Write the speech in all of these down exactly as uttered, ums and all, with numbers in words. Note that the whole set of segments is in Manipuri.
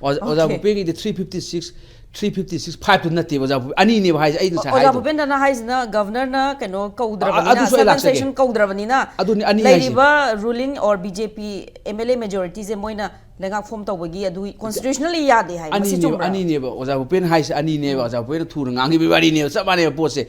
ꯑꯣꯖꯥ ꯑꯣꯖꯥ Okay. ꯚꯨꯄꯦꯟꯒꯤꯗꯤ three fifty six three fifty six ꯐꯥꯏꯚꯇꯨ ꯅꯠꯇꯦꯕ ꯑꯣꯖꯥ ꯚꯨꯄꯦꯟ ꯑꯅꯤꯅꯦꯕ ꯍꯥꯏꯁꯦ ꯑꯩꯅ ꯉꯁꯥꯏ ꯑꯣꯖꯥ ꯍꯥꯏꯗꯣ ꯚꯨꯄꯦꯟꯗ꯭ꯔꯅ ꯍꯥꯏꯁꯤꯅ ꯒꯚꯔꯅꯔꯅ ꯀꯩꯅꯣ ꯑ- ꯀꯧꯗ꯭ꯔꯕꯅꯤꯅ ꯑꯗꯨꯁꯨ ꯑꯩ seven ꯂꯥꯛꯆꯒꯦ. Sanction ꯀꯧꯗ꯭ꯔꯕꯅꯤꯅ ꯑꯗꯨꯅꯤ, ꯑꯅꯤ ꯍꯥꯏꯁꯦ. ꯂꯩꯔꯤꯕ ruling or B J P M L A majorityꯁꯦ ꯃꯣꯏꯅ ꯂꯩꯉꯥꯛ form ꯇꯧꯕꯒꯤ ꯑꯗꯨ constitutionally ꯌꯥꯗꯦ ꯍꯥꯏ, ꯃꯁꯤ ꯑꯅꯤꯅꯦꯕ ꯆꯨꯝꯕ꯭ꯔꯥ? ꯑꯅꯤꯅꯦꯕ ꯑꯣꯖꯥ ꯚꯨꯄꯦꯟ ꯍꯥꯏꯁꯦ ꯑꯅꯤꯅꯦꯕ ꯑꯣꯖꯥ ꯚꯨꯄꯦꯟꯅ ꯊꯨꯅ ꯉꯥꯡꯈꯤꯕꯒꯤ ꯋꯥꯔꯤꯅꯦꯕ, ꯆꯞ ꯃꯥꯟꯅꯩꯕ ꯄꯣꯠꯁꯦ.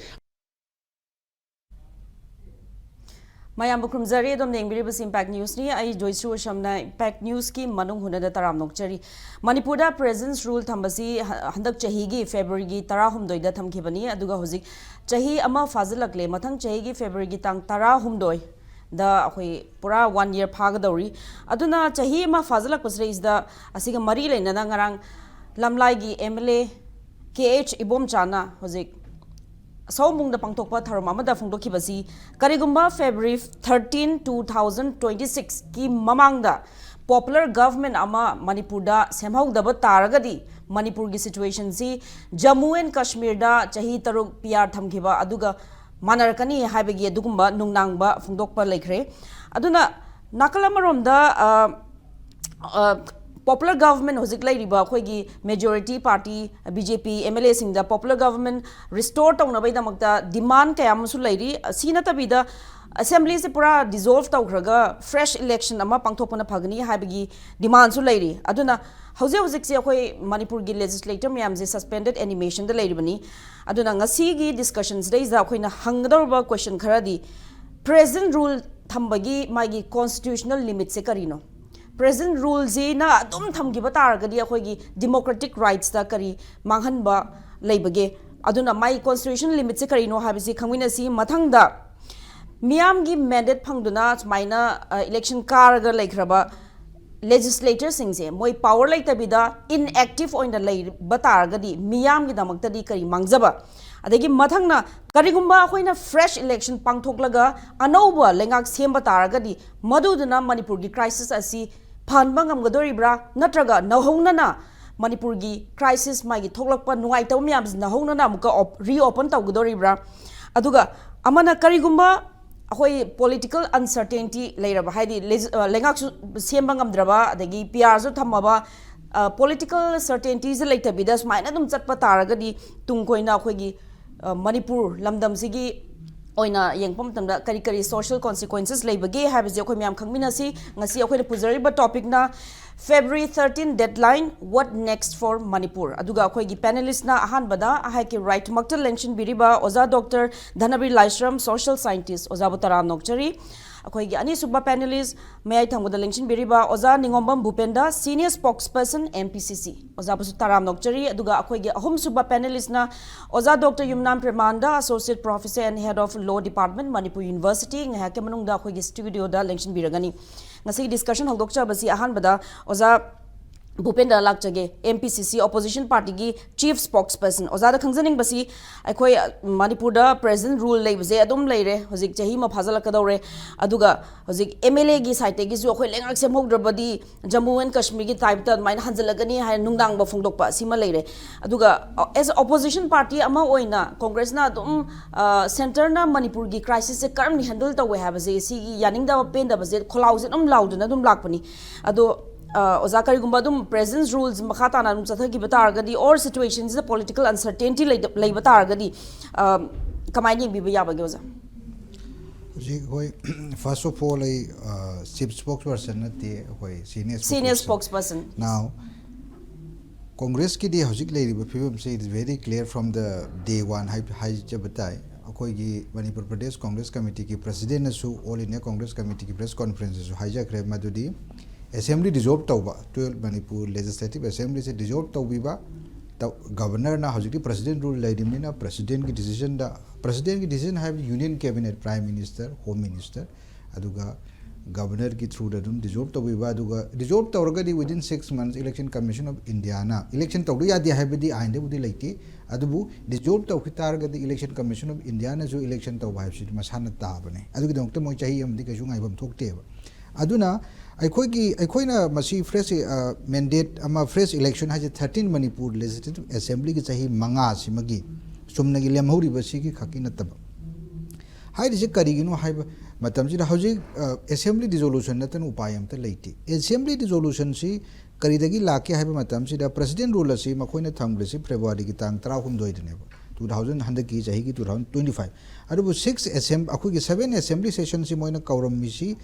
ꯃꯌꯥꯝꯕꯨ ꯈꯨꯔꯨꯝꯖꯔꯤ꯫ ꯑꯗꯣꯝꯅ ꯌꯦꯡꯕꯤꯔꯤꯕꯁꯤ Impact Newsꯅꯤ꯫ ꯑꯩ ꯖꯣꯏꯁ꯭ꯔꯤ ꯋꯥꯁꯝꯅ Impact Newsꯀꯤ ꯃꯅꯨꯡ ꯍꯨꯠꯅꯗ ꯇꯔꯥꯝ ꯅꯣꯛꯆꯔꯤ꯫ ꯃꯅꯤꯄꯨꯔꯗ President's Rule ꯊꯝꯕꯁꯤ ꯍ- ꯍꯟꯗꯛ ꯆꯍꯤꯒꯤ Februaryꯒꯤ ꯇꯔꯥꯍꯨꯝꯗꯣꯏꯗ ꯊꯝꯈꯤꯕꯅꯤ, ꯑꯗꯨꯒ ꯍꯧꯖꯤꯛ ꯆꯍꯤ ꯑꯃ ꯐꯥꯖꯤꯜꯂꯛꯂꯦ꯫ ꯃꯊꯪ ꯆꯍꯤꯒꯤ Februaryꯒꯤ ꯇꯥꯡ ꯇꯔꯥꯍꯨꯝꯗꯣꯏꯗ ꯑꯩꯈꯣꯏ ꯄꯨꯔꯥ one year ꯐꯥꯒꯗꯧꯔꯤ꯫ ꯑꯗꯨꯅ ꯆꯍꯤ ꯑꯃ ꯐꯥꯖꯤꯜꯂꯛꯄꯁꯤꯗꯩꯁꯤꯗ ꯑꯁꯤꯒ ꯃꯔꯤ ꯂꯩꯅꯅ ꯉꯔꯥꯡ ꯂꯝꯂꯥꯏꯒꯤ M L A K H ꯏꯕꯣꯝꯆꯥꯅ ꯍꯧꯖꯤꯛ ꯁꯑꯣꯝꯕꯨꯡꯗ ꯄꯥꯡꯊꯣꯛꯄ ꯊꯧꯔꯝ ꯑꯃꯗ ꯐꯣꯡꯗꯣꯛꯈꯤꯕꯁꯤ, ꯀꯔꯤꯒꯨꯝꯕ February thirteen, two thousand twenty sixꯀꯤ ꯃꯃꯥꯡꯗ popular government ꯑꯃ ꯃꯅꯤꯄꯨꯔꯗ ꯁꯦꯝꯍꯧꯗꯕ ꯇꯥꯔꯒꯗꯤ ꯃꯅꯤꯄꯨꯔꯒꯤ situationꯁꯤ Jammu and Kashmirꯗ ꯆꯍꯤ ꯇꯔꯨꯛ P R ꯊꯝꯈꯤꯕ ꯑꯗꯨꯒ ꯃꯥꯟꯅꯔꯛꯀꯅꯤ ꯍꯥꯏꯕꯒꯤ ꯑꯗꯨꯒꯨꯝꯕ ꯅꯨꯡꯅꯥꯡꯕ ꯐꯣꯡꯗꯣꯛꯄ ꯂꯩꯈ꯭ꯔꯦ꯫ ꯑꯗꯨꯅ ꯅꯥꯀꯜ ꯑꯃꯔꯣꯝꯗ ꯑ, ꯑ, popular government ꯍꯧꯖꯤꯛ ꯂꯩꯔꯤꯕ ꯑꯩꯈꯣꯏꯒꯤ majority party B J P M L Aꯁꯤꯡꯗ popular government restore ꯇꯧꯅꯕꯒꯤꯗꯃꯛꯇ demand ꯀꯌꯥ ꯑꯃꯁꯨ ꯂꯩꯔꯤ꯫ ꯑꯁꯤ ꯅꯠꯇꯕꯤꯗ Assemblyꯁꯦ ꯄꯨꯔꯥ dissolve ꯇꯧꯈ꯭ꯔꯒ fresh election ꯑꯃ ꯄꯥꯡꯊꯣꯛꯄꯅ ꯐꯒꯅꯤ ꯍꯥꯏꯕꯒꯤ demandꯁꯨ ꯂꯩꯔꯤ꯫ ꯑꯗꯨꯅ ꯍꯧꯖꯤꯛ ꯍꯧꯖꯤꯛꯁꯦ ꯑꯩꯈꯣꯏ ꯃꯅꯤꯄꯨꯔꯒꯤ legislator ꯃꯌꯥꯝꯁꯦ suspended animationꯗ ꯂꯩꯔꯤꯕꯅꯤ꯫ ꯑꯗꯨꯅ ꯉꯁꯤꯒꯤ discussionꯁꯤꯗꯩꯁꯤꯗ ꯑꯩꯈꯣꯏꯅ ꯍꯪꯒꯗꯧꯔꯤꯕ question ꯈꯔꯗꯤ, President's Rule ꯊꯝꯕꯒꯤ ꯃꯥꯒꯤ constitutional limitꯁꯦ ꯀꯔꯤꯅꯣ? President's Ruleꯁꯤꯅ ꯑꯗꯨꯝ ꯊꯝꯈꯤꯕ ꯇꯥꯔꯒꯗꯤ ꯑꯩꯈꯣꯏꯒꯤ democratic rightsꯇ ꯀꯔꯤ ꯃꯥꯡꯍꯟꯕ ꯂꯩꯕꯒꯦ? ꯑꯗꯨꯅ ꯃꯥꯒꯤ constitutional limitꯁꯦ ꯀꯔꯤꯅꯣ ꯍꯥꯏꯕꯁꯤ ꯈꯪꯃꯤꯟꯅꯁꯤ꯫ ꯃꯊꯪꯗ, ꯃꯤꯌꯥꯝꯒꯤ mandate ꯐꯪꯗꯨꯅ ꯁꯨꯃꯥꯏꯅ, ꯑ, election ꯀꯥꯔꯒ ꯂꯩꯈ꯭ꯔꯕ legislatorꯁꯤꯡꯁꯦ ꯃꯣꯏ power ꯂꯩꯇꯕꯤꯗ inactive ꯑꯣꯏꯅ ꯂꯩꯕ ꯇꯥꯔꯒꯗꯤ ꯃꯤꯌꯥꯝꯒꯤꯗꯃꯛꯇꯗꯤ ꯀꯔꯤ ꯃꯥꯡꯖꯕ? ꯑꯗꯒꯤ ꯃꯊꯪꯅ, ꯀꯔꯤꯒꯨꯝꯕ ꯑꯩꯈꯣꯏꯅ fresh election ꯄꯥꯡꯊꯣꯛꯂꯒ ꯑꯅꯧꯕ ꯂꯩꯉꯥꯛ ꯁꯦꯝꯕ ꯇꯥꯔꯒꯗꯤ ꯃꯗꯨꯗꯨꯅ ꯃꯅꯤꯄꯨꯔꯒꯤ crisis ꯑꯁꯤ ꯐꯍꯟꯕ ꯉꯝꯒꯗꯣꯔꯤꯕ꯭ꯔꯥ? ꯅꯠꯇ꯭ꯔꯒ ꯅꯧꯍꯧꯅꯅ ꯃꯅꯤꯄꯨꯔꯒꯤ crisis ꯃꯥꯒꯤ ꯊꯣꯛꯂꯛꯄ ꯅꯨꯡꯉꯥꯏꯇꯕ ꯃꯌꯥꯝꯁꯤ ꯅꯧꯍꯧꯅꯅ ꯑꯃꯨꯛꯀ op-, reopen ꯇꯧꯒꯗꯣꯔꯤꯕ꯭ꯔꯥ? ꯑꯗꯨꯒ ꯑꯃꯅ, ꯀꯔꯤꯒꯨꯝꯕ ꯑꯩꯈꯣꯏ political uncertainty ꯂꯩꯔꯕ, ꯍꯥꯏꯗꯤ ꯂꯩ-, ꯑ, ꯂꯩꯉꯥꯛꯁꯨ ꯁꯦꯝꯕ ꯉꯝꯗ꯭ꯔꯕ, ꯑꯗꯒꯤ P Rꯁꯨ ꯊꯝꯃꯕ, ꯄꯣꯂꯤꯇꯤꯀꯦꯜ ꯁꯔꯇꯦꯟꯇꯤꯁꯦ ꯂꯩꯇꯕꯤꯗ ꯁꯨꯃꯥꯏꯅ ꯑꯗꯨꯝ ꯆꯠꯄ ꯇꯥꯔꯒꯗꯤ ꯇꯨꯡ ꯀꯣꯏꯅ ꯑꯩꯈꯣꯏꯒꯤ ꯃꯅꯤꯄꯨꯔ ꯂꯝꯗꯝꯁꯤꯒꯤ ꯑꯣꯏꯅ ꯌꯦꯡꯕ ꯃꯇꯝꯗ ꯀꯔꯤ ꯀꯔꯤ ꯁꯣꯁꯤꯌꯦꯜ ꯀꯣꯟꯁꯤꯀ꯭ꯋꯦꯟꯁꯦꯁ ꯂꯩꯕꯒꯦ ꯍꯥꯏꯕꯁꯦ ꯑꯩꯈꯣꯏ ꯃꯌꯥꯝ ꯈꯪꯃꯤꯟꯅꯁꯤ꯫ ꯉꯁꯤ ꯑꯩꯈꯣꯏꯅ ꯄꯨꯖꯔꯤꯕ ꯇꯣꯄꯤꯛꯅ February thirteen deadline, what next for Manipur? ꯑꯗꯨꯒ ꯑꯩꯈꯣꯏꯒꯤ ꯄꯦꯅꯦꯂꯤꯁꯅ ꯑꯍꯥꯟꯕꯗ ꯑꯩꯍꯥꯛꯀꯤ ꯔꯥꯏꯠꯃꯛꯇ ꯂꯦꯡꯁꯤꯟꯕꯤꯔꯤꯕ ꯑꯣꯖꯥ ꯗꯣꯛꯇꯔ ꯙꯅꯕꯤꯔ ꯂꯥꯏꯁ꯭ꯔꯝ, ꯁꯣꯁꯤꯌꯦꯜ ꯁꯥꯏꯟꯇꯤꯁ, ꯑꯣꯖꯥꯕꯨ ꯇꯔꯥꯝꯅ ꯑꯣꯛꯆꯔꯤ꯫ ꯑꯩꯈꯣꯏꯒꯤ ꯑꯅꯤꯁꯨꯕ ꯄꯦꯅꯦꯂꯤꯁ ꯃꯌꯥꯏ ꯊꯪꯕꯗ ꯂꯦꯡꯁꯤꯟꯕꯤꯔꯤꯕ ꯑꯣꯖꯥ ꯅꯤꯉꯣꯝꯕꯝ ꯚꯨꯄꯦꯟꯗ, ꯁꯤꯅꯤꯌꯔ ꯁ꯭ꯄꯣꯛꯁꯄꯔꯁꯟ, ꯑꯦꯝ ꯄꯤ ꯁꯤ ꯁꯤ, ꯑꯣꯖꯥꯕꯨꯁꯨ ꯇꯔꯥꯝꯅ ꯑꯣꯛꯆꯔꯤ꯫ ꯑꯗꯨꯒ ꯑꯩꯈꯣꯏꯒꯤ ꯑꯍꯨꯝꯁꯨꯕ ꯄꯦꯅꯦꯂꯤꯁꯅ ꯑꯣꯖꯥ doctor Yumnam Premananda, associate professor and head of law department, Manipur university, ꯉꯥꯏꯍꯥꯛꯀꯤ ꯃꯅꯨꯡꯗ ꯑꯩꯈꯣꯏꯒꯤ ꯁ꯭ꯇꯨꯗꯤꯑꯣꯗ ꯂꯦꯡꯁꯤꯟꯕꯤꯔꯒꯅꯤ꯫ ꯉꯁꯤꯒꯤ ꯗꯤꯁꯀꯁꯟ ꯍꯧꯗꯣꯛꯆꯕꯁꯤ ꯑꯍꯥꯟꯕꯗ ꯑꯣꯖꯥ ꯚꯨꯄꯦꯟꯗ ꯂꯥꯛꯆꯒꯦ, ꯑꯦꯝ ꯄꯤ ꯁꯤ ꯁꯤ ꯑꯣꯄꯣꯖꯤꯁꯟ ꯄꯥꯔꯇꯤꯒꯤ ꯆꯤꯐ ꯁ꯭ꯄꯣꯛꯁꯄꯔꯁꯟ꯫ ꯑꯣꯖꯥꯗ ꯈꯪꯖꯅꯤꯡꯕꯁꯤ, ꯑꯩꯈꯣꯏ ꯃꯅꯤꯄꯨꯔꯗ ꯄ꯭ꯔꯦꯖꯦꯟ ꯔꯨꯜ ꯂꯩꯕꯁꯦ ꯑꯗꯨꯝ ꯂꯩꯔꯦ, ꯍꯧꯖꯤꯛ ꯆꯍꯤ ꯑꯃ ꯐꯥꯖꯤꯜꯂꯛꯀꯗꯧꯔꯦ꯫ ꯑꯗꯨꯒ ꯍꯧꯖꯤꯛ ꯑꯦꯝ ꯑꯦꯜ ꯑꯦꯒꯤ ꯁꯥꯏꯠꯇꯒꯤꯁꯨ ꯑꯩꯈꯣꯏ ꯂꯩꯉꯥꯛ ꯁꯦꯝꯍꯧꯗ꯭ꯔꯕꯗꯤ ꯖꯝꯃꯨ ꯑꯦꯟ ꯀꯥꯁꯃꯤꯔꯒꯤ ꯇꯥꯏꯞꯇ ꯑꯗꯨꯃꯥꯏꯅ ꯍꯟꯖꯤꯜꯂꯛꯀꯅꯤ ꯍꯥꯏꯅ ꯅꯨꯡꯗꯥꯡꯕ ꯐꯣꯡꯗꯣꯛꯄ ꯑꯁꯤꯃ ꯂꯩꯔꯦ꯫ ꯑꯗꯨꯒ ꯑꯦꯁ ꯑꯣꯄꯣꯖꯤꯁꯟ ꯄꯥꯔꯇꯤ ꯑꯃ ꯑꯣꯏꯅ ꯀꯣꯡꯒ꯭ꯔꯦꯁꯅ ꯑꯗꯨꯝ, ꯑ, ꯁꯦꯟꯇꯔꯅ ꯃꯅꯤꯄꯨꯔꯒꯤ ꯀ꯭ꯔꯥꯏꯁꯤꯁꯁꯦ ꯀꯔꯝꯅ ꯍꯦꯟꯗꯜ ꯇꯧꯋꯦ ꯍꯥꯏꯕꯁꯦ ꯁꯤꯒꯤ ꯌꯥꯅꯤꯡꯗꯕ ꯄꯦꯟꯗꯕꯁꯦ ꯈꯣꯜꯂꯥꯎꯁꯦ ꯑꯗꯨꯝ ꯂꯥꯎꯗꯨꯅ ꯑꯗꯨꯝ ꯂꯥꯛꯄꯅꯤ꯫ ꯑꯗꯣ, ꯑ, ꯑꯣꯖꯥ, ꯀꯔꯤꯒꯨꯝꯕ ꯑꯗꯨꯝ ꯄ꯭ꯔꯦꯖꯦꯟ ꯔꯨꯜꯁ ꯃꯈꯥ ꯇꯥꯅ ꯑꯗꯨꯝ ꯆꯠꯊꯈꯤꯕ ꯇꯥꯔꯒꯗꯤ, ꯑꯣꯔ ꯁꯤꯆꯨꯋꯦꯁꯟꯁꯤꯗ ꯄꯣꯂꯤꯇꯤꯀꯦꯜ ꯑꯟꯁꯔꯇꯦꯟꯇꯤ ꯂꯩꯕ ꯇꯥꯔꯒꯗꯤ, ꯑ, ꯀꯃꯥꯏꯅ ꯌꯦꯡꯕꯤꯕ ꯌꯥꯕꯒꯦ, ꯑꯣꯖꯥ? ꯍꯧꯖꯤꯛ ꯑꯩꯈꯣꯏ first of all ꯑꯩ ꯆꯤꯐ ꯁ꯭ꯄꯣꯛꯁ ꯄꯔꯁꯟ ꯅꯠꯇꯦ, ꯑꯩꯈꯣꯏ ꯁꯤꯅꯤꯌꯔ ꯁꯤꯅꯤꯌꯔ ꯁ꯭ꯄꯣꯛꯁꯄꯔꯁꯟ꯫ Now, ꯀꯣꯡꯒ꯭ꯔꯦꯁꯀꯤꯗꯤ ꯍꯧꯖꯤꯛ ꯂꯩꯔꯤꯕ ꯐꯤꯕꯝꯁꯦ, it is very clear from the day one ꯍꯥꯏ-, ꯍꯥꯏꯖꯕ ꯇꯥꯏ꯫ ꯑꯩꯈꯣꯏꯒꯤ ꯃꯅꯤꯄꯨꯔ ꯄ꯭ꯔꯗꯦꯁ ꯀꯣꯡꯒ꯭ꯔꯦꯁ ꯀꯃꯤꯇꯤꯒꯤ ꯄ꯭ꯔꯁꯤꯗꯦꯟꯅꯁꯨ, ꯑꯣꯜ ꯏꯟꯗꯤꯌꯥ ꯀꯣꯡꯒ꯭ꯔꯦꯁ ꯀꯃꯤꯇꯤꯒꯤ ꯄ꯭ꯔꯦꯁ ꯀꯣꯟꯐꯔꯦꯟꯁꯁꯤꯁꯨ ꯍꯥꯏꯖꯈ꯭ꯔꯦ, ꯃꯗꯨꯗꯤ ꯑꯦꯁꯦꯝꯕ꯭ꯂꯤ ꯗꯤꯖꯣꯜꯕ ꯇꯧꯕ, ꯇꯨꯌꯦꯜꯕ ꯃꯅꯤꯄꯨꯔ ꯂꯦꯖꯤꯁꯂꯦꯇꯤꯚ ꯑꯦꯁꯦꯝꯕ꯭ꯂꯤꯁꯦ ꯗꯤꯖꯣꯜꯕ ꯇꯧꯕꯤꯕ, ꯇꯧ-, ꯒꯕꯔꯅꯔꯅ, ꯍꯧꯖꯤꯛꯇꯤ ꯄ꯭ꯔꯁꯤꯗꯦꯟ ꯔꯨꯜ ꯂꯩꯔꯤꯕꯅꯤꯅ ꯄ꯭ꯔꯁꯤꯗꯦꯟꯒꯤ ꯗꯤꯁꯤꯖꯟꯗ, ꯄ꯭ꯔꯁꯤꯗꯦꯟꯒꯤ ꯗꯤꯁꯤꯖꯟ ꯍꯥꯏꯕꯗꯤ union cabinet, prime minister, home minister, ꯑꯗꯨꯒ ꯒꯕꯔꯅꯔꯒꯤ ꯊ꯭ꯔꯨꯗ ꯑꯗꯨꯝ ꯗꯤꯖꯣꯜꯕ ꯇꯧꯕꯤꯕ, ꯑꯗꯨꯒ ꯗꯤꯖꯣꯜꯕ ꯇꯧꯔꯒꯗꯤ within six months election commission of Indiaꯅ, election ꯇꯧꯗ ꯌꯥꯗꯦ ꯍꯥꯏꯕꯗꯤ ꯑꯥꯏꯟꯗꯕꯨꯗꯤ ꯂꯩꯇꯦ, ꯑꯗꯨꯕꯨ ꯗꯤꯖꯣꯜꯕ ꯇꯧꯈꯤ ꯇꯥꯔꯒꯗꯤ election commission of Indiaꯅꯁꯨ election ꯇꯧꯕ ꯍꯥꯏꯕꯁꯤꯗꯤ ꯃꯁꯥꯅ ꯇꯥꯕꯅꯦ꯫ ꯑꯗꯨꯒꯤꯗꯃꯛꯇ ꯃꯣꯏ ꯆꯍꯤ ꯑꯃꯗꯤ ꯀꯩꯁꯨ ꯉꯥꯏꯐꯝ ꯊꯣꯛꯇꯦꯕ꯫ ꯑꯗꯨꯅ ꯑꯩꯈꯣꯏꯒꯤ, ꯑꯩꯈꯣꯏꯅ ꯃꯁꯤ ꯐ꯭ꯔꯦꯁ, ꯑ, ꯃꯦꯟꯗꯦꯠ ꯑꯃ, ꯐ꯭ꯔꯦꯁ ꯏꯂꯦꯛꯁꯟ ꯍꯥꯏꯁꯦ thirteen ꯃꯅꯤꯄꯨꯔ ꯂꯦꯖꯤꯁꯂꯦꯇꯤꯚ ꯑꯦꯁꯦꯝꯕ꯭ꯂꯤꯒꯤ ꯆꯍꯤ ꯃꯉꯥꯁꯤꯃꯒꯤ ꯆꯨꯝꯅꯒꯤ ꯂꯦꯝꯍꯧꯔꯤꯕꯁꯤꯒꯤ ꯈꯛꯀꯤ ꯅꯠꯇꯕ꯫ ꯍꯥꯏꯔꯤꯁꯦ ꯀꯔꯤꯒꯤꯅꯣ ꯍꯥꯏꯕ ꯃꯇꯝꯁꯤꯗ ꯍꯧꯖꯤꯛ, ꯑ, ꯑꯦꯁꯦꯝꯕ꯭ꯂꯤ ꯗꯤꯖꯣꯂꯨꯁꯟ ꯅꯠꯇꯅ ꯎꯄꯥꯏ ꯑꯃꯇ ꯂꯩꯇꯦ꯫ ꯑꯦꯁꯦꯝꯕ꯭ꯂꯤ ꯗꯤꯖꯣꯂꯨꯁꯟꯁꯤ ꯀꯔꯤꯗꯒꯤ ꯂꯥꯛꯀꯦ ꯍꯥꯏꯕ ꯃꯇꯝꯁꯤꯗ, President Rule ꯑꯁꯤ ꯃꯈꯣꯏꯅ ꯊꯝꯈ꯭ꯔꯤꯁꯤ February ꯒꯤ ꯇꯥꯡ ꯇꯔꯥꯍꯨꯝꯗꯣꯏꯗꯅꯦꯕ, two thousand, ꯍꯟꯗꯛꯀꯤ ꯆꯍꯤꯒꯤ two thousand twenty five꯫ ꯑꯗꯨꯕꯨ six assembly, ꯑꯩꯈꯣꯏꯒꯤ seven assembly session ꯁꯤ ꯃꯣꯏꯅ ꯀꯧꯔꯝꯃꯤꯁꯤ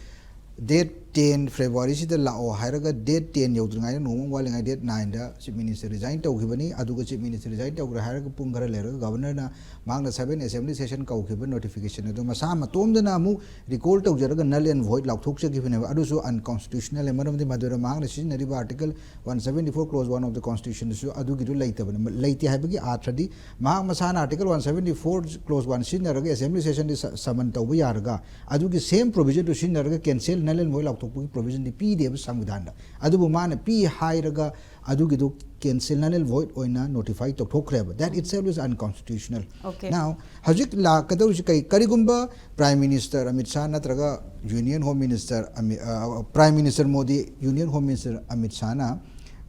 date ten February ꯁꯤꯗ ꯂꯥꯛꯑꯣ ꯍꯥꯏꯔꯒ, date ten ꯌꯧꯗ꯭ꯔꯤꯉꯩꯗ, ꯅꯣꯡꯃ ꯋꯥꯠꯂꯤꯉꯩ, date nine ꯗ Chief Minister resign ꯇꯧꯈꯤꯕꯅꯤ꯫ ꯑꯗꯨꯒ Chief Minister resign ꯇꯧꯈ꯭ꯔꯦ ꯍꯥꯏꯔꯒ ꯄꯨꯡ ꯈꯔ ꯂꯩꯔꯒ Governor ꯅ ꯃꯍꯥꯛꯅ seven assembly session ꯀꯧꯈꯤꯕ notification ꯑꯗꯨ ꯃꯁꯥ ꯃꯇꯣꯝꯗꯅ ꯑꯃꯨꯛ recall ꯇꯧꯖꯔꯒ null and void ꯂꯥꯎꯊꯣꯛꯆꯈꯤꯕꯅꯦꯕ꯫ ꯑꯗꯨꯁꯨ unconstitutional ꯅꯦ, ꯃꯔꯝꯗꯤ ꯃꯗꯨꯗ ꯃꯍꯥꯛꯅ ꯁꯤꯖꯤꯟꯅꯔꯤꯕ Article one seventy four clause one of the Constitution ꯗꯁꯨ ꯑꯗꯨꯒꯤꯗꯨ ꯂꯩꯇꯕꯅꯤ꯫ ꯂꯩꯇꯦ ꯍꯥꯏꯕꯒꯤ ꯑꯥꯔꯊꯗꯤ, ꯃꯍꯥꯛ ꯃꯁꯥꯅ Article one seventy four clause one ꯁꯤꯖꯤꯟꯅꯔꯒ assembly session ꯗꯤ summon ꯇꯧꯕ ꯌꯥꯔꯒ, ꯑꯗꯨꯒꯤ same provision ꯗꯨ ꯁꯤꯖꯤꯟꯅꯔꯒ cancel, null and void ꯂꯥꯎꯊꯣꯛꯄꯒꯤ provision ꯗꯤ ꯄꯤꯗꯦꯕ ꯁꯪꯕꯤꯙꯥꯟꯗ꯫ ꯑꯗꯨꯕꯨ ꯃꯥꯅ ꯄꯤ ꯍꯥꯏꯔꯒ ꯑꯗꯨꯒꯤꯗꯨ cancel, null and void ꯑꯣꯏꯅ notify ꯇꯧꯊꯣꯛꯈ꯭ꯔꯦꯕ꯫ That itself is unconstitutional. Okay. Now, ꯍꯧꯖꯤꯛ ꯂꯥꯛꯀꯗꯧꯔꯤꯁꯤ ꯀꯔꯤ? ꯀꯔꯤꯒꯨꯝꯕ Prime Minister ꯑꯃꯤꯠ ꯁꯥꯍ ꯅꯠꯇ꯭ꯔꯒ Union Home Minister ꯑꯃꯤ-, ꯑ, Prime Minister Modi, Union Home Minister Amit ꯁꯥꯍꯅ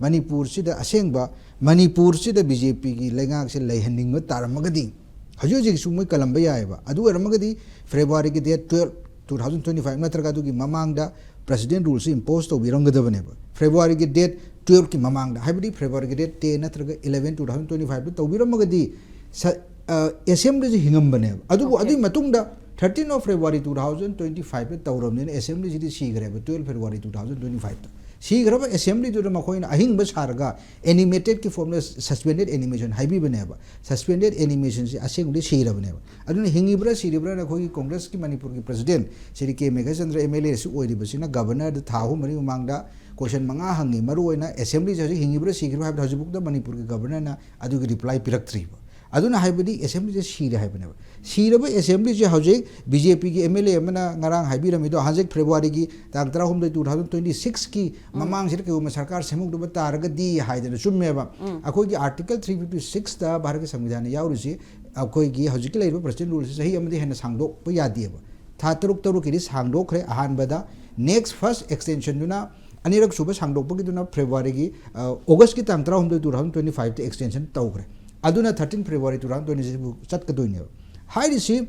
ꯃꯅꯤꯄꯨꯔꯁꯤꯗ, ꯑꯁꯦꯡꯕ ꯃꯅꯤꯄꯨꯔꯁꯤꯗ BJP ꯒꯤ ꯂꯩꯉꯥꯛꯁꯦ ꯂꯩꯍꯟꯅꯤꯡꯕ ꯇꯥꯔꯝꯃꯒꯗꯤ, ꯍꯧꯖꯤꯛ ꯍꯧꯖꯤꯛꯁꯨ ꯃꯣꯏ ꯀꯜꯂꯝꯕ ꯌꯥꯏꯑꯕ꯫ ꯑꯗꯨ ꯑꯣꯏꯔꯝꯃꯒꯗꯤ February ꯒꯤ date twelve, two thousand twenty five ꯅꯠꯇ꯭ꯔꯒ ꯑꯗꯨꯒꯤ ꯃꯃꯥꯡꯗ President Rule ꯁꯤ impose ꯇꯧꯕꯤꯔꯝꯒꯗꯕꯅꯦꯕ꯫ February ꯒꯤ date twelve ꯀꯤ ꯃꯃꯥꯡꯗ, ꯍꯥꯏꯕꯗꯤ February ꯒꯤ date ten ꯅꯠꯇ꯭ꯔꯒ eleven, two thousand twenty five ꯗ ꯇꯧꯕꯤꯔꯝꯃꯒꯗꯤ, ꯁ-, ꯑ, assembly ꯁꯤ ꯍꯤꯡꯉꯝꯕꯅꯦꯕ꯫ ꯑꯗꯨꯕꯨ Okay. ꯑꯗꯨꯒꯤ ꯃꯇꯨꯡꯗ thirteen of February two thousand twenty five ꯗ ꯇꯧꯔꯕꯅꯤꯅ, assembly ꯁꯤꯗꯤ ꯁꯤꯈ꯭ꯔꯦꯕ, twelve February two thousand twenty five ꯗ꯫ ꯁꯤꯈ꯭ꯔꯕ assembly ꯗꯨꯗ ꯃꯈꯣꯏꯅ ꯑꯍꯤꯡꯕ ꯁꯥꯔꯒ animated ꯀꯤ form ꯗ suspended animation ꯍꯥꯏꯕꯤꯕꯅꯦꯕ꯫ Suspended animation ꯁꯤ ꯑꯁꯦꯡꯕꯗꯤ ꯁꯤꯔꯕꯅꯦꯕ꯫ ꯑꯗꯨꯅ ꯍꯤꯡꯉꯤꯕ꯭ꯔꯥ ꯁꯤꯔꯤꯕ꯭ꯔꯥꯅ ꯑꯩꯈꯣꯏꯒꯤ Congress ꯀꯤ ꯃꯅꯤꯄꯨꯔꯒꯤ President ꯁ꯭ꯔꯤ ꯀꯦ ꯃꯦꯘꯆꯟꯗ꯭ꯔ MLA ꯁꯨ ꯑꯣꯏꯔꯤꯕꯁꯤꯅ Governor ꯗ ꯊꯥ ꯑꯍꯨꯝ ꯃꯔꯤ ꯃꯃꯥꯡꯗ question ꯃꯉꯥ ꯍꯪꯉꯤ꯫ ꯃꯔꯨꯑꯣꯏꯅ assembly ꯁꯤ ꯍꯧꯖꯤꯛ ꯍꯤꯡꯉꯤꯕ꯭ꯔꯥ ꯁꯤꯈ꯭ꯔꯤꯕ꯭ꯔꯥ ꯍꯥꯏꯕꯗꯣ ꯍꯧꯖꯤꯛꯐꯥꯎꯗ ꯃꯅꯤꯄꯨꯔꯒꯤ Governor ꯅ ꯑꯗꯨꯒꯤ reply ꯄꯤꯔꯛꯇ꯭ꯔꯤꯕ꯫ ꯑꯗꯨꯅ ꯍꯥꯏꯕꯗꯤ assembly ꯁꯦ ꯁꯤꯔꯦ ꯍꯥꯏꯕꯅꯦꯕ꯫ ꯁꯤꯔꯕ assembly ꯁꯦ ꯍꯧꯖꯤꯛ BJP ꯒꯤ MLA ꯑꯃꯅ ꯉꯔꯥꯡ ꯍꯥꯏꯕꯤꯔꯝꯃꯤꯗꯣ, ꯍꯧꯖꯤꯛ February ꯒꯤ ꯇꯥꯡ ꯇꯔꯥꯍꯨꯝꯗꯣꯏ, two thousand twenty six ꯀꯤ ꯃꯃꯥꯡꯁꯤꯗ ꯀꯩꯒꯨꯝꯕ ꯁꯔꯀꯥꯔ ꯁꯦꯝꯍꯧꯗꯕ ꯇꯥꯔꯒꯗꯤ ꯍꯥꯏꯗꯅ꯫ ꯆꯨꯝꯃꯦꯕ꯫ ꯑꯩꯈꯣꯏꯒꯤ Article three fifty six ꯇ ꯚꯥꯔꯠꯀꯤ ꯁꯪꯕꯤꯙꯥꯟꯗ ꯌꯥꯎꯔꯤꯁꯤ, ꯑꯩꯈꯣꯏꯒꯤ ꯍꯧꯖꯤꯛꯀꯤ ꯂꯩꯔꯤꯕ President Rule ꯁꯤ ꯆꯍꯤ ꯑꯃꯗꯒꯤ ꯍꯦꯟꯅ ꯁꯥꯡꯗꯣꯛꯄ ꯌꯥꯗꯦꯕ꯫ ꯊꯥ ꯇꯔꯨꯛ ꯇꯔꯨꯛꯀꯤꯗꯤ ꯁꯥꯡꯗꯣꯛꯈ꯭ꯔꯦ꯫ ꯑꯍꯥꯟꯕꯗ next first extension ꯗꯨꯅ, ꯑꯅꯤꯔꯛ ꯁꯨꯕ ꯁꯥꯡꯗꯣꯛꯄꯒꯤꯗꯨꯅ February ꯒꯤ, ꯑ, August ꯀꯤ ꯇꯥꯡ ꯇꯔꯥꯍꯨꯝꯗꯣꯏ, two thousand twenty five ꯇ extension ꯇꯧꯈ꯭ꯔꯦ꯫ ꯑꯗꯨꯅ thirteen February two thousand twenty six ꯐꯥꯎ ꯆꯠꯀꯗꯣꯏꯅꯦꯕ꯫ ꯍꯥꯏꯔꯤꯁꯤ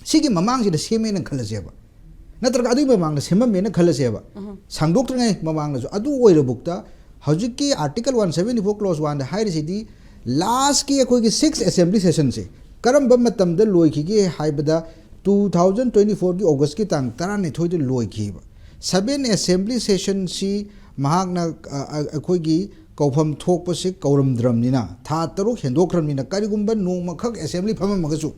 ꯁꯤꯒꯤ ꯃꯃꯥꯡꯁꯤꯗ ꯁꯦꯝꯃꯦꯅ ꯈꯜꯂꯁꯦꯕ, ꯅꯠꯇ꯭ꯔꯒ ꯑꯗꯨꯒꯤ ꯃꯃꯥꯡꯗ ꯁꯦꯝꯃꯝꯃꯦꯅ ꯈꯜꯂꯁꯦꯕ, ꯁꯥꯡꯗꯣꯛꯇ꯭ꯔꯤꯉꯩ ꯃꯃꯥꯡꯗꯁꯨ꯫ ꯑꯗꯨ ꯑꯣꯏꯔꯕꯨꯛꯇ ꯍꯧꯖꯤꯛꯀꯤ Article one seventy four Clause one ꯗ ꯍꯥꯏꯔꯤꯁꯤꯗꯤ, ꯂꯥꯁꯀꯤ ꯑꯩꯈꯣꯏꯒꯤ sixth assembly session ꯁꯦ ꯀꯔꯝꯕ ꯃꯇꯝꯗ ꯂꯣꯏꯈꯤꯒꯦ ꯍꯥꯏꯕꯗ, two thousand twenty four ꯒꯤ August ꯀꯤ ꯇꯥꯡ ꯇꯔꯥꯅꯤꯊꯣꯏꯗ ꯂꯣꯏꯈꯤꯕ꯫ Seventh assembly session ꯁꯤ ꯃꯍꯥꯛꯅ, ꯑ, ꯑ, ꯑꯩꯈꯣꯏꯒꯤ ꯀꯧꯐꯝ ꯊꯣꯛꯄꯁꯤ ꯀꯧꯔꯝꯗ꯭ꯔꯕꯅꯤꯅ, ꯊꯥ ꯇꯔꯨꯛ ꯍꯦꯟꯗꯣꯛꯈ꯭ꯔꯕꯅꯤꯅ, ꯀꯔꯤꯒꯨꯝꯕ ꯅꯣꯡꯃꯈꯛ assembly ꯐꯝꯃꯝꯃꯒꯁꯨ,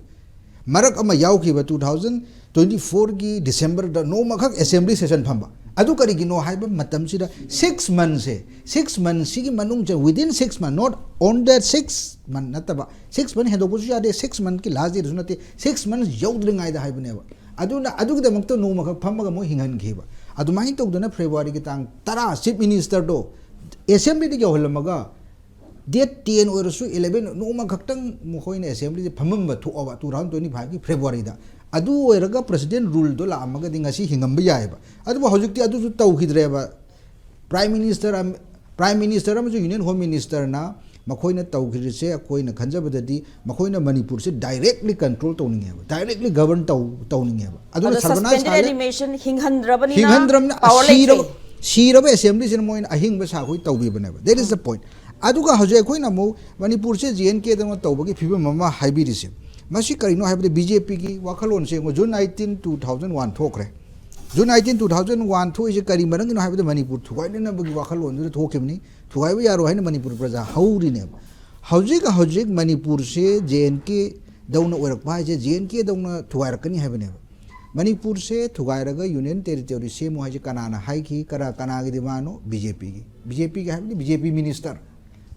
ꯃꯔꯛ ꯑꯃ ꯌꯥꯎꯈꯤꯕ two thousand twenty four ꯒꯤ December ꯗ ꯅꯣꯡꯃꯈꯛ assembly session ꯐꯝꯕ꯫ ꯑꯗꯨ ꯀꯔꯤꯒꯤꯅꯣ ꯍꯥꯏꯕ ꯃꯇꯝꯁꯤꯗ, six months ꯁꯦ, six months ꯁꯤꯒꯤ ꯃꯅꯨꯡꯁꯦ, within six months, not on that six month ꯅꯠꯇꯕ, six month ꯍꯦꯟꯗꯣꯛꯄꯁꯨ ꯌꯥꯗꯦ, six month ꯀꯤ last date ꯁꯨ ꯅꯠꯇꯦ, six months ꯌꯧꯗ꯭ꯔꯤꯉꯩꯗ ꯍꯥꯏꯕꯅꯦꯕ꯫ ꯑꯗꯨꯅ ꯑꯗꯨꯒꯤꯗꯃꯛꯇ ꯅꯣꯡꯃꯈꯛ ꯐꯝꯃꯒ ꯃꯣꯏ ꯍꯤꯡꯍꯟꯈꯤꯕ꯫ ꯑꯗꯨꯃꯥꯏꯅ ꯇꯧꯗꯅ February ꯒꯤ ꯇꯥꯡ ꯇꯔꯥ Chief Minister ꯗꯣ assembly ꯗ ꯌꯧꯍꯜꯂꯝꯃꯒ, date ten ꯑꯣꯏꯔꯁꯨ eleven, ꯅꯣꯡꯃꯈꯛꯇꯪ ꯃꯈꯣꯏꯅ assembly ꯁꯦ ꯐꯝꯃꯝꯕ ꯊꯣꯛꯑꯕ two thousand twenty five ꯀꯤ February ꯗ꯫ ꯑꯗꯨ ꯑꯣꯏꯔꯒ President rule ꯗꯣ ꯂꯥꯛꯑꯝꯃꯒꯗꯤ ꯉꯁꯤ ꯍꯤꯡꯉꯝꯕ ꯌꯥꯏꯑꯕ꯫ ꯑꯗꯨꯕꯨ ꯍꯧꯖꯤꯛꯇꯤ ꯑꯗꯨꯁꯨ ꯇꯧꯈꯤꯗ꯭ꯔꯦꯕ꯫ Prime Minister ꯑꯃ-, Prime Minister ꯑꯃꯁꯨꯡ Union Home Minister ꯅ ꯃꯈꯣꯏꯅ ꯇꯧꯈꯤꯔꯤꯁꯦ, ꯑꯩꯈꯣꯏꯅ ꯈꯟꯖꯕꯗꯗꯤ ꯃꯈꯣꯏꯅ ꯃꯅꯤꯄꯨꯔꯁꯦ directly control ꯇꯧꯅꯤꯡꯉꯦꯕ, directly govern ꯇꯧ-, ꯇꯧꯅꯤꯡꯉꯦꯕ꯫ ꯑꯗꯨꯅ ꯑꯗꯣ ꯁꯔꯕꯅꯥꯁ suspended ꯍꯥꯜꯂꯦ꯫ Animation ꯍꯤꯡꯍꯟꯗ꯭ꯔꯕꯅꯤꯅ ꯍꯤꯡꯍꯟꯗ꯭ꯔꯕꯅꯤꯅ power ꯁꯤꯔꯕ, ꯂꯩꯇ꯭ꯔꯦ꯫ ꯁꯤꯔꯕ assembly ꯁꯤꯅ ꯃꯣꯏꯅ ꯑꯍꯤꯡꯕ ꯁꯥꯈꯣꯏ ꯇꯧꯕꯤꯕꯅꯦꯕ꯫ That is the point꯫ ꯑꯗꯨꯒ ꯍꯧꯖꯤꯛ ꯑꯩꯈꯣꯏꯅ ꯑꯃꯨꯛ ꯃꯅꯤꯄꯨꯔꯁꯦ J N K ꯗꯧꯅ ꯇꯧꯕꯒꯤ ꯐꯤꯕꯝ ꯑꯃ ꯍꯥꯏꯕꯤꯔꯤꯁꯦ, ꯃꯁꯤ ꯀꯔꯤꯅꯣ ꯍꯥꯏꯕꯗ, B J P ꯒꯤ ꯋꯥꯈꯜꯂꯣꯟꯁꯦ ꯌꯦꯡꯉꯣ, June nineteen, two thousand one ꯊꯣꯛꯈ꯭ꯔꯦ꯫ June nineteen, two thousand one ꯊꯣꯛꯏꯁꯦ ꯀꯔꯤ ꯃꯔꯝꯒꯤꯅꯣ ꯍꯥꯏꯕꯗ, ꯃꯅꯤꯄꯨꯔ ꯊꯨꯒꯥꯏꯅꯅꯕꯒꯤ ꯋꯥꯈꯜꯂꯣꯟꯗꯨꯗ ꯊꯣꯛꯈꯤꯕꯅꯤ꯫ ꯊꯨꯒꯥꯏꯕ ꯌꯥꯔꯣꯏ ꯍꯥꯏꯅ ꯃꯅꯤꯄꯨꯔ ꯄ꯭ꯔꯖꯥ ꯍꯧꯔꯤꯅꯦꯕ꯫ ꯍꯧꯖꯤꯛ ꯍꯧꯖꯤꯛ ꯃꯅꯤꯄꯨꯔꯁꯦ J N K ꯗꯧꯅ ꯑꯣꯏꯔꯛꯄ ꯍꯥꯏꯁꯦ, J N K ꯗꯧꯅ ꯊꯨꯒꯥꯏꯔꯛꯀꯅꯤ ꯍꯥꯏꯕꯅꯦꯕ꯫ ꯃꯅꯤꯄꯨꯔꯁꯦ ꯊꯨꯒꯥꯏꯔꯒ Union Territory ꯁꯦꯝꯃꯨ ꯍꯥꯏꯁꯦ ꯀꯅꯥꯅ ꯍꯥꯏꯈꯤ? ꯀꯅꯥ, ꯀꯅꯥꯒꯤ demand ꯅꯣ? B J P ꯒꯤ꯫ B J P ꯒꯤ ꯍꯥꯏꯕꯗꯤ B J P minister,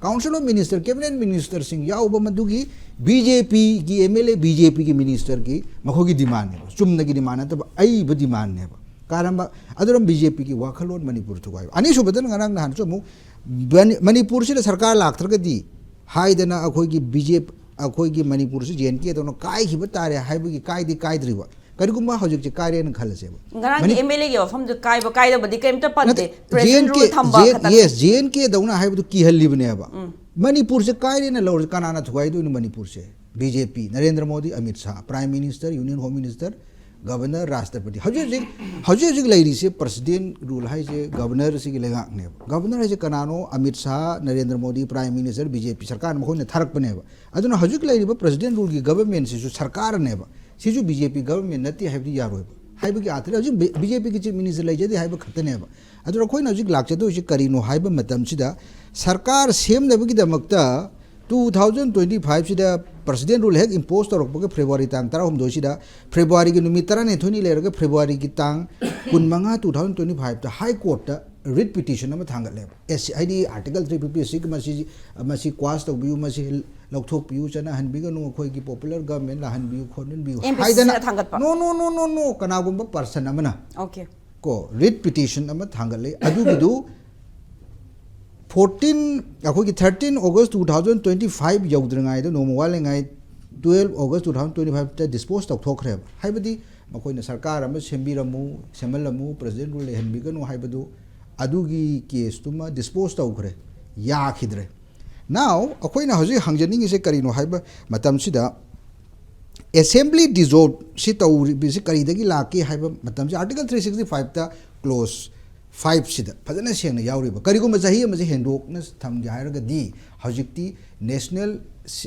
Council of Minister, Cabinet Minister ꯁꯤꯡ ꯌꯥꯎꯕ ꯃꯗꯨꯒꯤ B J P ꯒꯤ M L A, B J P ꯒꯤ minister ꯒꯤ ꯃꯈꯣꯏꯒꯤ demand ꯅꯦꯕ꯫ ꯆꯨꯝꯅꯒꯤ demand ꯅꯠꯇꯕ, ꯑꯏꯕ demand ꯅꯦꯕ꯫ ꯀꯔꯝꯕ, ꯑꯗꯨꯅ B J P ꯒꯤ ꯋꯥꯈꯜꯂꯣꯟ ꯃꯅꯤꯄꯨꯔ ꯊꯨꯒꯥꯏꯕ꯫ ꯑꯅꯤꯁꯨꯕꯗꯅ ꯉꯔꯥꯡ ꯅꯍꯥꯟꯁꯨ ꯑꯃꯨꯛ ꯃꯅꯤ-, ꯃꯅꯤꯄꯨꯔꯁꯤꯗ ꯁꯔꯀꯥꯔ ꯂꯥꯛꯇ꯭ꯔꯒꯗꯤ ꯍꯥꯏꯗꯅ ꯑꯩꯈꯣꯏꯒꯤ B J P, ꯑꯩꯈꯣꯏꯒꯤ ꯃꯅꯤꯄꯨꯔꯁꯤ J N K ꯗꯧꯅ ꯀꯥꯏꯈꯤꯕ ꯇꯥꯔꯦ ꯍꯥꯏꯕꯒꯤ ꯀꯥꯏꯗꯤ ꯀꯥꯏꯗ꯭ꯔꯤꯕ꯫ ꯀꯔꯤꯒꯨꯝꯕ ꯍꯧꯖꯤꯛꯁꯦ ꯀꯥꯏꯔꯦꯅ ꯈꯜꯂꯁꯦꯕ꯫ ꯉꯔꯥꯡꯒꯤ ꯃꯅꯤ-, M L A ꯒꯤ ꯋꯥꯐꯝꯗꯨ ꯀꯥꯏꯕ ꯀꯥꯏꯗꯕꯗꯤ ꯀꯩꯝꯇ ꯄꯟꯗꯦ꯫ ꯅꯠꯇꯦ, President J N K, rule ꯊꯝꯕ J-, ꯈꯛꯇꯅꯤ꯫ Yes, J N K ꯗꯧꯅ ꯍꯥꯏꯕꯗꯨ ꯀꯤꯍꯜꯂꯤꯕꯅꯦꯕ꯫ ꯎꯝ꯫ ꯃꯅꯤꯄꯨꯔꯁꯦ ꯀꯥꯏꯔꯦꯅ ꯂꯧꯔꯁꯦ, ꯀꯅꯥꯅ ꯊꯨꯒꯥꯏꯗꯣꯏꯅꯣ ꯃꯅꯤꯄꯨꯔꯁꯦ? B J P, Narendra Modi, Amit Shah, Prime Minister, Union Home Minister, governor, ꯔꯥꯁꯇ꯭ꯔꯄꯇꯤ, ꯍꯧꯖꯤꯛ ꯍꯧꯖꯤꯛ ꯍꯧꯖꯤꯛ ꯍꯧꯖꯤꯛ ꯂꯩꯔꯤꯁꯦ ꯄ꯭ꯔꯁꯤꯗꯦꯟ ꯔꯨꯜ ꯍꯥꯏꯁꯦ ꯒꯕꯔꯅꯔꯁꯤꯒꯤ ꯂꯩꯉꯥꯛꯅꯦꯕ꯫ ꯒꯕꯔꯅꯔ ꯍꯥꯏꯁꯦ ꯀꯅꯥꯅꯣ? Amit Shah, Narendra Modi, prime minister, B J P ꯁꯔꯀꯥꯔꯅ ꯃꯈꯣꯏꯅ ꯊꯥꯔꯛꯄꯅꯦꯕ꯫ ꯑꯗꯨꯅ ꯍꯧꯖꯤꯛ ꯂꯩꯔꯤꯕ ꯄ꯭ꯔꯁꯤꯗꯦꯟ ꯔꯨꯜꯒꯤ ꯒꯕꯔꯃꯦꯟꯁꯤꯁꯨ ꯁꯔꯀꯥꯔꯅꯦꯕ꯫ ꯁꯤꯁꯨ ꯕꯤ ꯖꯦ ꯄꯤ ꯒꯕꯔꯃꯦꯟ ꯅꯠꯇꯦ ꯍꯥꯏꯕꯗꯤ ꯌꯥꯔꯣꯏꯕ꯫ ꯍꯥꯏꯕꯒꯤ ꯑꯥꯔꯊꯗ ꯍꯧꯖꯤꯛ ꯕꯤ ꯖꯦ ꯄꯤꯒꯤ ꯆꯤꯐ ꯃꯤꯅꯤꯁꯇꯔ ꯂꯩꯖꯗꯦ ꯍꯥꯏꯕ ꯈꯛꯇꯅꯦꯕ꯫ ꯑꯗꯨꯅ ꯑꯩꯈꯣꯏꯅ ꯍꯧꯖꯤꯛ ꯂꯥꯛꯆꯗꯣꯏꯁꯤ ꯀꯔꯤꯅꯣ ꯍꯥꯏꯕ ꯃꯇꯝꯁꯤꯗ, ꯁꯔꯀꯥꯔ ꯁꯦꯝꯅꯕꯒꯤꯗꯃꯛꯇ ꯇꯨ ꯊꯥꯎꯖꯟ ꯇ꯭ꯋꯦꯟꯇꯤ ꯐꯥꯏꯚꯁꯤꯗ ꯄ꯭ꯔꯁꯤꯗꯦꯟ ꯔꯨꯜ ꯍꯦꯛ ꯏꯝꯄꯣꯁ ꯇꯧꯔꯛꯄꯒ ꯐꯦꯕ꯭ꯔꯨꯋꯥꯔꯤ ꯇꯥꯡ ꯇꯔꯥꯍꯨꯝꯗꯣꯏꯁꯤꯗ, ꯐꯦꯕ꯭ꯔꯨꯋꯥꯔꯤꯒꯤ ꯅꯨꯃꯤꯠ ꯇꯔꯥꯅꯤꯊꯣꯏꯅꯤ ꯂꯩꯔꯒ ꯐꯦꯕ꯭ꯔꯨꯋꯥꯔꯤꯒꯤ ꯇꯥꯡ ꯀꯨꯟꯃꯉꯥ, ꯇꯨ ꯊꯥꯎꯖꯟ ꯇ꯭ꯋꯦꯟꯇꯤ ꯐꯥꯏꯚꯇ ꯍꯥꯏ ꯀꯣꯔꯠꯇ ꯔꯤꯠ ꯄꯤꯇꯤꯁꯟ ꯑꯃ ꯊꯥꯡꯒꯠꯂꯦꯕ꯫ ꯑꯦꯁ ꯁꯤ, ꯍꯥꯏꯗꯤ ꯑꯥꯔꯇꯤꯀꯜ ꯊ꯭ꯔꯤ ꯐꯤꯐꯇꯤ ꯁꯤꯛꯁ ꯃꯁꯤ, ꯃꯁꯤ ꯀ꯭ꯋꯥꯁ ꯇꯧꯕꯤꯌꯨ, ꯃꯁꯤ ꯂꯧꯊꯣꯛꯄꯤꯌꯨ, ꯆꯠꯅꯍꯟꯕꯤꯒꯅꯨ, ꯑꯩꯈꯣꯏꯒꯤ ꯄꯣꯄꯨꯂꯔ ꯒꯚꯔꯟꯃꯦꯟ ꯂꯥꯛꯍꯟꯕꯤꯌꯨ, ꯈꯣꯠꯍꯟꯕꯤꯌꯨ ꯑꯦꯝ ꯄꯤ ꯁꯤ ꯁꯤꯅ ꯍꯥꯏꯗꯅ, ꯊꯥꯡꯒꯠꯄ꯫ No, no, no, no, no, ꯀꯅꯥꯒꯨꯝꯕ ꯄꯔꯁꯟ ꯑꯃꯅ, okay, ꯀꯣ, ꯔꯤꯠ ꯄꯤꯇꯤꯁꯟ ꯑꯃ ꯊꯥꯡꯒꯠꯂꯦ꯫ ꯑꯗꯨꯒꯤꯗꯨ ꯐꯣꯔꯇꯤꯟ, ꯑꯩꯈꯣꯏꯒꯤ thirteen August two thousand twenty five ꯌꯧꯗ꯭ꯔꯤꯉꯩꯗ, ꯅꯣꯡꯃ ꯋꯥꯠꯂꯤꯉꯩ, twelve August two thousand twenty ꯐꯥꯏꯚꯇ ꯗꯤꯁꯄꯣꯁ ꯇꯧꯊꯣꯛꯈ꯭ꯔꯦꯕ꯫ ꯍꯥꯏꯕꯗꯤ ꯃꯈꯣꯏꯅ ꯁꯔꯀꯥꯔ ꯑꯃ ꯁꯦꯝꯕꯤꯔꯝꯃꯨ, ꯁꯦꯝꯍꯜꯂꯝꯃꯨ, ꯄ꯭ꯔꯁꯤꯗꯦꯟ ꯔꯨꯜ ꯂꯩꯍꯟꯕꯤꯒꯅꯨ ꯍꯥꯏꯕꯗꯨ, ꯑꯗꯨꯒꯤ ꯀꯦꯁꯇꯨꯃ ꯗꯤꯁꯄꯣꯁ ꯇꯧꯈ꯭ꯔꯦ, ꯌꯥꯈꯤꯗ꯭ꯔꯦ꯫ Now ꯑꯩꯈꯣꯏꯅ ꯍꯧꯖꯤꯛ ꯍꯪꯖꯅꯤꯡꯉꯤꯁꯦ ꯀꯔꯤꯅꯣ ꯍꯥꯏꯕ ꯃꯇꯝꯁꯤꯗ, ꯑꯦꯁꯦꯝꯕ꯭ꯂꯤ ꯗꯤꯖꯣꯜꯕꯁꯤ ꯇꯧꯔꯤꯕꯁꯤ ꯀꯔꯤꯗꯒꯤ ꯂꯥꯛꯀꯦ ꯍꯥꯏꯕ ꯃꯇꯝꯁꯤ, ꯑꯥꯔꯇꯤꯀꯜ ꯊ꯭ꯔꯤ ꯁꯤꯛꯁꯇꯤ ꯐꯥꯏꯚꯇ ꯀ꯭ꯂꯣꯖ ꯐꯥꯏꯚꯁꯤꯗ ꯐꯖꯅ ꯁꯦꯡꯅ ꯌꯥꯎꯔꯤꯕ, ꯀꯔꯤꯒꯨꯝꯕ ꯆꯍꯤ ꯑꯃꯁꯤ ꯍꯦꯟꯗꯣꯛꯅ ꯊꯝꯒꯦ ꯍꯥꯏꯔꯒꯗꯤ, ꯍꯧꯖꯤꯛꯇꯤ ꯅꯦꯁꯅꯦꯜ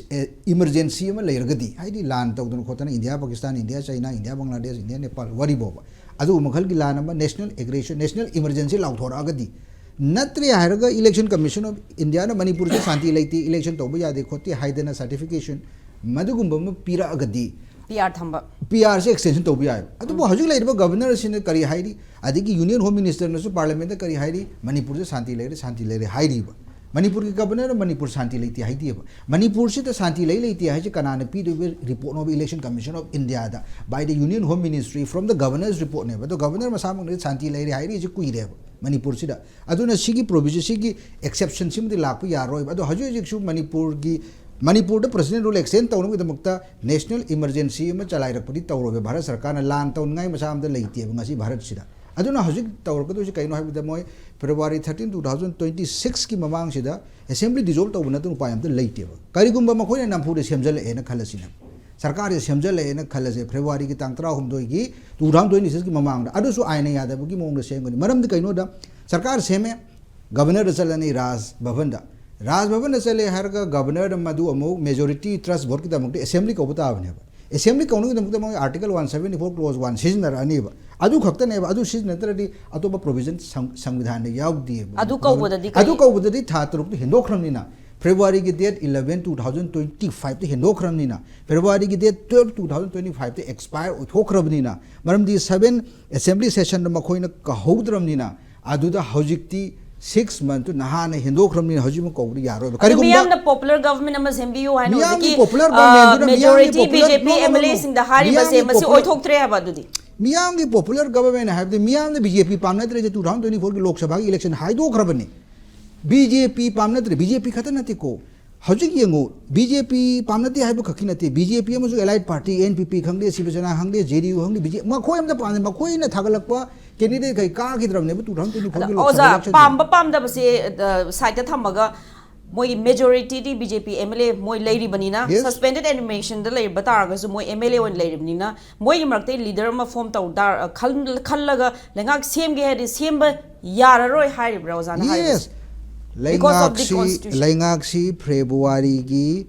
ꯏꯃꯔꯖꯦꯟꯁꯤ ꯑꯃ ꯂꯩꯔꯒꯗꯤ, ꯍꯥꯏꯗꯤ ꯂꯥꯟ ꯇꯧꯗꯅ ꯈꯣꯠꯇꯅ ꯏꯟꯗꯤꯌꯥ, ꯄꯥꯀꯤꯁꯇꯥꯟ, ꯏꯟꯗꯤꯌꯥ, ꯆꯩꯅꯥ, ꯏꯟꯗꯤꯌꯥ, ꯕꯪꯒ꯭ꯂꯥꯗꯦꯁ, ꯏꯟꯗꯤꯌꯥ, ꯅꯦꯄꯥꯜ, ꯋꯥꯔꯤ ꯐꯥꯎꯕ, ꯑꯗꯨꯒꯨꯝꯕ ꯃꯈꯜꯒꯤ ꯂꯥꯟ ꯑꯃ, ꯅꯦꯁꯅꯦꯜ ꯑꯦꯒ꯭ꯔꯦꯁꯟ, ꯅꯦꯁꯅꯦꯜ ꯏꯃꯔꯖꯦꯟꯁꯤ ꯂꯥꯎꯊꯣꯔꯛꯑꯒꯗꯤ, ꯅꯠꯇ꯭ꯔꯦ ꯍꯥꯏꯔꯒ ꯏꯂꯦꯛꯁꯟ ꯀꯃꯤꯁꯟ ꯑꯣꯐ ꯏꯟꯗꯤꯌꯥꯅ ꯃꯅꯤꯄꯨꯔꯁꯦ ꯁꯥꯟꯇꯤ ꯂꯩꯇꯦ, ꯏꯂꯦꯛꯁꯟ ꯇꯧꯕ ꯌꯥꯗꯦ ꯈꯣꯠꯇꯦ ꯍꯥꯏꯗꯅ ꯁꯥꯔꯇꯤꯐꯤꯀꯦꯁꯟ ꯃꯗꯨꯒꯨꯝꯕ ꯑꯃ ꯄꯤꯔꯛꯑꯒꯗꯤ, ꯄꯤ ꯑꯥꯔ ꯊꯝꯕ꯫ ꯄꯤ ꯑꯥꯔꯁꯦ ꯑꯦꯛꯁꯇꯦꯟꯁꯟ ꯇꯧꯕ ꯌꯥꯏꯕ꯫ ꯑꯗꯨꯕꯨ ꯎꯝ꯫ ꯍꯧꯖꯤꯛ ꯂꯩꯔꯤꯕ ꯒꯕꯔꯅꯔꯁꯤꯅ ꯀꯔꯤ ꯍꯥꯏꯔꯤ, ꯑꯗꯒꯤ ꯌꯨꯅꯤꯌꯟ ꯍꯣꯝ ꯃꯤꯅꯤꯁꯇꯔꯅꯁꯨ ꯄꯥꯔꯂꯤꯌꯥꯃꯦꯟꯠꯇ ꯀꯔꯤ ꯍꯥꯏꯔꯤ, ꯃꯅꯤꯄꯨꯔꯁꯦ ꯁꯥꯟꯇꯤ ꯂꯩꯔꯦ, ꯁꯥꯟꯇꯤ ꯂꯩꯔꯦ ꯍꯥꯏꯔꯤꯕ꯫ ꯃꯅꯤꯄꯨꯔꯒꯤ ꯒꯕꯔꯅꯔꯅ ꯃꯅꯤꯄꯨꯔ ꯁꯥꯟꯇꯤ ꯂꯩꯇꯦ ꯍꯥꯏꯗꯦꯕ꯫ ꯃꯅꯤꯄꯨꯔꯁꯤꯗ ꯁꯥꯟꯇꯤ ꯂꯩ ꯂꯩꯇꯦ ꯍꯥꯏꯁꯦ ꯀꯅꯥꯅ ꯄꯤꯗꯣꯏꯕ ꯔꯤꯄꯣꯔꯠꯅꯣꯕ? Election Commission of India the, by the Union Home Ministry, from the Governor's report ꯅꯦꯕ꯫ ꯑꯗꯣ ꯒꯕꯔꯅꯔ ꯃꯁꯥꯃꯛꯅ ꯁꯥꯟꯇꯤ ꯂꯩꯔꯦ ꯍꯥꯏꯔꯤꯁꯦ ꯀꯨꯏꯔꯦꯕ ꯃꯅꯤꯄꯨꯔꯁꯤꯗ꯫ ꯑꯗꯨꯅ ꯁꯤꯒꯤ ꯄ꯭ꯔꯣꯚꯤꯖꯟ, ꯁꯤꯒꯤ ꯑꯦꯛꯁꯦꯞꯁꯟ ꯁꯤꯃꯗꯤ ꯂꯥꯛꯄ ꯌꯥꯔꯣꯏꯕ꯫ ꯑꯗꯣ ꯍꯧꯖꯤꯛ ꯍꯧꯖꯤꯛꯁꯨ ꯃꯅꯤꯄꯨꯔꯒꯤ, ꯃꯅꯤꯄꯨꯔꯗ ꯄ꯭ꯔꯁꯤꯗꯦꯟ ꯔꯨꯜ ꯑꯦꯛꯁꯇꯦꯟ ꯇꯧꯅꯕꯒꯤꯗꯃꯛꯇ ꯅꯦꯁꯅꯦꯜ ꯏꯃꯔꯖꯦꯟꯁꯤ ꯑꯃ ꯆꯂꯥꯏꯔꯛꯄꯗꯤ ꯇꯧꯔꯣꯏꯕ꯫ ꯚꯥꯔꯠ ꯁꯔꯀꯥꯔꯅ ꯂꯥꯟ ꯇꯧꯅꯤꯡꯉꯥꯏ ꯃꯆꯥ ꯑꯃꯗ ꯂꯩꯇꯦꯕ ꯉꯁꯤ ꯚꯥꯔꯠꯁꯤꯗ꯫ ꯑꯗꯨꯅ ꯍꯧꯖꯤꯛ ꯇꯧꯔꯛꯀꯗꯣꯏꯁꯤ ꯀꯩꯅꯣ ꯍꯥꯏꯕꯗ, ꯃꯣꯏ February thirteen, two thousand twenty ꯁꯤꯛꯁꯀꯤ ꯃꯃꯥꯡꯁꯤꯗ ꯑꯦꯁꯦꯝꯕ꯭ꯂꯤ ꯗꯤꯖꯣꯜꯕ ꯇꯧꯕ ꯅꯠꯇꯅ ꯎꯄꯥꯏ ꯑꯝꯇ ꯂꯩꯇꯦꯕ꯫ ꯀꯔꯤꯒꯨꯝꯕ ꯃꯈꯣꯏꯅ ꯅꯝꯐꯨꯗ ꯁꯦꯝꯖꯤꯜꯂꯛꯑꯦꯅ ꯈꯜꯂꯁꯤꯅꯦ, ꯁꯔꯀꯥꯔꯁꯦ ꯁꯦꯝꯖꯤꯜꯂꯛꯑꯦꯅ ꯈꯜꯂꯁꯦ, ꯐꯦꯕ꯭ꯔꯨꯋꯥꯔꯤꯒꯤ ꯇꯥꯡ ꯇꯔꯥꯍꯨꯝꯗꯣꯏꯒꯤ ꯇꯨ ꯊꯥꯎꯖꯟ ꯇ꯭ꯋꯦꯟꯇꯤ ꯁꯤꯛꯁꯀꯤ ꯃꯃꯥꯡꯗ, ꯑꯗꯨꯁꯨ ꯑꯥꯏꯟꯅ ꯌꯥꯗꯕꯒꯤ ꯃꯑꯣꯡꯗ ꯁꯦꯝꯒꯅꯤ꯫ ꯃꯔꯝꯗꯤ ꯀꯩꯅꯣꯗ, ꯁꯔꯀꯥꯔ ꯁꯦꯝꯃꯦ, ꯒꯕꯔꯅꯔꯗ ꯆꯠꯂꯅꯤ, ꯔꯥꯖ ꯚꯕꯟꯗ꯫ ꯔꯥꯖ ꯚꯕꯟꯗ ꯆꯠꯂꯦ ꯍꯥꯏꯔꯒ ꯒꯕꯔꯅꯔꯗ ꯃꯗꯨ ꯑꯃꯨꯛ ꯃꯦꯖꯣꯔꯤꯇꯤ ꯇ꯭ꯔꯁ ꯚꯣꯠꯀꯤꯗꯃꯛꯇ ꯑꯦꯁꯦꯝꯕ꯭ꯂꯤ ꯀꯧꯕ ꯇꯥꯕꯅꯦꯕ꯫ ꯑꯦꯁꯦꯝꯕ꯭ꯂꯤ ꯀꯧꯅꯕꯒꯤꯗꯃꯛꯇ ꯃꯣꯏ article one seventy four clause one ꯁꯤꯖꯤꯟꯅꯔꯛꯑꯅꯦꯕ꯫ ꯑꯗꯨ ꯈꯛꯇꯅꯦꯕ, ꯑꯗꯨ ꯁꯤꯖꯤꯟꯅꯗ꯭ꯔꯗꯤ ꯑꯇꯣꯞꯄ ꯄ꯭ꯔꯣꯚꯤꯖꯟ ꯁꯪ-, ꯁꯪꯕꯤꯙꯥꯟꯗ ꯌꯥꯎꯗꯦꯕ꯫ ꯑꯗꯨ ꯀꯧꯕꯗꯗꯤ ꯀꯔꯤ? ꯑꯗꯨ ꯀꯧꯕꯗꯗꯤ ꯊꯥ ꯇꯔꯨꯛꯇ ꯍꯦꯟꯗꯣꯛꯈ꯭ꯔꯕꯅꯤꯅ, ꯐꯦꯕ꯭ꯔꯨꯋꯥꯔꯤꯒꯤ date eleven, two thousand twenty ꯐꯥꯏꯚꯇ ꯍꯦꯟꯗꯣꯛꯈ꯭ꯔꯕꯅꯤꯅ, ꯐꯦꯕ꯭ꯔꯨꯋꯥꯔꯤꯒꯤ date twelve, two thousand twenty ꯐꯥꯏꯚꯇ ꯑꯦꯛꯁꯄꯥꯌꯔ ꯑꯣꯏꯊꯣꯛꯈ꯭ꯔꯕꯅꯤꯅ, ꯃꯔꯝꯗꯤ ꯁꯕꯦꯟ ꯑꯦꯁꯦꯝꯕ꯭ꯂꯤ ꯁꯦꯁꯟꯗ ꯃꯈꯣꯏꯅ ꯀꯧꯍꯧꯗ꯭ꯔꯕꯅꯤꯅ, ꯑꯗꯨꯗ ꯍꯧꯖꯤꯛꯇꯤ ꯁꯤꯛꯁ ꯃꯟꯠꯇꯨ ꯅꯍꯥꯟꯅ ꯍꯦꯟꯗꯣꯛꯈ꯭ꯔꯕꯅꯤꯅ ꯍꯧꯖꯤꯛꯃꯛ ꯀꯧꯕꯗꯤ ꯌꯥꯔꯣꯏꯕ꯫ ꯑꯗꯨ ꯀꯔꯤꯒꯨꯝꯕ ꯃꯤꯌꯥꯝꯅ ꯄꯣꯄꯨꯂꯔ ꯒꯚꯔꯟꯃꯦꯟꯠ ꯑꯃ ꯁꯦꯝꯕꯤꯌꯨ ꯍꯥꯏꯅ ꯃꯤꯌꯥꯝꯒꯤ ꯍꯧꯖꯤꯛꯀꯤ, ꯄꯣꯄꯨꯂꯔ ꯑ, ꯒꯚꯔꯟꯃꯦꯟꯠꯇꯨꯅ ꯃꯦꯖꯣꯔꯤꯇꯤ ꯃꯤꯌꯥꯝꯒꯤ ꯄꯣꯄꯨꯂꯔ, ꯕꯤ ꯖꯦ ꯄꯤ ꯅꯣ, ꯅꯣ, ꯅꯣ, ꯑꯦꯝ ꯑꯦꯜ ꯑꯦꯁꯤꯡꯗ ꯍꯥꯏꯔꯤꯕꯁꯦ ꯃꯤꯌꯥꯝꯒꯤ ꯃꯁꯤ ꯄꯣꯄꯨꯂꯔ ꯑꯣꯏꯊꯣꯛꯇ꯭ꯔꯦ ꯍꯥꯏꯕ ꯑꯗꯨꯗꯤ꯫ ꯃꯤꯌꯥꯝꯒꯤ ꯄꯣꯄꯨꯂꯔ ꯒꯚꯔꯟꯃꯦꯟꯠ ꯍꯥꯏꯕꯗꯤ ꯃꯤꯌꯥꯝꯅ ꯕꯤ ꯖꯦ ꯄꯤ ꯄꯥꯝꯅꯗ꯭ꯔꯦꯁꯦ ꯇꯨ ꯊꯥꯎꯖꯟ ꯇ꯭ꯋꯦꯟꯇꯤ ꯐꯣꯔꯒꯤ ꯂꯣꯛ ꯁꯚꯥꯒꯤ ꯏꯂꯦꯛꯁꯟ ꯍꯥꯏꯗꯣꯛꯈ꯭ꯔꯕꯅꯤ꯫ ꯕꯤ ꯖꯦ ꯄꯤ ꯄꯥꯝꯅꯗ꯭ꯔꯦ, ꯕꯤ ꯖꯦ ꯄꯤ ꯈꯛꯇ ꯅꯠꯇꯦꯀꯣ꯫ ꯍꯧꯖꯤꯛ ꯌꯦꯡꯉꯨ, ꯕꯤ ꯖꯦ ꯄꯤ ꯄꯥꯝꯅꯗꯦ ꯍꯥꯏꯕ ꯈꯛꯀꯤ ꯅꯠꯇꯦ, ꯕꯤ ꯖꯦ ꯄꯤ ꯑꯃꯁꯨꯡ ꯑꯦꯂꯥꯏꯠ ꯄꯥꯔꯇꯤ, ꯑꯦꯟ ꯄꯤ ꯄꯤ ꯈꯪꯗꯦ, ꯁꯤꯕ ꯁꯦꯅꯥ ꯈꯪꯗꯦ, ꯖꯦ ꯗꯤ ꯌꯨ ꯈꯪꯗꯦ, ꯕꯤ ꯖꯦ ꯄꯤ, ꯃꯈꯣꯏ ꯑꯝꯇ ꯄꯥꯝꯗꯦ꯫ ꯃꯈꯣꯏꯅ ꯊꯥꯒꯠꯂꯛꯄ ꯀꯦꯟꯗꯤꯗꯦꯠ ꯈꯩ ꯀꯥꯈꯤꯗ꯭ꯔꯕꯅꯦꯕ ꯇꯨ ꯊꯥꯎꯖꯟ ꯇ꯭ꯋꯦꯟꯇꯤ ꯐꯣꯔꯒꯤ ꯑꯗꯣ ꯂꯣꯛ ꯁꯚꯥ ꯑꯣꯖꯥ, ꯏꯂꯦꯛꯁꯟꯁꯦ꯫ ꯄꯥꯝꯕ ꯄꯥꯝꯗꯕꯁꯦ, ꯑ, ꯁꯥꯏꯠꯇ ꯊꯝꯃꯒ, ꯃꯣꯏꯒꯤ ꯃꯦꯖꯣꯔꯤꯇꯤꯗꯤ B J P M L A ꯃꯣꯏ ꯂꯩꯔꯤꯕꯅꯤꯅ, Yes. ꯁꯁꯄꯦꯟꯗꯦꯗ ꯑꯦꯅꯤꯃꯦꯁꯟꯗ ꯂꯩꯔꯕ ꯇꯥꯔꯒꯁꯨ ꯃꯣꯏ ꯑꯦꯝ ꯑꯦꯜ ꯑꯦ ꯑꯣꯏꯅ ꯂꯩꯔꯤꯕꯅꯤꯅ, ꯃꯣꯏꯒꯤ ꯃꯔꯛꯇꯩ ꯂꯤꯗꯔ ꯑꯃ ꯐꯣꯔꯝ ꯇꯧ ꯇꯥꯔ-, ꯑ, ꯈꯜ-, ꯈꯜꯂꯒ ꯂꯩꯉꯥꯛ ꯁꯦꯝꯒꯦ ꯍꯥꯏꯔꯗꯤ ꯁꯦꯝꯕ ꯌꯥꯔꯔꯣꯏ ꯍꯥꯏꯔꯤꯕ꯭ꯔꯥ ꯑꯣꯖꯥꯅ ꯍꯥꯏꯔꯤꯕꯁꯦ? Yes. Because of the ꯂꯩꯉꯥꯛꯁꯤ, constitution. ꯂꯩꯉꯥꯛꯁꯤ ꯐꯦꯕ꯭ꯔꯨꯋꯥꯔꯤꯒꯤ,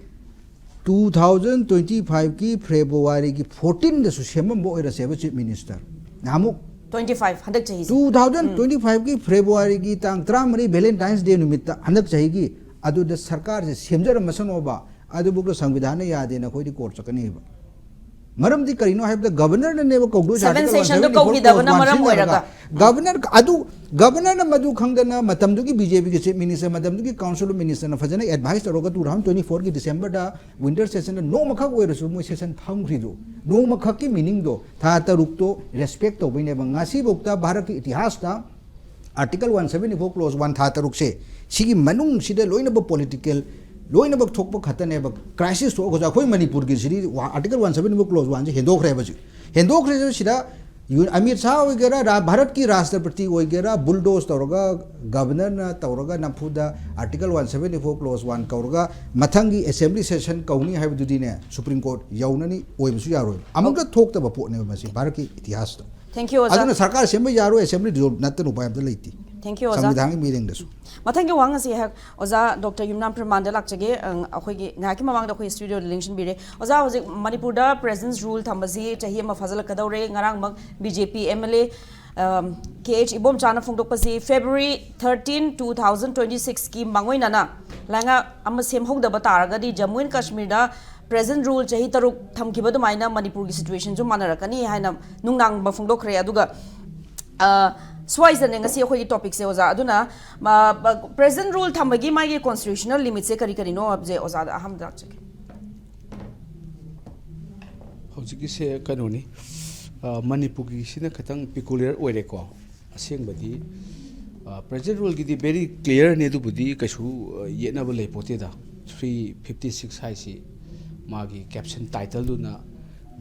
ꯇꯨ ꯊꯥꯎꯖꯟ ꯇ꯭ꯋꯦꯟꯇꯤ ꯐꯥꯏꯚꯀꯤ ꯐꯦꯕ꯭ꯔꯨꯋꯥꯔꯤꯒꯤ ꯐꯣꯔꯇꯤꯟꯗꯁꯨ ꯁꯦꯝꯃꯝꯕ ꯑꯣꯏꯔꯁꯦꯕ, ꯆꯤꯐ ꯃꯤꯅꯤꯁꯇꯔ꯫ ꯅꯍꯥꯟꯃꯨꯛ ꯇ꯭ꯋꯦꯟꯇꯤ ꯐꯥꯏꯚ, ꯍꯟꯗꯛ ꯆꯍꯤꯁꯦ꯫ ꯇꯨ ꯊꯥꯎꯖꯟ ꯇ꯭ꯋꯦꯟꯇꯤ ꯐꯥꯏꯚꯀꯤ ꯐꯦꯕ꯭ꯔꯨꯋꯥꯔꯤꯒꯤ ꯇꯥꯡ ꯇꯔꯥꯃꯔꯤ, ꯚꯦꯂꯦꯟꯇꯥꯏꯟꯁ ꯗꯦ ꯅꯨꯃꯤꯠꯇ, ꯍꯟꯗꯛ ꯆꯍꯤꯒꯤ, ꯑꯗꯨꯗ ꯁꯔꯀꯥꯔꯁꯦ ꯁꯦꯝꯖꯔꯝꯃꯁꯅꯣꯕ, ꯑꯗꯨꯕꯨꯛꯇ ꯁꯪꯕꯤꯙꯥꯟꯅ ꯌꯥꯗꯦꯅ ꯑꯩꯈꯣꯏꯗꯤ ꯀꯣꯔꯠ ꯆꯠꯀꯅꯦꯕ꯫ ꯃꯔꯝꯗꯤ ꯀꯔꯤꯅꯣ ꯍꯥꯏꯕꯗ, ꯒꯕꯔꯅꯔꯅꯅꯦꯕ ꯀꯧꯗꯣꯏꯁꯦ, Seven ꯑꯥꯔꯇꯤꯀꯜ session ꯗꯣ ꯋꯥꯟ ꯁꯕꯦꯟꯇꯤ ꯐꯣꯔ ꯀꯧꯈꯤꯗꯕꯅ ꯀ꯭ꯂꯣꯖ ꯋꯥꯟ ꯃꯔꯝ ꯁꯤꯖꯤꯟꯅꯔꯒ꯫ ꯑꯣꯏꯔꯒ꯫ ꯒꯕꯔꯅꯔ ꯑꯗꯨ, ꯒꯕꯔꯅꯔꯅ ꯃꯗꯨ ꯈꯪꯗꯅ ꯃꯇꯝꯗꯨꯒꯤ ꯕꯤ ꯖꯦ ꯄꯤꯒꯤ ꯆꯤꯐ ꯃꯤꯅꯤꯁꯇꯔ, ꯃꯇꯝꯗꯨꯒꯤ ꯀꯥꯎꯟꯁꯤꯜ ꯑꯣꯐ ꯃꯤꯅꯤꯁꯇꯔꯅ ꯐꯖꯅ ꯑꯦꯗꯚꯥꯏꯁ ꯇꯧꯔꯒ ꯇꯨ ꯊꯥꯎꯖꯟ ꯇ꯭ꯋꯦꯟꯇꯤ ꯐꯣꯔꯒꯤ ꯗꯤꯁꯦꯝꯕꯔꯗ ꯋꯤꯟꯇꯔ ꯁꯦꯁꯟꯗ ꯅꯣꯡꯃꯈꯛ ꯑꯣꯏꯔꯁꯨ ꯃꯣꯏ ꯁꯦꯁꯟ ꯐꯝꯈ꯭ꯔꯤꯗꯣ, ꯅꯣꯡꯃꯈꯛꯀꯤ ꯃꯤꯅꯤꯡꯗꯣ, ꯊꯥ ꯇꯔꯨꯛꯇꯣ ꯔꯦꯁꯄꯦꯛ ꯇꯧꯕꯩꯅꯦꯕ꯫ ꯉꯁꯤꯐꯥꯎꯗ ꯚꯥꯔꯠꯀꯤ ꯏꯇꯤꯍꯥꯁꯇ article one seventy four clause one, ꯊꯥ ꯇꯔꯨꯛꯁꯦ, ꯁꯤꯒꯤ ꯃꯅꯨꯡꯁꯤꯗ ꯂꯣꯏꯅꯃꯛ ꯄꯣꯂꯤꯇꯤꯀꯦꯜ, ꯂꯣꯏꯅꯃꯛ ꯊꯣꯛꯄ ꯈꯛꯇꯅꯦꯕ꯫ ꯀ꯭ꯔꯥꯏꯁꯤꯁ ꯊꯣꯛꯑꯒꯁꯨ ꯑꯩꯈꯣꯏ ꯃꯅꯤꯄꯨꯔꯒꯤꯁꯤꯗꯤ ꯋꯥ-, article one seventy four clause ꯋꯥꯟꯁꯦ ꯍꯦꯟꯗꯣꯛꯈ꯭ꯔꯦꯕ ꯍꯧꯖꯤꯛ꯫ ꯍꯦꯟꯗꯣꯛꯈ꯭ꯔꯦ ꯁꯤꯗ ꯌꯨ- ꯑꯃꯤꯠ ꯁꯥꯍ ꯑꯣꯏꯒꯦꯔꯥ, ꯔꯥ- ꯚꯥꯔꯠꯀꯤ ꯔꯥꯁꯇ꯭ꯔꯄꯇꯤ ꯑꯣꯏꯒꯦꯔꯥ, ꯕꯨꯜꯗꯣꯁ ꯇꯧꯔꯒ, ꯒꯕꯔꯅꯔꯅ ꯇꯧꯔꯒ, ꯅꯝꯐꯨꯗ article one seventy four close one ꯀꯧꯔꯒ, ꯃꯊꯪꯒꯤ ꯑꯦꯁꯦꯝꯕ꯭ꯂꯤ ꯁꯦꯁꯟ ꯀꯧꯅꯤ ꯍꯥꯏꯕꯗꯨꯗꯤꯅꯦ, ꯁꯨꯄ꯭ꯔꯤꯝ ꯀꯣꯔꯠ ꯌꯧꯅꯅꯤ, ꯑꯣꯏꯕꯁꯨ ꯌꯥꯔꯣꯏ꯫ ꯑꯃꯨꯛꯇ ꯊꯣꯛꯇꯕ ꯄꯣꯠꯅꯦꯕ ꯃꯁꯤ ꯚꯥꯔꯠꯀꯤ ꯏꯇꯤꯍꯥꯁꯇ꯫ Thank you, ꯑꯣꯖꯥ꯫ ꯑꯗꯨꯅ ꯁꯔꯀꯥꯔ ꯁꯦꯝꯕ ꯌꯥꯔꯣꯏ, ꯑꯦꯁꯦꯝꯕ꯭ꯂꯤ ꯗꯤꯖꯣꯜꯕ ꯅꯠꯇꯅ ꯎꯄꯥꯏ ꯑꯝꯇ ꯂꯩꯇꯦ꯫ Thank you, ꯑꯣꯖꯥ꯫ ꯁꯪꯕꯤꯙꯥꯟꯒꯤ ꯃꯤꯠꯌꯦꯡꯗꯁꯨ꯫ ꯃꯊꯪꯒꯤ ꯋꯥꯍꯪ ꯑꯁꯤ ꯑꯩꯍꯥꯛ ꯑꯣꯖꯥ ꯗꯣꯛꯇꯔ ꯌꯨꯝꯅꯥꯝ ꯄ꯭ꯔꯦꯃꯥꯟꯗ ꯂꯥꯛꯆꯒꯦ꯫ ꯑꯪ, ꯑꯩꯈꯣꯏꯒꯤ ꯉꯥꯏꯍꯥꯛꯀꯤ ꯃꯃꯥꯡꯗ ꯑꯩꯈꯣꯏ ꯁ꯭ꯇꯨꯗꯤꯑꯣꯗ ꯂꯦꯡꯁꯤꯟꯕꯤꯔꯦ꯫ ꯑꯣꯖꯥ, ꯍꯧꯖꯤꯛ ꯃꯅꯤꯄꯨꯔꯗ ꯄ꯭ꯔꯦꯁꯤꯗꯦꯟꯁ ꯔꯨꯜ ꯊꯝꯕꯁꯤ ꯆꯍꯤ ꯑꯃ ꯐꯥꯖꯤꯜꯂꯛꯀꯗꯧꯔꯦ꯫ ꯉꯔꯥꯡꯃꯛ B J P M L A, um, K H ꯏꯕꯣꯝꯆꯥꯅ ꯐꯣꯡꯗꯣꯛꯄꯁꯤ, February thirteen, two thousand twenty sixꯀꯤ ꯃꯥꯡꯑꯣꯏꯅꯅ ꯂꯩꯉꯥꯛ ꯑꯃ ꯁꯦꯝꯍꯧꯗꯕ ꯇꯥꯔꯒꯗꯤ ꯖꯝꯃꯨ ꯑꯦꯟ ꯀꯥꯁꯃꯤꯔꯗ ꯄ꯭ꯔꯦꯁꯤꯗꯦꯟꯁ ꯔꯨꯜ ꯆꯍꯤ ꯇꯔꯨꯛ ꯊꯝꯈꯤꯕ ꯑꯗꯨꯃꯥꯏꯅ ꯃꯅꯤꯄꯨꯔꯒꯤ ꯁꯤꯆꯨꯋꯦꯁꯟꯁꯨ ꯃꯥꯟꯅꯔꯛꯀꯅꯤ ꯍꯥꯏꯅ ꯅꯨꯡꯅꯥꯡꯕ ꯐꯣꯡꯗꯣꯛꯈ꯭ꯔꯦ꯫ ꯑꯗꯨꯒ, ꯑ, ꯁ꯭ꯋꯥꯏꯁꯤꯗꯅꯦ ꯉꯁꯤ ꯑꯩꯈꯣꯏꯒꯤ ꯇꯣꯄꯤꯛꯁꯦ, ꯑꯣꯖꯥ꯫ ꯑꯗꯨꯅ, ꯃ, ꯕ, ꯄ꯭ꯔꯦꯁꯤꯗꯦꯟꯁ ꯔꯨꯜ ꯊꯝꯕꯒꯤ ꯃꯥꯒꯤ ꯀꯣꯟꯁꯇꯤꯇ꯭ꯌꯨꯁꯅꯦꯜ ꯂꯤꯃꯤꯠꯁꯦ ꯀꯔꯤ ꯀꯔꯤꯅꯣ ꯍꯥꯏꯕꯁꯦ ꯑꯣꯖꯥꯗ ꯑꯍꯥꯟꯕꯗ ꯂꯥꯛꯆꯒꯦ꯫ ꯍꯧꯖꯤꯛꯀꯤꯁꯦ ꯀꯩꯅꯣꯅꯤ, ꯑ, ꯃꯅꯤꯄꯨꯔꯒꯤꯁꯤꯅ ꯈꯤꯇꯪ ꯄꯤꯀꯨꯂꯤꯌꯔ ꯑꯣꯏꯔꯦꯀꯣ꯫ ꯑꯁꯦꯡꯕꯗꯤ, ꯑ, ꯄ꯭ꯔꯦꯁꯤꯗꯦꯟꯁ ꯔꯨꯜꯒꯤꯗꯤ ꯚꯦꯔꯤ ꯀ꯭ꯂꯤꯌꯔꯅꯤ, ꯑꯗꯨꯕꯨꯗꯤ ꯀꯩꯁꯨ, ꯑ, ꯌꯦꯠꯅꯕ ꯂꯩꯄꯣꯠꯇꯦꯗ꯫ ꯊ꯭ꯔꯤ ꯐꯤꯐꯇꯤ ꯁꯤꯛꯁ ꯍꯥꯏꯁꯤ ꯃꯥꯒꯤ caption ꯇꯥꯏꯇꯜꯗꯨꯅ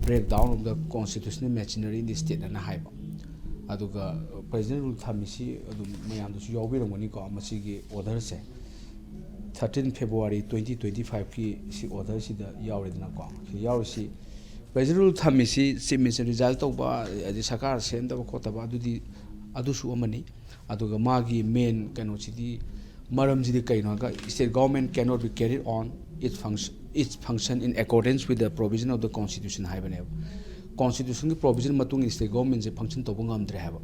Breakdown of the Constitutional Machinery in the State ꯑꯅ ꯍꯥꯏꯕ꯫ ꯑꯗꯨꯒ ꯄ꯭ꯔꯦꯁꯤꯗꯦꯟꯁ ꯔꯨꯜ ꯊꯝꯃꯤꯁꯤ ꯑꯗꯨꯝ ꯃꯌꯥꯝꯗꯁꯨ ꯌꯥꯎꯕꯤꯔꯝꯒꯅꯤꯀꯣ, ꯃꯁꯤꯒꯤ ꯑꯣꯔꯗꯔꯁꯦ꯫ Thirteen February twenty twenty fiveꯀꯤ ꯁꯤ ꯑꯣꯔꯗꯔꯁꯤꯗ ꯌꯥꯎꯔꯦꯗꯅꯀꯣ꯫ ꯁꯤ ꯌꯥꯎꯔꯤꯁꯤ ꯄ꯭ꯔꯦꯁꯤꯗꯦꯟꯁ ꯔꯨꯜ ꯊꯝꯃꯤꯁꯤ ꯆꯤꯐ ꯃꯤꯅꯤꯁꯇꯔ ꯔꯤꯖꯥꯏꯟ ꯇꯧꯕ, ꯑꯗꯩ ꯁꯔꯀꯥꯔ ꯁꯦꯝꯗꯕ ꯈꯣꯠꯇꯕ, ꯑꯗꯨꯗꯤ, ꯑꯗꯨꯁꯨ ꯑꯃꯅꯤ꯫ ꯑꯗꯨꯒ ꯃꯥꯒꯤ ꯃꯦꯟ ꯀꯩꯅꯣꯁꯤꯗꯤ, ꯃꯔꯝꯁꯤꯗꯤ ꯀꯩꯅꯣ ꯍꯥꯏꯔꯒ, state government cannot be carried on its function, its function in accordance with the provision of the constitution ꯍꯥꯏꯕꯅꯦꯕ꯫ ꯀꯣꯟꯁꯇꯤꯇ꯭ꯌꯨꯁꯟꯒꯤ ꯄ꯭ꯔꯣꯕꯤꯖꯟ ꯃꯇꯨꯡ ꯏꯟꯅ ꯁ꯭ꯇꯦꯠ ꯒꯣꯚꯔꯟꯃꯦꯟꯁꯦ ꯐꯪꯁꯟ ꯇꯧꯕ ꯉꯝꯗ꯭ꯔꯦ ꯍꯥꯏꯕ꯫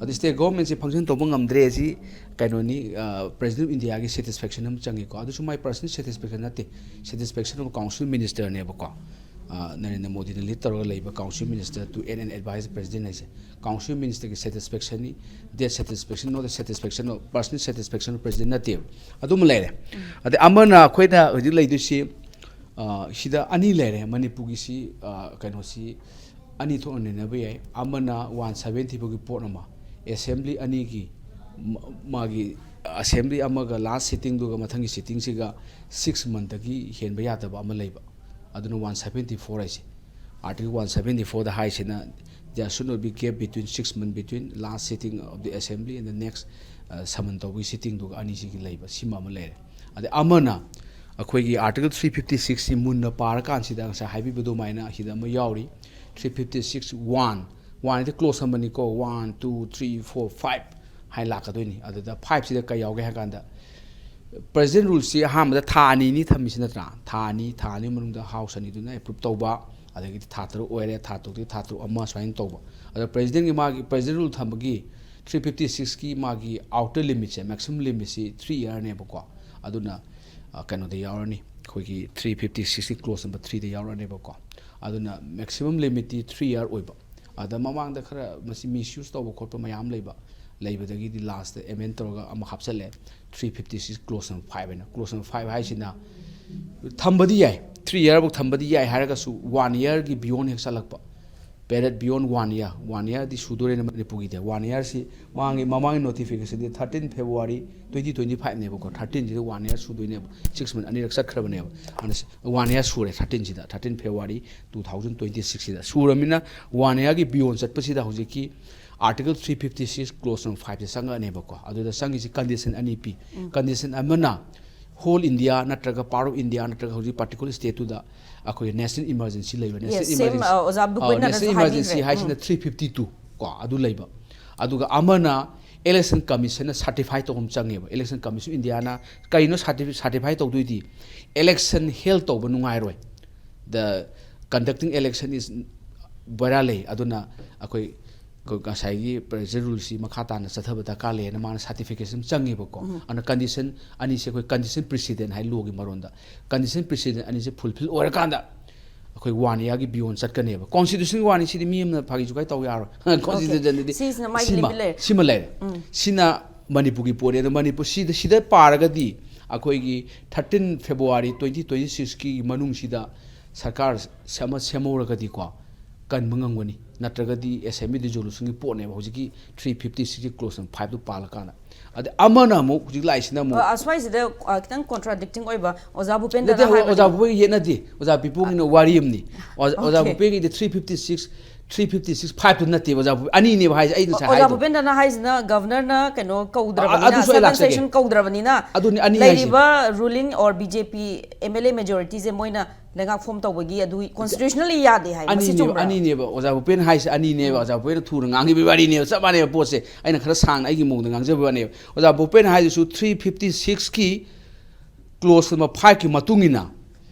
ꯑꯗꯨ ꯁ꯭ꯇꯦꯠ ꯒꯣꯚꯔꯟꯃꯦꯟꯁꯦ ꯐꯪꯁꯟ ꯇꯧꯕ ꯉꯝꯗ꯭ꯔꯦ ꯑꯁꯤ ꯀꯩꯅꯣꯅꯤ, ꯄ꯭ꯔꯦꯁꯤꯗꯦꯟ ꯑꯣꯐ ꯏꯟꯗꯤꯌꯥꯒꯤ ꯁꯦꯇꯤꯁꯐꯦꯛꯁꯟ ꯑꯃ ꯆꯪꯉꯤꯀꯣ꯫ ꯑꯗꯨꯁꯨ ꯃꯥꯏ ꯄꯔꯁꯅꯦꯜ ꯁꯦꯇꯤꯁꯐꯦꯛꯁꯟ ꯅꯠꯇꯦ, ꯁꯦꯇꯤꯁꯐꯦꯛꯁꯟ ꯑꯣꯐ ꯀꯥꯎꯟꯁꯤꯜ ꯃꯤꯅꯤꯁꯇꯔꯅꯦꯕꯀꯣ꯫ ꯑ, ꯅꯔꯦꯟꯗ꯭ꯔ ꯃꯣꯗꯤꯅ ꯂꯤꯗ ꯇꯧꯔꯒ ꯂꯩꯕ council minister to aid and advise the president ꯍꯥꯏꯁꯦ꯫ ꯀꯥꯎꯟꯁꯤꯜ ꯃꯤꯅꯤꯁꯇꯔꯒꯤ ꯁꯦꯇꯤꯁꯐꯦꯛꯁꯟꯅꯤ, that satisfaction, not the satisfaction of, personal satisfaction of president ꯅꯠꯇꯦꯕ꯫ ꯑꯗꯨꯃ ꯂꯩꯔꯦ꯫ ꯑꯗꯩ ꯑꯃꯅ ꯑꯩꯈꯣꯏꯅ ꯍꯧꯖꯤꯛ ꯂꯩꯗꯣꯏꯁꯤ, ꯑ, ꯁꯤꯗ ꯑꯅꯤ ꯂꯩꯔꯦ꯫ ꯃꯅꯤꯄꯨꯔꯒꯤꯁꯤ, ꯑ, ꯀꯩꯅꯣꯁꯤ ꯑꯅꯤ ꯊꯣꯛꯅ ꯅꯩꯅꯕ ꯌꯥꯏ꯫ ꯑꯃꯅ ꯋꯥꯟ ꯁꯚꯦꯟꯇꯤ ꯐꯣꯔꯒꯤ ꯄꯣꯠ ꯑꯃ, ꯑꯦꯁꯦꯝꯕ꯭ꯂꯤ ꯑꯅꯤꯒꯤ ꯃ-, ꯃꯥꯒꯤ ꯑꯦꯁꯦꯝꯕ꯭ꯂꯤ ꯑꯃꯒ ꯂꯥꯁ ꯁꯤꯇꯤꯡꯗꯨꯒ ꯃꯊꯪꯒꯤ ꯁꯤꯇꯤꯡꯁꯤꯒ ꯁꯤꯛꯁ ꯃꯟꯊꯒꯤ ꯍꯦꯟꯕ ꯌꯥꯗꯕ ꯑꯃ ꯂꯩꯕ, ꯑꯗꯨꯅ ꯋꯥꯟ ꯁꯚꯦꯟꯇꯤ ꯐꯣꯔ ꯍꯥꯏꯁꯦ꯫ ꯑꯥꯔꯇꯤꯀꯜ ꯋꯥꯟ ꯁꯚꯦꯟꯇꯤ ꯐꯣꯔꯗ ꯍꯥꯏꯁꯤꯅ there should not be gap between six months between last sitting of the assembly and the next summon ꯇꯧꯕꯒꯤ sittingꯗꯨꯒ ꯑꯅꯤꯁꯤꯒꯤ ꯂꯩꯕ ꯁꯤꯃ ꯑꯃ ꯂꯩꯔꯦ꯫ ꯑꯗꯩ ꯑꯃꯅ ꯑꯩꯈꯣꯏꯒꯤ Article three fifty sixꯁꯤ ꯃꯨꯟꯅ ꯄꯥꯔꯀꯥꯟꯁꯤꯗ ꯉꯁꯥꯏ ꯍꯥꯏꯕꯤꯕ ꯑꯗꯨꯃꯥꯏꯅ ꯁꯤꯗ ꯑꯃ ꯌꯥꯎꯔꯤ꯫ Three fifty six one, one ꯗꯤ clause numberꯅꯤꯀꯣ, one two three four five ꯍꯥꯏꯅ ꯂꯥꯛꯀꯗꯣꯏꯅꯤ꯫ ꯑꯗꯨꯗ fiveꯁꯤꯗ ꯀꯩ ꯌꯥꯎꯒꯦ ꯍꯥꯏ ꯀꯥꯟꯗ, President ruleꯁꯤ ꯑꯍꯥꯟꯕꯗ ꯊꯥ ꯑꯅꯤꯅꯤ ꯊꯝꯃꯤꯁꯤ ꯅꯠꯇ꯭ꯔꯥ? ꯊꯥ ꯑꯅꯤ, ꯊꯥ ꯑꯅꯤ ꯃꯅꯨꯡꯗ House ꯑꯅꯤꯗꯨꯅ approve ꯇꯧꯕ, ꯑꯗꯒꯤꯗꯤ ꯊꯥ ꯇꯔꯨꯛ ꯑꯣꯏꯔꯦ, ꯊꯥ ꯇꯔꯨꯛꯇꯒꯤ ꯊꯥ ꯇꯔꯨꯛ ꯑꯃ ꯁꯨꯃꯥꯏꯅ ꯇꯧꯕ꯫ ꯑꯗꯣ Presidentꯀꯤ ꯃꯥꯒꯤ President rule ꯊꯝꯕꯒꯤ three fifty sixꯀꯤ ꯃꯥꯒꯤ outer limitꯁꯦ, maximum limitꯁꯤ three yearꯅꯦꯕꯀꯣ꯫ ꯑꯗꯨꯅ ꯀꯩꯅꯣꯗ ꯌꯥꯎꯔꯅꯤ, ꯑꯩꯈꯣꯏꯒꯤ three fifty sixꯀꯤ clause number threeꯗ ꯌꯥꯎꯔꯅꯦꯕꯀꯣ꯫ ꯑꯗꯨꯅ maximum limitꯇꯤ three year ꯑꯣꯏꯕ꯫ ꯑꯗ ꯃꯃꯥꯡꯗ ꯈꯔ ꯃꯁꯤ misuse ꯇꯧꯕ ꯈꯣꯠꯄ ꯃꯌꯥꯝ ꯂꯩꯕ, ꯂꯩꯕꯗꯒꯤꯗꯤ lastꯇ amend ꯇꯧꯔꯒ ꯑꯃ ꯍꯥꯞꯆꯜꯂꯦ, three fifty six clause number five ꯍꯥꯏꯅ꯫ Clause number five ꯍꯥꯏꯁꯤꯅ ꯊꯝꯕꯗꯤ ꯌꯥꯏ, three yearꯐꯥꯎ ꯊꯝꯕꯗꯤ ꯌꯥꯏ ꯍꯥꯏꯔꯒꯁꯨ one yearꯒꯤ beyond ꯍꯦꯛ ꯆꯠꯂꯛꯄ, period beyond one year, one yearꯗꯤ ꯁꯨꯗꯣꯔꯦꯅ ꯃꯅꯤꯄꯨꯔꯒꯤꯗꯤ꯫ One yearꯁꯤ ꯃꯃꯥꯡꯒꯤ, ꯃꯃꯥꯡꯒꯤ notificationꯗꯤ thirteen February twenty twenty fiveꯅꯦꯕꯀꯣ꯫ Thirteenꯁꯤꯗ one year ꯁꯨꯗꯣꯏꯅꯦꯕ, six month ꯑꯅꯤꯔꯛ ꯆꯠꯈ꯭ꯔꯕꯅꯦꯕ꯫ ꯑꯗꯨꯅ one year ꯁꯨꯔꯦ, thirteenꯁꯤꯗ, thirteen February two thousand twenty sixꯁꯤꯗ ꯁꯨꯔꯃꯤꯅ, one yearꯒꯤ beyond ꯆꯠꯄꯁꯤꯗ ꯍꯧꯖꯤꯛꯀꯤ Article three fifty six clause number fiveꯁꯦ ꯆꯪꯉꯛꯑꯅꯦꯕꯀꯣ꯫ ꯑꯗꯨꯗ ꯆꯪꯉꯤꯁꯤ condition ꯑꯅꯤ ꯄꯤ꯫ Condition ꯑꯃꯅ whole India ꯅꯠꯇ꯭ꯔꯒ part of India ꯅꯠꯇ꯭ꯔꯒ ꯍꯧꯖꯤꯛ particular stateꯇꯨꯗ ꯑꯩꯈꯣꯏꯒꯤ national emergency ꯂꯩꯕ, national emergency, ꯑꯣꯖꯥ ꯕꯨꯀꯨꯟꯅꯁꯨ emergency ꯍꯥꯏꯁꯤꯅ three fifty two ꯀꯣ, ꯑꯗꯨ ꯂꯩꯕ꯫ ꯑꯗꯨꯒ ꯑꯃꯅ election commissionꯅ certify ꯇꯧꯕ ꯑꯃ ꯆꯪꯉꯦꯕ꯫ Election Commission of Indiaꯅ ꯀꯩꯅꯣ certify ꯇꯧꯗꯣꯏꯗꯤ? Election held ꯇꯧꯕ ꯅꯨꯡꯉꯥꯏꯔꯣꯏ, the conducting election is ꯕꯦꯔꯥ ꯂꯩ, ꯑꯗꯨꯅ ꯑꯩꯈꯣꯏ, ꯑꯩꯈꯣꯏ ꯉꯁꯥꯏꯒꯤ President ruleꯁꯤ ꯃꯈꯥ ꯇꯥꯅ ꯆꯠꯊꯕ ꯗꯔꯀꯥꯔ ꯂꯩꯌꯦꯅ ꯃꯥꯅ certification ꯑꯃ ꯆꯪꯉꯦꯕꯀꯣ꯫ ꯑꯗꯨꯅ condition ꯑꯅꯤꯁꯦ ꯑꯩꯈꯣꯏ condition precedent ꯍꯥꯏ, lawꯒꯤ ꯃꯔꯣꯟꯗ꯫ Condition precedent ꯑꯅꯤꯁꯦ fulfill ꯑꯣꯏꯔꯀꯥꯟꯗ ꯑꯩꯈꯣꯏ one yearꯒꯤ beyond ꯆꯠꯀꯅꯦꯕ꯫ Constitutionꯒꯤ ꯋꯥꯅꯤ, ꯁꯤꯗꯤ ꯃꯤ ꯑꯃꯅ ꯐꯥꯒꯤ ꯖꯨꯒꯥꯏ ꯇꯧ ꯌꯥꯔꯣꯏ꯫ Constitutionꯗꯗꯤ ꯁꯤꯁꯤꯅ ꯃꯥꯒꯤ ꯁꯤꯃ, limit ꯂꯩꯔꯦ꯫ ꯁꯤꯃ ꯂꯩꯔꯦ꯫ ꯁꯤꯅ ꯃꯅꯤꯄꯨꯔꯒꯤ ꯄꯣꯠꯅꯤ꯫ ꯑꯗꯣ ꯃꯅꯤꯄꯨꯔ ꯁꯤꯗ, ꯁꯤꯗ ꯄꯥꯔꯒꯗꯤ ꯑꯩꯈꯣꯏꯒꯤ thirteen February twenty twenty sixꯀꯤ ꯃꯅꯨꯡꯁꯤꯗ ꯁꯔꯀꯥꯔ ꯑꯃ ꯁꯦꯝꯍꯧꯔꯒꯗꯤꯀꯣ, ꯀꯟꯕ ꯉꯝꯒꯅꯤ꯫ ꯅꯠꯇ꯭ꯔꯒꯗꯤ assembly dissolutionꯒꯤ ꯄꯣꯠꯅꯦꯕ ꯍꯧꯖꯤꯛꯀꯤ three fifty sixꯀꯤ clause number fiveꯇꯨ ꯄꯥꯜꯂꯀꯥꯟꯗ꯫ ꯑꯗ ꯑꯃꯅ ꯑꯃꯨꯛ ꯍꯧꯖꯤꯛ ꯂꯥꯛꯏꯁꯤꯅ ꯑꯃꯨꯛ ꯑ, ꯑꯁ꯭ꯋꯥꯏꯁꯤꯗ ꯑ, ꯈꯤꯇꯪ ꯀꯣꯟꯇ꯭ꯔꯥꯗꯤꯛꯇꯤꯡ ꯑꯣꯏꯕ ꯑꯣꯖꯥ ꯅꯠꯇꯦ, ꯚꯨꯄꯦꯟꯗ꯭ꯔꯅ ꯑꯣꯖꯥ ꯍꯥꯏꯕꯗꯤ ꯚꯨꯄꯦꯟꯒ ꯌꯦꯠꯅꯗꯦ꯫ ꯑꯣꯖꯥ ꯄꯤꯄꯨꯒꯤꯅ ꯋꯥꯔꯤ ꯑꯃꯅꯤ꯫ ꯑꯣꯖꯥ ꯑꯣꯖꯥ Okay. ꯚꯨꯄꯦꯟꯒꯤꯗꯤ three fifty six, three fifty six five two ꯅꯠꯇꯦꯕ ꯑꯣꯖꯥ ꯚꯨꯄꯦꯟ, ꯑꯅꯤꯅꯦꯕ ꯍꯥꯏꯁꯦ ꯑꯩ ꯉꯁꯥꯏ ꯑꯣꯖꯥ ꯍꯥꯏꯗꯣ꯫ ꯚꯨꯄꯦꯟꯗ꯭ꯔꯅ ꯍꯥꯏꯁꯤꯅ ꯒꯚꯔꯅꯔꯅ ꯀꯩꯅꯣ ꯑ- ꯀꯧꯗ꯭ꯔꯕꯅꯤꯅ, ꯑꯗꯨꯁꯨ ꯑꯩ seven ꯂꯥꯛꯆꯒꯦ꯫ session ꯀꯧꯗ꯭ꯔꯕꯅꯤꯅ ꯑꯗꯨꯅꯤ ꯑꯅꯤ ꯍꯥꯏꯁꯦ꯫ ꯂꯩꯔꯤꯕ ruling or B J P M L A majority ꯁꯦ ꯃꯣꯏꯅ ꯂꯩꯉꯥꯛ ꯐꯣꯝ ꯇꯧꯕꯒꯤ ꯑꯗꯨ constitutionally ꯌꯥꯗꯦ ꯍꯥꯏ, ꯃꯁꯤ ꯑꯅꯤꯅꯦꯕ ꯆꯨꯝꯕ꯭ꯔꯥ? ꯑꯅꯤꯅꯦꯕ ꯑꯣꯖꯥ ꯚꯨꯄꯦꯟ ꯍꯥꯏꯁꯦ ꯑꯅꯤꯅꯦꯕ꯫ ꯑꯣꯖꯥ ꯚꯨꯄꯦꯟꯅ ꯊꯨꯅ ꯉꯥꯡꯈꯤꯕꯒꯤ ꯋꯥꯔꯤꯅꯦꯕ, ꯆꯞ ꯃꯥꯟꯅꯩꯕ ꯄꯣꯠꯁꯦ꯫ ꯑꯩꯅ ꯈꯔ ꯁꯥꯡꯅ ꯑꯩꯒꯤ ꯃꯑꯣꯡꯗ ꯉꯥꯡꯖꯕ ꯋꯥꯅꯦꯕ꯫ ꯑꯣꯖꯥ ꯚꯨꯄꯦꯟ ꯍꯥꯏꯗꯨꯁꯨ three fifty six ꯀꯤ clause number five ꯀꯤ ꯃꯇꯨꯡ ꯏꯟꯅ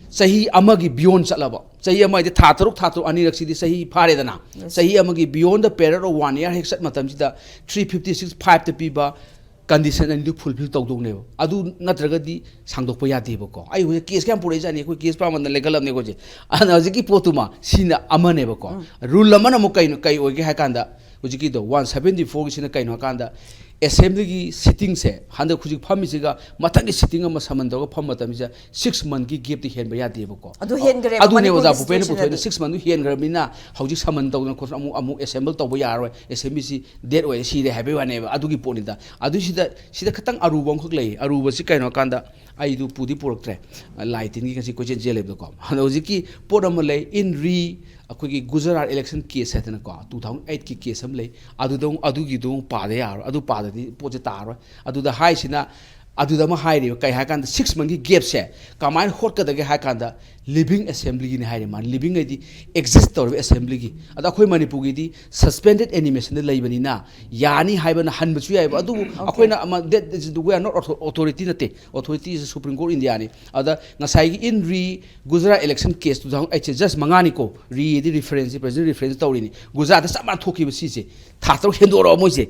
ꯆꯍꯤ ꯑꯃꯒꯤ beyond ꯆꯠꯂꯕ, ꯆꯍꯤ ꯑꯃ ꯍꯥꯏꯗꯤ ꯊꯥ ꯇꯔꯨꯛ, ꯊꯥ ꯇꯔꯨꯛ ꯑꯅꯤꯔꯛꯁꯤꯗꯤ ꯆꯍꯤ ꯐꯥꯔꯦꯗꯅ꯫ Yes. ꯆꯍꯤ ꯑꯃꯒꯤ beyond the period of one year ꯍꯦꯛ ꯆꯠ ꯃꯇꯝꯁꯤꯗ three fifty six five ꯇ ꯄꯤꯕ condition ꯑꯅꯤꯗꯨ fulfill ꯇꯧꯗꯧꯅꯦꯕ꯫ ꯑꯗꯨ ꯅꯠꯇ꯭ꯔꯒꯗꯤ ꯁꯥꯡꯗꯣꯛꯄ ꯌꯥꯗꯦꯕꯀꯣ꯫ ꯑꯩ ꯍꯧꯖꯤꯛ case ꯀꯌꯥꯝ ꯄꯨꯔꯛꯏꯖꯥꯠꯅꯤ, ꯑꯩꯈꯣꯏ case ꯄꯥꯝꯃꯟꯗꯅ ꯂꯩꯈꯠꯂꯕꯅꯦ ꯑꯩꯈꯣꯏꯁꯦ꯫ ꯑꯗꯨꯅ ꯍꯧꯖꯤꯛꯀꯤ ꯄꯣꯠꯇꯨꯃ ꯁꯤꯅ ꯑꯃꯅꯦꯕꯀꯣ꯫ Rule ꯑꯃꯅ ꯑꯃꯨꯛ ꯀꯩꯅꯣ, ꯀꯩ ꯑꯣꯏꯒꯦ ꯍꯥꯏ ꯀꯥꯟꯗ, ꯍꯧꯖꯤꯛꯀꯤꯗꯣ one seventy four ꯒꯤꯁꯤꯅ ꯀꯩꯅꯣ ꯍꯥꯏ ꯀꯥꯟꯗ, assembly ꯒꯤ sitting ꯁꯦ ꯍꯟꯗꯛ ꯍꯧꯖꯤꯛ ꯐꯝꯃꯤꯁꯤꯒ ꯃꯊꯪꯒꯤ sitting ꯑꯃ summon ꯇꯧꯔꯒ ꯐꯝꯕ ꯃꯇꯝꯁꯤꯗ six month ꯀꯤ gap ꯇꯤ ꯍꯦꯟꯕ ꯌꯥꯗꯦꯕꯀꯣ꯫ ꯑꯗꯨ ꯍꯦꯟꯈ꯭ꯔꯦꯕ ꯑꯗꯨꯅꯦ ꯃꯅꯤꯄꯨꯔꯒꯤ ꯑꯣꯖꯥ ꯚꯨꯄꯦꯟꯅ situation ꯄꯨꯊꯣꯛꯏꯗꯣ꯫ ꯗꯗꯤ꯫ Six month ꯇꯨ ꯍꯦꯟꯈ꯭ꯔꯕꯅꯤꯅ ꯍꯧꯖꯤꯛ summon ꯇꯧꯗꯅ ꯈꯣꯠꯇꯅ ꯑꯃꯨꯛ ꯑꯃꯨꯛ assemble ꯇꯧꯕ ꯌꯥꯔꯣꯏ, assembly ꯁꯤ dead ꯑꯣꯏꯔꯦ, ꯁꯤꯔꯦ ꯍꯥꯏꯕꯒꯤ ꯋꯥꯅꯦꯕ꯫ ꯑꯗꯨꯒꯤ ꯄꯣꯠꯅꯤꯗ꯫ ꯑꯗꯨꯁꯤꯗ ꯁꯤꯗ ꯈꯤꯇꯪ ꯑꯔꯨꯕ ꯑꯃꯈꯛ ꯂꯩ꯫ ꯑꯔꯨꯕꯁꯤ ꯀꯩꯅꯣ ꯍꯥꯏ ꯀꯥꯟꯗ, ꯑꯩꯗꯨ ꯄꯨꯗꯤ ꯄꯨꯔꯛꯇ꯭ꯔꯦ, ꯂꯥꯏ ꯇꯤꯟꯒꯤ ꯉꯁꯤ ꯀꯣꯏꯆꯦꯟ ꯆꯦꯜꯂꯦꯕꯗꯀꯣ꯫ ꯑꯗꯣ ꯍꯧꯖꯤꯛꯀꯤ ꯄꯣꯠ ꯑꯃ ꯂꯩ, in re ꯑꯩꯈꯣꯏꯒꯤ Gujarat election case ꯍꯥꯏꯗꯅꯀꯣ, two thousand eight ꯀꯤ case ꯑꯃ ꯂꯩ꯫ ꯑꯗꯨꯗ ꯑꯃꯨꯛ, ꯑꯗꯨꯒꯤꯗꯨ ꯑꯃꯨꯛ ꯄꯥꯗ ꯌꯥꯔꯣꯏ꯫ ꯑꯗꯨ ꯄꯥꯗꯗꯤ ꯄꯣꯠꯁꯦ ꯇꯥꯔꯣꯏ꯫ ꯑꯗꯨꯗ ꯍꯥꯏꯁꯤꯅ, ꯑꯗꯨꯗ ꯑꯃ ꯍꯥꯏꯔꯤꯕ ꯀꯩ ꯍꯥꯏ ꯀꯥꯟꯗ, six month ꯀꯤ gap ꯁꯦ ꯀꯃꯥꯏꯅ ꯍꯣꯠꯀꯗꯒꯦ ꯍꯥꯏ ꯀꯥꯟꯗ, living assembly ꯒꯤꯅꯤ ꯍꯥꯏꯔꯤ꯫ ꯃꯥ living ꯍꯥꯏꯗꯤ exist ꯇꯧꯔꯤꯕ assembly ꯒꯤ꯫ ꯑꯗꯣ ꯑꯩꯈꯣꯏ ꯃꯅꯤꯄꯨꯔꯒꯤꯗꯤ suspended animation ꯗ ꯂꯩꯕꯅꯤꯅ ꯌꯥꯅꯤ ꯍꯥꯏꯕꯅ ꯍꯟꯕꯁꯨ ꯌꯥꯏꯕ꯫ ꯑꯗꯨꯕꯨ ꯑꯩꯈꯣꯏꯅ ꯑꯃ, that is, we are not author-, authority ꯅꯠꯇꯦ, authority is Supreme Court India ꯅꯤ꯫ ꯑꯗ ꯉꯁꯥꯏꯒꯤ in re Gujarat election case two thousand eight say just ꯃꯉꯥꯅꯤꯀꯣ, re D reference, president reference ꯇꯧꯔꯤꯅꯤ꯫ ꯒꯨꯖꯔꯥꯠꯇ ꯆꯞ ꯃꯥꯟꯅ ꯊꯣꯛꯈꯤꯕ ꯁꯤꯁꯦ꯫ ꯊꯥ ꯇꯔꯨꯛ ꯍꯦꯟꯗꯣꯔꯛꯑꯣ ꯃꯣꯏꯁꯦ꯫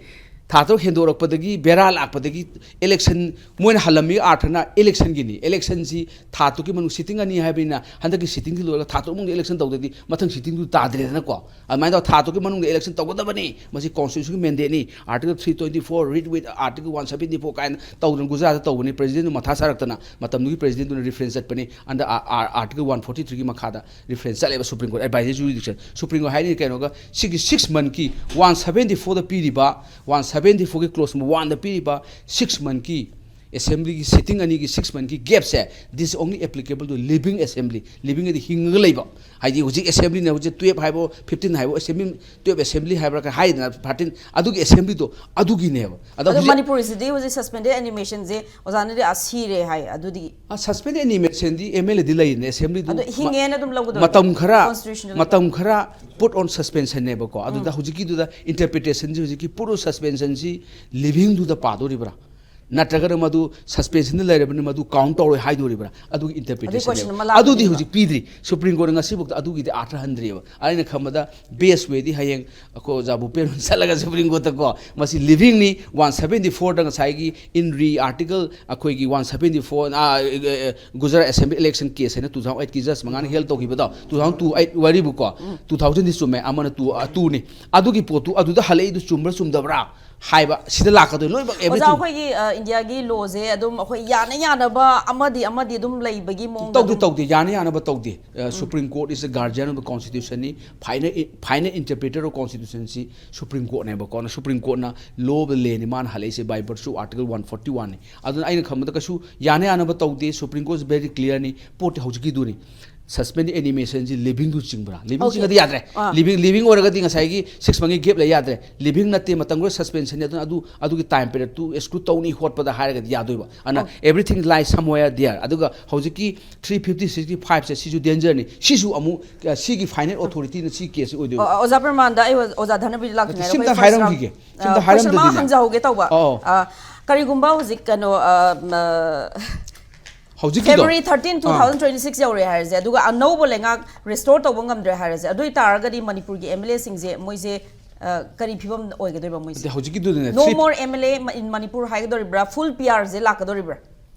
ꯊꯥ ꯇꯔꯨꯛ ꯍꯦꯟꯗꯣꯔꯛꯄꯗꯒꯤ ꯕꯦꯔꯥ ꯂꯥꯛꯄꯗꯒꯤ election ꯃꯣꯏꯅ ꯍꯜꯂꯝꯃꯤ ꯑꯥꯔꯊꯅ election ꯒꯤꯅꯤ꯫ Election ꯁꯤ ꯊꯥ ꯇꯔꯨꯛꯀꯤ ꯃꯅꯨꯡ sitting ꯑꯅꯤ ꯍꯥꯏꯕꯅꯤꯅ ꯍꯟꯗꯛꯀꯤ sitting ꯁꯤ ꯂꯣꯏꯔꯒ ꯊꯥ ꯇꯔꯨꯛ ꯃꯅꯨꯡꯗ election ꯇꯧꯗ꯭ꯔꯗꯤ ꯃꯊꯪ sitting ꯗꯨ ꯇꯥꯗ꯭ꯔꯦꯗꯅꯀꯣ꯫ ꯑꯗꯨꯃꯥꯏꯅ ꯇꯧꯔ ꯊꯥ ꯇꯔꯨꯛꯀꯤ ꯃꯅꯨꯡꯗ election ꯇꯧꯒꯗꯕꯅꯤ꯫ ꯃꯁꯤ constitution ꯒꯤ mandate ꯅꯤ꯫ Article three twenty four, read with Article one seventy four ꯀꯥꯏꯅ ꯇꯧꯗꯅ ꯒꯨꯖꯔꯥꯠꯇ ꯇꯧꯕꯅꯤ꯫ President ꯗꯨ ꯃꯊꯥ ꯁꯥꯔꯛꯇꯅ ꯃꯇꯝꯗꯨꯒꯤ president ꯗꯨꯅ reference ꯆꯠꯄꯅꯤ꯫ Under Article one forty three ꯒꯤ ꯃꯈꯥꯗ reference ꯆꯠꯂꯦꯕ Supreme Court advisory jurisdiction꯫ Supreme Court ꯍꯥꯏꯔꯤꯅ ꯀꯩꯅꯣꯒ ꯁꯤꯒꯤ six month ꯀꯤ one seventy four ꯗ ꯄꯤꯔꯤꯕ one seventy ꯁꯚꯦꯟꯇꯤ ꯐꯣꯔꯒꯤ ꯀ꯭ꯂꯣꯖ ꯋꯥꯟꯗ ꯄꯤꯔꯤꯕ ꯁꯤꯛꯁ ꯃꯟꯊꯀꯤ ꯑꯦꯁꯦꯝꯕ꯭ꯂꯤꯒꯤ ꯁꯤꯇꯤꯡ ꯑꯅꯤꯒꯤ six ꯃꯟꯊꯀꯤ ꯒꯦꯞꯁꯦ, this is only applicable to living assembly, ꯂꯤꯕꯤꯡ ꯍꯥꯏꯗꯤ ꯍꯤꯡꯉꯒ ꯂꯩꯕ꯫ ꯍꯥꯏꯗꯤ ꯍꯧꯖꯤꯛ ꯑꯦꯁꯦꯝꯕ꯭ꯂꯤꯅ ꯍꯧꯖꯤꯛ ꯇꯨꯌꯦꯜꯞ ꯍꯥꯏꯕꯣ, ꯐꯤꯐꯇꯤꯟ ꯍꯥꯏꯕꯣ, ꯑꯦꯁꯦꯝꯕ꯭ꯂꯤ, ꯇꯨꯌꯦꯜꯞ ꯑꯦꯁꯦꯝꯕ꯭ꯂꯤ ꯍꯥꯏꯕ꯭ꯔꯥ ꯀꯩ ꯍꯥꯏꯗꯅ, ꯊꯥꯔꯇꯤꯟ, ꯑꯗꯨꯒꯤ ꯑꯦꯁꯦꯝꯕ꯭ꯂꯤꯗꯣ ꯑꯗꯨꯒꯤꯅꯦꯕ꯫ ꯑꯗꯣ ꯑꯗꯣ ꯍꯧꯖꯤꯛ ꯃꯅꯤꯄꯨꯔꯁꯤꯗꯤ ꯍꯧꯖꯤꯛ ꯁꯁꯄꯦꯟꯗꯦꯗ ꯑꯦꯅꯤꯃꯦꯁꯟꯁꯦ ꯑꯣꯖꯥꯅꯗꯤ ꯑꯥ ꯁꯤꯔꯦ ꯍꯥꯏ꯫ ꯑꯗꯨꯗꯤ ꯁꯁꯄꯦꯟꯗꯦꯗ ꯑꯦꯅꯤꯃꯦꯁꯟꯗꯤ ꯑꯦꯝ ꯑꯦꯜ ꯑꯦꯗꯤ ꯂꯩꯔꯤꯅꯦ, ꯑꯦꯁꯦꯝꯕ꯭ꯂꯤꯗꯨ ꯑꯗꯣ ꯍꯤꯡꯉꯦꯅ ꯑꯗꯨꯝ ꯂꯧꯒꯗꯣꯏꯔꯣ? ꯃꯇꯝ ꯈꯔ, ꯀꯣꯟꯁꯇꯤꯇ꯭ꯌꯨꯁꯅꯦꯜ ꯃꯇꯝ ꯈꯔ put on suspensionꯅꯦꯕꯀꯣ꯫ ꯑꯗꯨꯗ ꯍꯧꯖꯤꯛꯀꯤꯗꯨꯗ ꯏꯟꯇꯔꯄ꯭ꯔꯤꯇꯦꯁꯟꯁꯤ, ꯍꯧꯖꯤꯛꯀꯤ put on suspensionꯁꯤ ꯂꯤꯕꯤꯡꯗꯨꯗ ꯄꯥꯗꯣꯔꯤꯕ꯭ꯔꯥ, ꯅꯠꯇ꯭ꯔꯒꯅ ꯃꯗꯨ ꯁꯁꯄꯦꯟꯁꯟꯗ ꯂꯩꯔꯕꯅꯤ, ꯃꯗꯨ ꯀꯥꯎꯟ ꯇꯧꯔꯣꯏ ꯍꯥꯏꯗꯣꯔꯤꯕ꯭ꯔꯥ? ꯑꯗꯨꯒꯤ ꯏꯟꯇꯔꯄ꯭ꯔꯤꯇꯦꯁꯟ ꯑꯗꯨꯗꯤ ꯍꯧꯖꯤꯛ ꯄꯤꯗ꯭ꯔꯤ꯫ ꯁꯨꯄ꯭ꯔꯤꯝ ꯀꯣꯔꯠꯅ ꯉꯁꯤꯐꯥꯎꯗ ꯑꯗꯨꯒꯤꯗꯤ ꯑꯥꯔꯊ ꯍꯟꯗ꯭ꯔꯤꯑꯕ꯫ ꯑꯩꯅ ꯈꯟꯕꯗ ꯕꯦꯁ ꯋꯦꯗꯤ ꯍꯌꯦꯡ ꯑꯩꯈꯣꯏ ꯑꯣꯖꯥ ꯚꯨꯄꯦꯟ ꯍꯣꯏ ꯆꯠꯂꯒ ꯁꯨꯄ꯭ꯔꯤꯝ ꯀꯣꯔꯠꯇꯀꯣ, ꯃꯁꯤ ꯂꯤꯕꯤꯡꯅꯤ, ꯋꯥꯟ ꯁꯚꯦꯟꯇꯤ ꯐꯣꯔꯗ ꯉꯁꯥꯏꯒꯤ in re article ꯑꯩꯈꯣꯏꯒꯤ one seventy four, Gujarat assembly election case ꯍꯥꯏꯅ two thousand eightꯀꯤ ꯖꯁ ꯃꯉꯥꯅ ꯍꯦꯜ ꯇꯧꯈꯤꯕꯗꯣ, two thousand two eight ꯋꯥꯔꯤꯕꯨꯀꯣ, two thousandꯗꯤ ꯆꯨꯝꯃꯦ, ꯑꯃꯅ two, ꯑ, twoꯅꯤ꯫ ꯑꯗꯨꯒꯤ ꯄꯣꯠꯇꯨ ꯑꯗꯨꯗ ꯍꯜꯂꯛꯏꯗꯨ ꯆꯨꯝꯕ꯭ꯔꯥ ꯆꯨꯝꯗꯕ꯭ꯔꯥ ꯍꯥꯏꯕ ꯁꯤꯗ ꯂꯥꯛꯀꯗꯣꯏ ꯂꯣꯏꯅꯃꯛ ꯑꯣꯖꯥ, everything꯫ ꯑꯩꯈꯣꯏꯒꯤ, ꯑ, ꯏꯟꯗꯤꯌꯥꯒꯤ ꯂꯣꯁꯦ ꯑꯗꯨꯝ ꯑꯩꯈꯣꯏ ꯌꯥꯅ ꯌꯥꯅꯕ ꯑꯃꯗꯤ ꯑꯃꯗꯤ ꯑꯗꯨꯝ ꯂꯩꯕꯒꯤ ꯃꯑꯣꯡꯗ ꯇꯧꯗꯦ, ꯑꯗꯨꯝ ꯇꯧꯗꯦ, ꯌꯥꯅ ꯌꯥꯅꯕ ꯇꯧꯗꯦ꯫ Supreme Court is the guardian of the constitutionꯅꯤ, final, final interpreter of constitutionꯁꯤ ꯁꯨꯄ꯭ꯔꯤꯝ ꯀꯣꯔꯠꯅꯦꯕꯀꯣ꯫ ꯁꯨꯄ꯭ꯔꯤꯝ ꯀꯣꯔꯠꯅ law of the landꯅꯤ ꯃꯥꯅ ꯍꯜꯂꯛꯏꯁꯦ by virtue of article one forty oneꯅꯤ꯫ ꯑꯗꯨꯅ ꯑꯩꯅ ꯈꯟꯕꯗ ꯀꯩꯁꯨ ꯌꯥꯅ ꯌꯥꯅꯕ ꯇꯧꯗꯦ꯫ Supreme Court is very clearꯅꯤ꯫ ꯄꯣꯠꯇꯤ ꯍꯧꯖꯤꯛꯀꯤꯗꯨꯅꯤ꯫ ꯁꯁꯄꯦꯟꯗꯦꯗ ꯑꯦꯅꯤꯃꯦꯁꯟꯁꯤ ꯂꯤꯕꯤꯡꯗꯨ ꯆꯤꯡꯕ꯭ꯔꯥ? ꯂꯤꯕꯤꯡ Okay. ꯆꯤꯡꯉꯗꯤ ꯌꯥꯗ꯭ꯔꯦ꯫ ꯑꯥ꯫ ꯂꯤꯕꯤꯡ, ꯂꯤꯕꯤꯡ ꯑꯣꯏꯔꯒꯗꯤ ꯉꯁꯥꯏꯒꯤ ꯁꯤꯛꯁ ꯃꯟꯒꯤ ꯒꯦꯞ ꯂꯩ ꯌꯥꯗ꯭ꯔꯦ꯫ ꯂꯤꯕꯤꯡ ꯅꯠꯇꯦ, ꯃꯇꯝ ꯈꯔ ꯁꯁꯄꯦꯟꯁꯟꯅꯤ, ꯑꯗꯨꯅ ꯑꯗꯨ, ꯑꯗꯨꯒꯤ ꯇꯥꯏꯝ ꯄꯤꯔꯤꯌꯗꯇꯨ ꯑꯦꯛꯁꯀ꯭ꯂꯨꯗ ꯇꯧꯅꯤ ꯍꯣꯠꯄꯗ ꯍꯥꯏꯔꯒꯗꯤ ꯌꯥꯗꯣꯏꯕ꯫ ꯑꯗꯨꯅ Okay. Everything lies somewhere there꯫ ꯑꯗꯨꯒ ꯍꯧꯖꯤꯛꯀꯤ three fifty sixty fiveꯁꯦ ꯁꯤꯁꯨ ꯗꯦꯟꯖꯔꯅꯤ꯫ ꯁꯤꯁꯨ ꯑꯃꯨꯛ, ꯑ, ꯁꯤꯒꯤ ꯐꯥꯏꯅꯦꯜ ꯑꯣꯊꯣꯔꯤꯇꯤꯅ ꯁꯤ ꯀꯦꯁꯁꯤ ꯑꯣꯏꯗꯣꯏꯕ꯫ ꯑꯣ, ꯑꯣꯖꯥ ꯄ꯭ꯔꯃꯥꯟꯗ ꯑꯩ ꯑꯣꯖꯥ ꯙꯅꯕꯤꯔ ꯂꯥꯛꯇ꯭ꯔꯤꯉꯩꯗ ꯁꯤꯝꯇ ꯑꯩꯈꯣꯏ first ꯍꯥꯏꯔꯝꯈꯤꯒꯦ꯫ round, ꯁꯤꯝꯇ ꯑ, question ꯑꯃ ꯍꯥꯏꯔꯝꯗꯗꯤꯅꯦ꯫ ꯍꯪꯖꯍꯧꯒꯦ ꯇꯧꯕ꯫ ꯑꯧ꯫ ꯑ, ꯀꯔꯤꯒꯨꯝꯕ ꯍꯧꯖꯤꯛ ꯀꯩꯅꯣ, ꯑ, ꯃ-, ꯍꯧꯖꯤꯛꯀꯤꯗꯣ? February thirteen, ꯑꯥ꯫ two thousand twenty-six ꯌꯧꯔꯦ ꯍꯥꯏꯔꯁꯦ, ꯑꯗꯨꯒ ꯑꯅꯧꯕ ꯂꯩꯉꯥꯛ restore ꯇꯧꯕ ꯉꯝꯗ꯭ꯔꯦ ꯍꯥꯏꯔꯁꯦ, ꯑꯗꯨ ꯑꯣꯏꯇꯥꯔꯒꯗꯤ ꯃꯅꯤꯄꯨꯔꯒꯤ ꯑꯦꯝ ꯑꯦꯜ ꯑꯦꯁꯤꯡꯁꯦ ꯃꯣꯏꯁꯦ, ꯑ, ꯀꯔꯤ ꯐꯤꯕꯝ ꯑꯣꯏꯒꯗꯣꯏꯕ ꯃꯣꯏꯁꯦ? ꯑꯗꯩ ꯍꯧꯖꯤꯛꯀꯤꯗꯨꯗꯅꯦ, No three more M L A in Manipur ꯍꯥꯏꯒꯗꯧꯔꯤꯕ꯭ꯔꯥ? Full P R ꯁꯦ ꯂꯥꯛꯀꯗꯧꯔꯤꯕ꯭ꯔꯥ?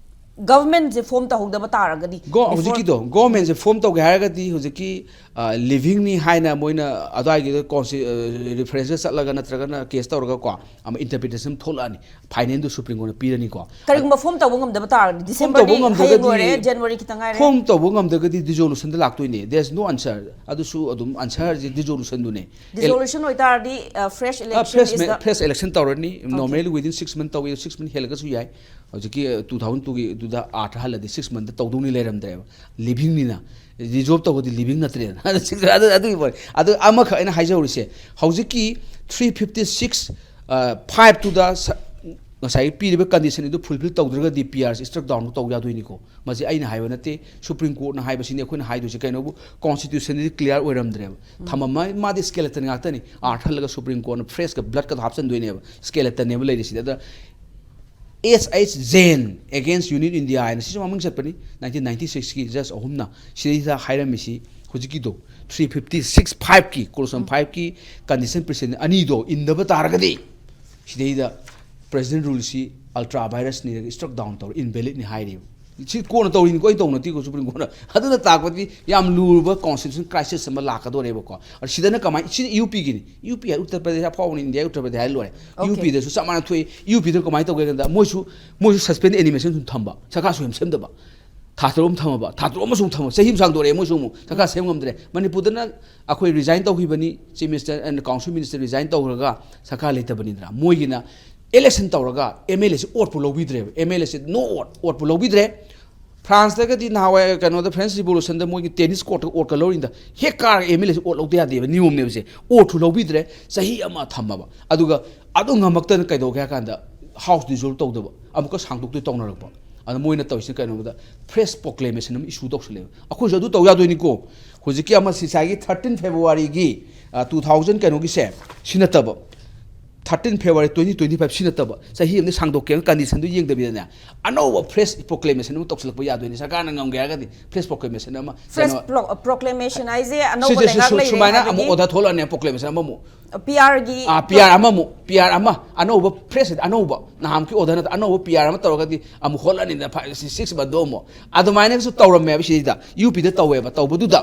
ꯒꯚꯔꯟꯃꯦꯟꯁꯦ ꯐꯣꯝ ꯇꯧꯍꯧꯗꯕ ꯇꯥꯔꯒꯗꯤ ꯒꯣ ꯍꯧꯖꯤꯛꯀꯤꯗꯣ ꯒꯣꯃꯦꯟꯁꯦ ꯐꯣꯝ ꯇꯧꯒꯦ ꯍꯥꯏꯔꯒꯗꯤ ꯍꯧꯖꯤꯛꯀꯤ ꯂꯤꯚꯤꯡꯅꯤ ꯍꯥꯏꯅ ꯃꯣꯏꯅ ꯑꯗꯨꯋꯥꯏꯒꯤꯗ ꯀꯣꯟꯁꯤ ꯔꯤꯐꯔꯦꯟꯁꯇ ꯆꯠꯂꯒ ꯅꯠꯇ꯭ꯔꯒꯅ ꯀꯦꯁ ꯇꯧꯔꯒꯀꯣ ꯑꯃ ꯏꯟꯇꯔꯄ꯭ꯔꯤꯇꯦꯁꯟ ꯊꯣꯛꯂꯛꯑꯅꯤ, ꯐꯥꯏꯅꯦꯜꯗꯨ ꯁꯨꯄ꯭ꯔꯤꯝ ꯀꯣꯔꯠꯅ ꯄꯤꯔꯅꯤꯀꯣ꯫ ꯀꯔꯤꯒꯨꯝꯕ ꯐꯣꯝ ꯇꯧꯕ ꯉꯝꯗꯕ ꯇꯥꯔꯒꯗꯤ ꯐꯣꯝ ꯇꯧꯕ ꯗꯤꯁꯦꯝꯕꯔꯗꯤ ꯍꯌꯦꯡ ꯉꯝꯗ꯭ꯔꯒꯗꯤ ꯂꯣꯏꯔꯦ, ꯖꯅꯋꯥꯔꯤ ꯈꯤꯇꯪ ꯉꯥꯏꯔꯦ꯫ ꯐꯣꯝ ꯇꯧꯕ ꯉꯝꯗ꯭ꯔꯒꯗꯤ ꯗꯤꯖꯣꯂꯨꯁꯟꯗ ꯂꯥꯛꯇꯣꯏꯅꯦ꯫ There is no answer꯫ ꯑꯗꯨꯁꯨ ꯑꯗꯨꯝ ꯑꯟꯁꯔꯁꯦ ꯗꯤꯖꯣꯂꯨꯁꯟꯗꯨꯅꯦ꯫ ꯗꯤꯖꯣꯂꯨꯁꯟ ꯑꯣꯏꯇꯥꯔꯗꯤ ꯐ꯭ꯔꯦꯁ ꯏꯂꯦꯛꯁꯟ ꯐ꯭ꯔꯦꯁ ꯏꯁ ꯗ ꯐ꯭ꯔꯦꯁ ꯏꯂꯦꯛꯁꯟ ꯇꯧꯔꯅꯤ꯫ ꯅꯣꯔꯃꯦꯜꯂꯤ ꯋꯤꯗꯤꯟ ꯁꯤꯛꯁ ꯃꯟꯠ ꯇꯧꯏ, ꯁꯤꯛꯁ ꯃꯟꯠ ꯍꯦꯜꯂꯒꯁꯨ ꯌꯥꯏ꯫ ꯍꯧꯖꯤꯛꯀꯤ ꯇꯨ ꯊꯥꯎꯖꯟ ꯇꯨꯒꯤꯗꯨꯗ ꯑꯥꯔꯊ ꯍꯜꯂꯗꯤ ꯁꯤꯛꯁ ꯃꯟꯠꯇ ꯇꯧꯗꯧꯅꯤ ꯂꯩꯔꯝꯗ꯭ꯔꯦꯕ, ꯂꯤꯚꯤꯡꯅꯤꯅ꯫ ꯗꯤꯖꯣꯜꯕ ꯇꯧꯕꯗꯤ ꯂꯤꯚꯤꯡ ꯅꯠꯇ꯭ꯔꯦꯗꯅ꯫ ꯑꯗꯨ ꯑꯗꯨꯒꯤ ꯄꯣꯠ꯫ ꯑꯗꯨ ꯑꯃꯈꯛ ꯑꯩꯅ ꯍꯥꯏꯖꯍꯧꯔꯤꯁꯦ, ꯍꯧꯖꯤꯛꯀꯤ ꯊ꯭ꯔꯤ ꯐꯤꯐꯇꯤ ꯁꯤꯛꯁ ꯐꯥꯏꯚꯇꯨꯗ ꯉꯁꯥꯏꯒꯤ ꯄꯤꯔꯤꯕ ꯀꯟꯗꯤꯁꯟ ꯑꯗꯨ fulfil ꯇꯧꯗ꯭ꯔꯒꯗꯤ P R C ꯁ꯭ꯇ꯭ꯔꯛ down ꯇꯧ ꯌꯥꯗꯣꯏꯅꯤꯀꯣ꯫ ꯃꯁꯤ ꯑꯩꯅ ꯍꯥꯏꯕ ꯅꯠꯇꯦ, ꯁꯨꯄ꯭ꯔꯤꯝ ꯀꯣꯔꯠꯅ ꯍꯥꯏꯕꯁꯤꯅꯤ ꯑꯩꯈꯣꯏꯅ ꯍꯥꯏꯗꯣꯏꯁꯦ꯫ ꯀꯩꯅꯣꯕꯨ ꯀꯣꯟꯁꯇꯤꯇ꯭ꯌꯨꯁꯟꯗꯗꯤ ꯀ꯭ꯂꯤꯌꯥꯔ ꯑꯣꯏꯔꯝꯗ꯭ꯔꯦꯕ꯫ ꯊꯝꯃꯝꯃ ꯃꯥꯗꯤ ꯁ꯭ꯀꯦꯂꯦꯇꯟ ꯉꯥꯛꯇꯅꯤ꯫ ꯑꯥꯔꯊ ꯍꯜꯂꯒ ꯁꯨꯄ꯭ꯔꯤꯝ ꯀꯣꯔꯠꯅ ꯐ꯭ꯔꯦꯁꯀ ꯕ꯭ꯂꯗꯀꯗꯣ ꯍꯥꯞꯆꯤꯟꯗꯣꯏꯅꯦꯕ꯫ ꯁ꯭ꯀꯦꯂꯦꯇꯟꯅꯦꯕ ꯂꯩꯔꯤꯁꯤꯗꯤ꯫ ꯑꯗ ꯑꯦꯁ ꯑꯩꯆ ꯖꯦꯟ ꯑꯦꯒꯦꯟꯁ ꯌꯨꯅꯤꯠ ꯏꯟꯗꯤꯌꯥ ꯍꯥꯏꯅ ꯁꯤꯁꯨ ꯃꯃꯤꯡ ꯆꯠꯄꯅꯤ, ꯅꯥꯏꯟꯇꯤꯟ ꯅꯥꯏꯟꯇꯤ ꯁꯤꯛꯁꯀꯤ ꯖꯁ ꯑꯍꯨꯝꯅ ꯁꯤꯗꯩꯗ ꯍꯥꯏꯔꯝꯃꯤꯁꯤ꯫ ꯍꯧꯖꯤꯛꯀꯤꯗꯣ ꯊ꯭ꯔꯤ ꯐꯤꯐꯇꯤ ꯁꯤꯛꯁ ꯐꯥꯏꯚꯀꯤ, ꯀꯣꯂꯣꯁꯟ ꯐꯥꯏꯚꯀꯤ ꯀꯟꯗꯤꯁꯟ ꯄ꯭ꯔꯤꯁꯤꯗꯦꯟ ꯑꯅꯤꯗꯣ ꯏꯟꯗꯕ ꯇꯥꯔꯒꯗꯤ ꯁꯤꯗꯩꯗ ꯄ꯭ꯔꯦꯁꯤꯗꯦꯟ ꯔꯨꯜꯁꯤ ꯑꯜꯇ꯭ꯔꯥ ꯚꯥꯏꯔꯁꯅꯤ, ꯁ꯭ꯇ꯭ꯔꯛ ꯗꯥꯎꯟ ꯇꯧꯔ ꯏꯟꯚꯦꯂꯤꯗꯅꯤ ꯍꯥꯏꯔꯤꯕ꯫ ꯁꯤ ꯀꯣꯟꯅ ꯇꯧꯔꯤꯅꯤꯀꯣ, ꯑꯩ ꯇꯧ ꯅꯠꯇꯦꯀꯣ ꯁꯨꯄ꯭ꯔꯤꯝ ꯀꯣꯔꯠꯅ꯫ ꯑꯗꯨꯅ ꯇꯥꯛꯄꯗꯤ ꯌꯥꯝ ꯂꯨꯔꯕ ꯀꯣꯟꯁꯇꯤꯇ꯭ꯌꯨꯁꯟ ꯀ꯭ꯔꯥꯏꯁꯤꯁ ꯑꯃ ꯂꯥꯛꯀꯗꯣꯔꯦꯕꯀꯣ꯫ ꯑꯗꯣ ꯁꯤꯗꯅ ꯀꯃꯥꯏꯅ, ꯁꯤ ꯌꯨ ꯄꯤꯒꯤꯅꯤ꯫ ꯌꯨ ꯄꯤ ꯍꯥꯏ ꯎꯠꯇꯔ ꯄ꯭ꯔꯗꯦꯁ ꯑꯐꯥꯎꯕꯅꯤ, ꯏꯟꯗꯤꯌꯥꯒꯤ ꯎꯠꯇꯔ ꯄ꯭ꯔꯗꯦꯁ ꯍꯥꯏꯔ ꯂꯣꯏꯔꯦ꯫ ꯌꯨ ꯄꯤꯗꯁꯨ ꯆꯞ ꯃꯥꯟꯅ ꯊꯣꯛꯏ꯫ ꯌꯨ ꯄꯤꯗ ꯀꯃꯥꯏꯅ ꯇꯧꯒꯦ ꯍꯥꯏ ꯀꯥꯟꯗ ꯃꯣꯏꯁꯨ ꯃꯣꯏꯁꯨ ꯁꯁꯄꯦꯟ ꯑꯦꯅꯤꯃꯦꯁꯟ ꯁꯨꯝ ꯊꯝꯕ, ꯁꯔꯀꯥꯔ ꯁꯨꯝ ꯁꯦꯝꯗꯕ꯫ ꯊꯥ ꯇꯔꯨꯛ ꯑꯃ ꯊꯝꯃꯕ, ꯊꯥ ꯇꯔꯨꯛ ꯑꯃ ꯁꯨꯝ ꯊꯝꯃꯕ, ꯆꯍꯤ ꯑꯃ ꯁꯥꯡꯗꯣꯔꯛꯑꯦ꯫ ꯃꯣꯏꯁꯨ ꯑꯃꯨꯛ ꯁꯔꯀꯥꯔ ꯁꯦꯝ ꯉꯝꯗ꯭ꯔꯦ꯫ ꯃꯅꯤꯄꯨꯔꯗꯅ ꯑꯩꯈꯣꯏ ꯔꯤꯖꯥꯏꯟ ꯇꯧꯈꯤꯕꯅꯤ, chief minister and council minister resign ꯇꯧꯈ꯭ꯔꯒ ꯁꯔꯀꯥꯔ ꯂꯩꯇꯕꯅꯤꯗꯅ꯫ ꯃꯣꯏꯒꯤꯅ ꯏꯂꯦꯛꯁꯟ ꯇꯧꯔꯒ ꯑꯦꯝ ꯑꯦꯜ ꯑꯦꯁꯤ ꯑꯣꯠꯄꯨ ꯂꯧꯕꯤꯗ꯭ꯔꯦꯕ꯫ ꯑꯦꯝ ꯑꯦꯜ ꯑꯦꯁꯤ ꯅꯣ ꯑꯣꯠ, ꯑꯣꯠꯄꯨ ꯂꯧꯕꯤꯗ꯭ꯔꯦ꯫ ꯐ꯭ꯔꯥꯟꯁꯇꯒꯗꯤ ꯅꯍꯥꯟꯋꯥꯏ ꯀꯩꯅꯣꯗ ꯐ꯭ꯔꯦꯟꯁ ꯔꯤꯚꯣꯂꯨꯁꯟꯗ ꯃꯣꯏꯒꯤ ꯇꯦꯅꯤꯁ ꯀꯣꯔꯠꯇ ꯑꯣꯠꯀ ꯂꯧꯔꯤꯅꯤꯗ꯫ ꯍꯦꯛ ꯀꯥꯔꯒ ꯑꯦꯝ ꯑꯦꯜ ꯑꯦꯁꯤ ꯑꯣꯠ ꯂꯧꯗ ꯌꯥꯗꯦꯕ, ꯅꯤꯌꯣꯝꯅꯦꯕꯁꯦ꯫ ꯑꯣꯠꯁꯨ ꯂꯧꯕꯤꯗ꯭ꯔꯦ, ꯆꯍꯤ ꯑꯃ ꯊꯝꯃꯕ꯫ ꯑꯗꯨꯒ ꯑꯗꯨ ꯉꯝꯃꯛꯇꯅ ꯀꯩꯗꯧꯒꯦ ꯍꯥꯏ ꯀꯥꯟꯗ ꯍꯥꯎꯁ ꯗꯤꯖꯣꯜꯕ ꯇꯧꯗꯕ, ꯑꯃꯨꯛꯀ ꯁꯥꯡꯗꯣꯛꯇꯣꯏ ꯇꯧꯅꯔꯛꯄ꯫ ꯑꯗ ꯃꯣꯏꯅ ꯇꯧꯔꯤꯁꯤꯅ ꯀꯩꯅꯣꯗ ꯐ꯭ꯔꯦꯁ ꯄ꯭ꯔꯣꯀ꯭ꯂꯦꯃꯦꯁꯟ ꯑꯃ ꯏꯁꯨ ꯇꯧꯁꯜꯂꯦꯕ꯫ ꯑꯩꯈꯣꯏꯁꯨ ꯑꯗꯨ ꯇꯧ ꯌꯥꯗꯣꯏꯅꯤꯀꯣ꯫ ꯍꯧꯖꯤꯛꯀꯤ ꯑꯃ ꯁꯤ ꯉꯁꯥꯏꯒꯤ ꯊꯥꯔꯇꯤꯟ ꯐꯦꯕ꯭ꯔꯨꯋꯥꯔꯤꯒꯤ, ꯑ, ꯇꯨ ꯊꯥꯎꯖꯟ ꯀꯩꯅꯣꯒꯤꯁꯦ, ꯁꯤ ꯅꯠꯇꯕ, thirteen February twenty twenty five ꯁꯤ ꯅꯠꯇꯕ ꯆꯍꯤ ꯑꯃꯗ ꯁꯥꯡꯗꯣꯛꯀꯦꯅ ꯀꯟꯗꯤꯁꯟꯗꯨ ꯌꯦꯡꯗꯕꯤꯗꯅꯦ, ꯑꯅꯧꯕ ꯐ꯭ꯔꯦꯁ ꯄ꯭ꯔꯣꯀ꯭ꯂꯦꯃꯦꯁꯟ ꯑꯃ ꯇꯧꯁꯤꯜꯂꯛꯄ ꯌꯥꯗꯣꯏꯅꯤ꯫ ꯁꯔꯀꯥꯔꯅ ꯉꯝꯒꯦ ꯍꯥꯏꯔꯒꯗꯤ ꯐ꯭ꯔꯦꯁ ꯄ꯭ꯔꯣꯀ꯭ꯂꯦꯃꯦꯁꯟ ꯑꯃ ꯐ꯭ꯔꯦꯁ ꯀꯩꯅꯣ- ꯄ꯭ꯔꯣꯀ꯭ꯂꯦꯃꯦꯁꯟ ꯍꯥꯏꯁꯦ ꯁꯤ- ꯑꯅꯧꯕ ꯁꯤ- ꯂꯩꯉꯥꯛ ꯁꯨ- ꯂꯩꯔꯦ ꯁꯨꯃꯥꯏꯅ ꯍꯥꯏꯕꯒꯤ ꯑꯃꯨꯛ ꯑꯣꯔꯗꯔ ꯊꯣꯛꯂꯛꯑꯅꯤ, ꯄ꯭ꯔꯣꯀ꯭ꯂꯦꯃꯦꯁꯟ ꯑꯃꯃꯨꯛ꯫ ꯄꯤ ꯑꯥꯔꯒꯤ ꯄꯤ ꯑꯥꯔ ꯑꯃꯃꯨꯛ, ꯄꯤ ꯑꯥꯔ ꯑꯃ, ꯑꯅꯧꯕ ꯐ꯭ꯔꯦꯁ, ꯑꯅꯧꯕ, ꯅꯍꯥꯟꯃꯨꯛꯀꯤ ꯑꯣꯔꯗꯔ ꯅꯠꯇ, ꯑꯅꯧꯕ ꯄꯤ ꯑꯥꯔ ꯑꯃ ꯇꯧꯔꯒꯗꯤ ꯑꯃꯨꯛ ꯍꯣꯠꯂꯅꯤꯗꯅ, ꯐꯥꯏꯚ ꯁꯤꯛꯁ ꯃꯟꯗꯣ ꯑꯃꯨꯛ꯫ ꯑꯗꯨꯃꯥꯏꯅꯁꯨ ꯇꯧꯔꯝꯃꯦꯕ ꯁꯤꯗ, ꯌꯨ ꯄꯤꯗ ꯇꯧꯋꯦꯕ꯫ ꯇꯧꯕꯗꯨꯗ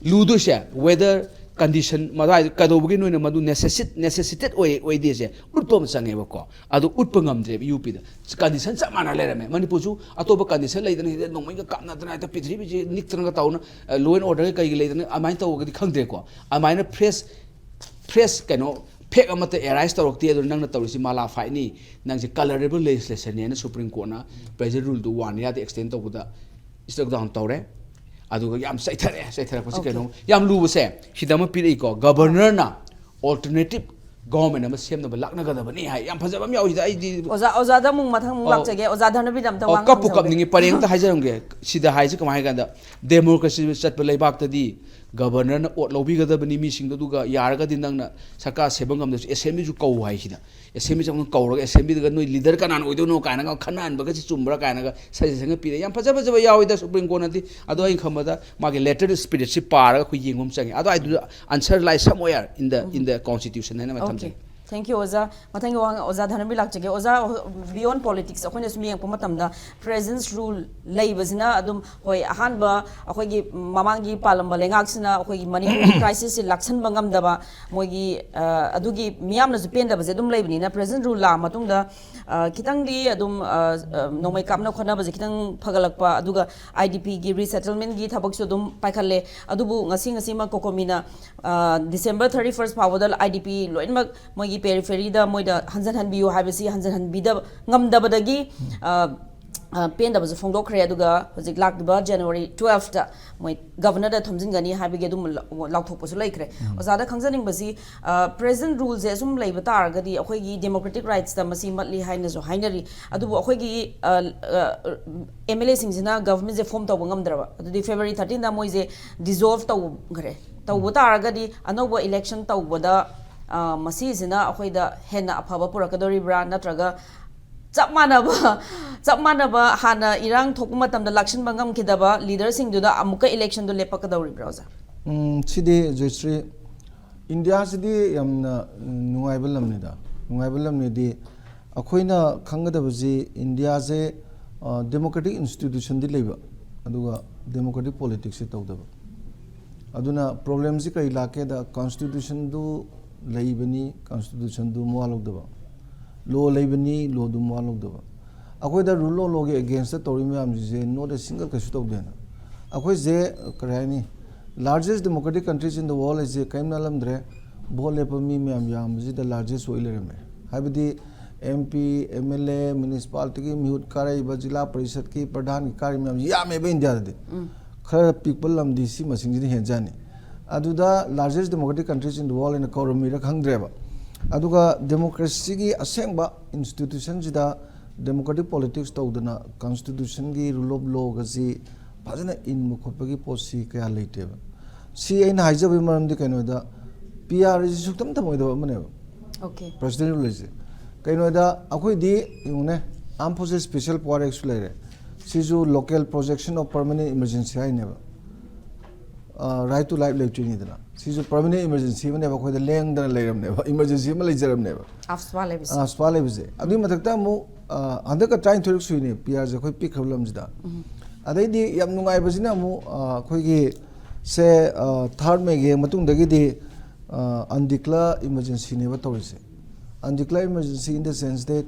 ꯂꯨꯗꯣꯏꯁꯦ ꯋꯦꯗꯔ ꯀꯟꯗꯤꯁꯟ ꯃꯗꯥꯏ ꯀꯩꯗꯧꯕꯒꯤ ꯅꯣꯏꯅ ꯃꯗꯨ ꯅꯦꯁꯦꯁꯤꯠ ꯅꯦꯁꯦꯁꯤꯇꯦꯠ ꯑꯣꯏ ꯑꯣꯏꯗꯦꯁꯦ ꯎꯠꯄ ꯑꯃ ꯆꯪꯉꯦꯕꯀꯣ꯫ ꯑꯗꯨ ꯎꯠꯄ ꯉꯝꯗ꯭ꯔꯦꯕ ꯌꯨ ꯄꯤꯗ꯫ ꯀꯟꯗꯤꯁꯟ ꯆꯞ ꯃꯥꯟꯅ ꯂꯩꯔꯝꯃꯦ꯫ ꯃꯅꯤꯄꯨꯔꯁꯨ ꯑꯇꯣꯞꯄ ꯀꯟꯗꯤꯁꯟ ꯂꯩꯗꯅ, ꯁꯤꯗ ꯅꯣꯡꯃꯩꯒ ꯀꯥꯞꯅꯗꯅ, ꯍꯦꯛꯇ ꯄ꯭ꯔꯤꯊꯤꯕꯤꯁꯤ ꯅꯤꯛꯇꯅꯒ ꯇꯧꯅ, ꯂꯣ ꯑꯦꯟ ꯑꯣꯔꯗꯔꯒ ꯀꯩꯒꯤ ꯂꯩꯗꯅ, ꯑꯗꯨꯃꯥꯏꯅ ꯇꯧꯔꯒꯗꯤ ꯈꯪꯗ꯭ꯔꯦꯀꯣ꯫ ꯑꯗꯨꯃꯥꯏꯅ ꯐ꯭ꯔꯦꯁ ꯐ꯭ꯔꯦꯁ ꯀꯩꯅꯣ ꯐꯦꯛ ꯑꯃꯠꯇ ꯑꯦꯔꯥꯏꯁ ꯇꯧꯔꯛꯇꯦ꯫ ꯑꯗꯨꯅ ꯅꯪꯅ ꯇꯧꯔꯤꯁꯤ ꯃꯥꯂꯥ ꯐꯥꯏꯠꯅꯤ, ꯅꯪꯁꯦ ꯀꯂꯔꯦꯕꯜ ꯂꯦꯖꯤꯁꯂꯦꯁꯟꯅꯦꯅ ꯁꯨꯄ꯭ꯔꯤꯝ ꯀꯣꯔꯠꯅ ꯄ꯭ꯔꯦꯖꯦꯟ ꯔꯨꯜꯗꯨ ꯋꯥꯟ ꯏꯌꯥꯔꯗ ꯑꯦꯛꯁꯇꯦꯟ ꯇꯧꯕꯗ ꯁ꯭ꯇ꯭ꯔꯛ ꯗꯥꯎꯟ ꯇꯧꯔꯦ꯫ ꯑꯗꯨꯒ ꯌꯥꯝ ꯆꯩꯊꯔꯛꯑꯦ꯫ ꯆꯩꯊꯔꯛꯄꯁꯤ Okay. ꯀꯩꯅꯣ ꯌꯥꯝ ꯂꯨꯕꯁꯦ ꯁꯤꯗ ꯑꯃ ꯄꯤꯔꯛꯏꯀꯣ, ꯒꯕꯔꯅꯔꯅ ꯑꯣꯜꯇꯔꯅꯦꯇꯤꯞ ꯒꯣꯔꯃꯦꯟ ꯑꯃ ꯁꯦꯝꯅꯕ ꯂꯥꯛꯅꯒꯗꯕꯅꯤ ꯍꯥꯏ꯫ ꯌꯥꯝ ꯐꯖꯕ ꯑꯃ ꯌꯥꯎꯏꯗ꯫ ꯑꯩꯗꯤ ꯑꯣꯖꯥ ꯑꯣꯖꯥꯗ ꯑꯃꯨꯛ ꯃꯊꯪ ꯑꯃꯨꯛ ꯑꯣ꯫ ꯂꯥꯛꯆꯒꯦ꯫ ꯑꯣꯖꯥ ꯙꯅꯕꯤꯔ ꯑꯝꯇ ꯑꯣ, ꯋꯥ ꯀꯞꯄꯨ ꯍꯪꯖꯍꯧꯒꯦ꯫ ꯀꯞꯅꯤꯡꯉꯤ꯫ ꯄꯔꯦꯡ ꯑꯝꯇ ꯍꯥꯏꯖꯔꯝꯒꯦ꯫ ꯁꯤꯗ ꯍꯥꯏꯁꯦ ꯀꯃꯥꯏ ꯍꯥꯏ ꯀꯥꯟꯗ, ꯗꯦꯃꯣꯀ꯭ꯔꯦꯁꯤ ꯆꯠꯄ ꯂꯩꯕꯥꯛꯇꯗꯤ ꯒꯕꯔꯅꯔꯅ ꯑꯣꯠ ꯂꯧꯕꯤꯒꯗꯕꯅꯤ ꯃꯤꯁꯤꯡꯗꯣ, ꯑꯗꯨꯒ ꯌꯥꯔꯒꯗꯤ ꯅꯪꯅ ꯁꯔꯀꯥꯔ ꯁꯦꯝꯕ ꯉꯝꯗ꯭ꯔꯁꯨ ꯑꯦꯁꯦꯝꯕ꯭ꯂꯤꯁꯨ ꯀꯧ ꯍꯥꯏꯁꯤꯗ꯫ ꯑꯦꯁꯦꯝꯕ꯭ꯂꯤ ꯆꯪꯉꯒ ꯀꯧꯔꯒ ꯑꯦꯁꯦꯝꯕ꯭ꯂꯤꯗꯒ ꯅꯣꯏ ꯂꯤꯗꯔ ꯀꯅꯥꯅ ꯑꯣꯏꯗꯣꯏꯅꯣ ꯀꯥꯏꯅꯒ ꯈꯟꯅꯍꯟꯕꯒꯁꯤ ꯆꯨꯝꯕ꯭ꯔꯥ ꯀꯥꯏꯅꯒ ꯁꯖꯦꯁꯟꯒ ꯄꯤꯔꯦ꯫ ꯌꯥꯝ ꯐꯖ ꯐꯖꯕ ꯌꯥꯎꯋꯤꯗ ꯁꯨꯄ꯭ꯔꯤꯝ ꯀꯣꯔꯠꯅꯗꯤ꯫ ꯑꯗꯣ ꯑꯩꯅ ꯈꯟꯕꯗ ꯃꯥꯒꯤ ꯂꯦꯇꯔ ꯁ꯭ꯄꯤꯔꯤꯠꯁꯤ ꯄꯥꯔꯒ ꯑꯩꯈꯣꯏ ꯌꯦꯡꯕ ꯑꯃ ꯆꯪꯉꯦ꯫ ꯑꯗꯣ ꯑꯗꯨꯗ answer lie somewhere in the, in the constitution ꯍꯥꯏꯅ ꯑꯃ Okay. ꯊꯝꯖꯒꯦ꯫ Thank you, ꯑꯣꯖꯥ꯫ ꯃꯊꯪꯒꯤ ꯋꯥꯍꯪ ꯑꯣꯖꯥ ꯙꯅꯕꯤꯔ ꯂꯥꯛꯆꯒꯦ꯫ ꯑꯣꯖꯥ, beyond politics ꯑꯩꯈꯣꯏꯅ ꯁꯨꯝ ꯌꯦꯡꯉꯛꯄ ꯃꯇꯝꯗ President's Rule ꯂꯩꯕꯁꯤꯅ ꯑꯗꯨꯝ, ꯍꯣꯏ, ꯑꯍꯥꯟꯕ ꯑꯩꯈꯣꯏꯒꯤ ꯃꯃꯥꯡꯒꯤ ꯄꯥꯜꯂꯝꯕ ꯂꯩꯉꯥꯛꯁꯤꯅ ꯑꯩꯈꯣꯏꯒꯤ ꯃꯅꯤꯄꯨꯔꯒꯤ ꯀ꯭ꯔꯥꯏꯁꯤꯁꯁꯤ ꯂꯥꯛꯁꯟꯕ ꯉꯝꯗꯕ, ꯃꯣꯏꯒꯤ, ꯑ, ꯑꯗꯨꯒꯤ ꯃꯤꯌꯥꯝꯅꯁꯨ ꯄꯦꯟꯗꯕꯁꯦ ꯑꯗꯨꯝ ꯂꯩꯕꯅꯤꯅ, President's Rule ꯂꯥꯛꯑ ꯃꯇꯨꯡꯗ, ꯑ, ꯈꯤꯇꯪꯗꯤ ꯑꯗꯨꯝ, ꯑ, ꯑ, ꯅꯣꯡꯃꯩ ꯀꯥꯞꯅ ꯈꯣꯠꯅꯕꯁꯦ ꯈꯤꯇꯪ ꯐꯒꯠꯂꯛꯄ, ꯑꯗꯨꯒ IDPꯒꯤ resettlementꯒꯤ ꯊꯕꯛꯁꯨ ꯑꯗꯨꯝ ꯄꯥꯏꯈꯠꯂꯦ꯫ ꯑꯗꯨꯕꯨ ꯉꯁꯤ ꯉꯁꯤꯃꯛ COCOMIꯅ, ꯑ, December thirty first ꯐꯥꯎꯕꯗ IDP ꯂꯣꯏꯅꯃꯛ ꯃꯣꯏꯒꯤ peripheryꯗ ꯃꯣꯏꯗ ꯍꯟꯖꯟꯍꯟꯕꯤꯌꯨ ꯍꯥꯏꯕꯁꯤ ꯍꯟꯖꯟꯍꯟꯕꯤꯗꯕ ꯉꯝꯗꯕꯗꯒꯤ, ꯑ, ꯑ, ꯄꯦꯟꯗꯕꯁꯨ ꯐꯣꯡꯗꯣꯛꯈ꯭ꯔꯦ꯫ ꯑꯗꯨꯒ ꯍꯧꯖꯤꯛ ꯂꯥꯛꯂꯤꯕ January twelfthꯇ ꯃꯣꯏ Governorꯗ ꯊꯣꯝꯖꯤꯟꯒꯅꯤ ꯍꯥꯏꯕꯒꯤ ꯑꯗꯨꯝ ꯂ-, ꯂꯥꯎꯊꯣꯛꯄꯁꯨ ꯂꯩꯈ꯭ꯔꯦ꯫ ꯑꯣꯖꯥꯗ ꯈꯪꯖꯅꯤꯡꯕꯁꯤ, ꯑ, President's Ruleꯁꯦ ꯑꯁꯨꯝ ꯂꯩꯕ ꯇꯥꯔꯒꯗꯤ ꯑꯩꯈꯣꯏꯒꯤ democratic rightsꯇ ꯃꯁꯤ ꯃꯠꯂꯤ ꯍꯥꯏꯅꯁꯨ ꯍꯥꯏꯅꯔꯤ꯫ ꯑꯗꯨꯕꯨ ꯑꯩꯈꯣꯏꯒꯤ, ꯑ, ꯑ, MLAꯁꯤꯡꯁꯤꯅ governmentꯁꯦ form ꯇꯧꯕ ꯉꯝꯗ꯭ꯔꯕ, ꯑꯗꯨꯗꯤ February thirteenꯗ ꯃꯣꯏꯁꯦ dissolve ꯇꯧꯈ꯭ꯔꯦ꯫ ꯇꯧꯕ ꯇꯥꯔꯒꯗꯤ ꯑꯅꯧꯕ election ꯇꯧꯕꯗ ꯑ, ꯃꯁꯤꯁꯤꯅ ꯑꯩꯈꯣꯏꯗ ꯍꯦꯟꯅ ꯑꯐꯕ ꯄꯨꯔꯛꯀꯗꯧꯔꯤꯕ꯭ꯔꯥ, ꯅꯠꯇ꯭ꯔꯒ ꯆꯞ ꯃꯥꯟꯅꯕ ꯆꯞ ꯃꯥꯟꯅꯕ ꯍꯥꯟꯅ ꯏꯔꯥꯡ ꯊꯣꯛꯄ ꯃꯇꯝꯗ ꯂꯥꯛꯁꯤꯟꯕ ꯉꯝꯈꯤꯗꯕ ꯂꯤꯗꯔꯁꯤꯡꯗꯨꯗ ꯑꯃꯨꯛꯀ ꯏꯂꯦꯛꯁꯟꯗꯣ ꯂꯦꯞꯄꯛꯀꯗꯧꯔꯤꯕ꯭ꯔꯥ, ꯑꯣꯖꯥ? ꯎꯝ, ꯁꯤꯗꯤ ꯖꯣꯏꯁ꯭ꯔꯤ, ꯏꯟꯗꯤꯌꯥꯁꯤꯗꯤ ꯌꯥꯝꯅ, ꯎꯝ, ꯅꯨꯡꯉꯥꯏꯕ ꯂꯝꯅꯤꯗ꯫ ꯅꯨꯡꯉꯥꯏꯕ ꯂꯝꯅꯤꯗꯤ ꯑꯩꯈꯣꯏꯅ ꯈꯪꯒꯗꯕꯁꯤ ꯏꯟꯗꯤꯌꯥꯁꯦ, ꯑ, ꯗꯦꯃꯣꯀ꯭ꯔꯦꯇꯤꯛ ꯏꯟꯁꯇꯤꯇ꯭ꯌꯨꯁꯟꯗꯤ ꯂꯩꯕ, ꯑꯗꯨꯒ ꯗꯦꯃꯣꯀ꯭ꯔꯦꯇꯤꯛ ꯄꯣꯂꯤꯇꯤꯛꯁꯁꯤ ꯇꯧꯗꯕ꯫ ꯑꯗꯨꯅ ꯄ꯭ꯔꯣꯕ꯭ꯂꯦꯝꯁꯤ ꯀꯔꯤ ꯂꯥꯛꯀꯦꯗ, ꯀꯣꯟꯁꯇꯤꯇ꯭ꯌꯨꯁꯟꯗꯨ ꯂꯩꯕꯅꯤ, ꯀꯣꯟꯁꯇꯤꯇ꯭ꯌꯨꯁꯟꯗꯨ ꯃꯋꯥ ꯂꯧꯗꯕ, ꯂꯣ ꯂꯩꯕꯅꯤ, ꯂꯣꯗꯨ ꯃꯋꯥ ꯂꯧꯗꯕ꯫ ꯑꯩꯈꯣꯏꯗ ꯔꯨꯜ ꯑꯣꯐ ꯂꯣꯒꯤ ꯑꯦꯒꯦꯟꯁꯇ ꯇꯧꯔꯤ ꯃꯌꯥꯝꯁꯤꯁꯦ not a single ꯀꯩꯁꯨ ꯇꯧꯗꯦꯅ꯫ ꯑꯩꯈꯣꯏꯁꯦ, ꯀꯔꯤ ꯍꯥꯏꯅꯤ, largest democratic countries in the world ꯍꯥꯏꯁꯦ ꯀꯔꯤꯝ ꯅꯠꯂꯝꯗ꯭ꯔꯦ꯫ ꯚꯣꯠ ꯂꯦꯞꯄ ꯃꯤ ꯃꯌꯥꯝ ꯌꯥꯝꯕꯁꯤꯗ largest ꯑꯣꯏ ꯂꯩꯔꯝꯃꯦ꯫ ꯍꯥꯏꯕꯗꯤ M P, M L A, municipalityꯒꯤ ꯃꯤꯍꯨꯠ ꯀꯥꯔꯛꯏꯕ, ꯖꯤꯂꯥ ꯄꯔꯤꯁꯠꯀꯤ ꯄ꯭ꯔꯙꯥꯟꯒꯤ ꯀꯥꯔꯤ ꯃꯌꯥꯝꯁꯤ ꯌꯥꯝꯃꯦꯕ ꯏꯟꯗꯤꯌꯥꯗꯗꯤ꯫ ꯈꯔ ꯄꯤꯛꯄ ꯂꯝꯗꯤ ꯁꯤ ꯃꯁꯤꯡꯁꯤꯅ ꯍꯦꯟꯖꯥꯅꯤ꯫ ꯑꯗꯨꯗ largest democratic countries in the world ꯍꯥꯏꯅ ꯀꯧꯔꯝꯃꯤꯔ ꯈꯪꯗ꯭ꯔꯦꯕ꯫ ꯑꯗꯨꯒ ꯗꯦꯃꯣꯀ꯭ꯔꯦꯁꯤꯒꯤ ꯑꯁꯦꯡꯕ ꯏꯟꯁꯇꯤꯇ꯭ꯌꯨꯁꯟꯁꯤꯗ ꯗꯦꯃꯣꯀ꯭ꯔꯦꯇꯤꯛ ꯄꯣꯂꯤꯇꯤꯛꯁ ꯇꯧꯗꯅ ꯀꯣꯟꯁꯇꯤꯇ꯭ꯌꯨꯁꯟꯒꯤ ꯔꯨꯜ ꯑꯣꯐ ꯂꯣꯒꯁꯤ ꯐꯖꯅ ꯏꯟꯕ ꯈꯣꯠꯄꯒꯤ ꯄꯣꯠꯁꯤ ꯀꯌꯥ ꯂꯩꯇꯦꯕ꯫ ꯁꯤ ꯑꯩꯅ ꯍꯥꯏꯖꯕꯒꯤ ꯃꯔꯝꯗꯤ ꯀꯩꯅꯣꯗ, P R ꯁꯤ ꯁꯨꯛꯇꯝ ꯊꯝꯃꯣꯏꯗꯕ ꯑꯃꯅꯦꯕ꯫ Okay. ꯄ꯭ꯔꯁꯤꯗꯦꯟ ꯔꯨꯜ ꯍꯥꯏꯁꯦ ꯀꯩꯅꯣꯗ, ꯑꯩꯈꯣꯏꯗꯤ ꯌꯦꯡꯉꯨꯅꯦ, Armed Forces Special Power Actꯁꯨ ꯂꯩꯔꯦ꯫ ꯁꯤꯁꯨ local projection of permanent emergency ꯍꯥꯏꯅꯦꯕ꯫ Right to life ꯂꯩꯇ꯭ꯔꯤꯅꯤꯗꯅ, ꯁꯤꯁꯨ permanent emergency ꯑꯃꯅꯦꯕ, ꯑꯩꯈꯣꯏꯗ ꯂꯦꯡꯗꯅ ꯂꯩꯔꯝꯅꯦꯕ, emergency ꯑꯃ ꯂꯩꯖꯔꯝꯅꯦꯕ꯫ ꯑꯐꯁꯄꯥ ꯂꯩꯕꯁꯦ꯫ ꯑꯐꯁꯄꯥ ꯂꯩꯕꯁꯦ꯫ ꯑꯗꯨꯒꯤ ꯃꯊꯛꯇ ꯑꯃꯨꯛ, ꯑ, ꯍꯟꯗꯛꯀ ꯇꯔꯥꯅꯤꯊꯣꯏꯔꯛ ꯁꯨꯏꯅꯦ P R ꯁꯦ ꯑꯩꯈꯣꯏ ꯄꯤꯛꯈ꯭ꯔꯕ ꯂꯝꯁꯤꯗ꯫ ꯑꯗꯩꯗꯤ ꯌꯥꯝ ꯅꯨꯡꯉꯥꯏꯕꯁꯤꯅ ꯑꯃꯨꯛ, ꯑ, ꯑꯩꯈꯣꯏꯒꯤ ꯁꯦ, ꯑ, third Mayꯒꯤ ꯃꯇꯨꯡꯗꯒꯤꯗꯤ, ꯑ, undeclared emergencyꯅꯦꯕ ꯇꯧꯔꯤꯁꯦ꯫ Undeclared emergency in the sense that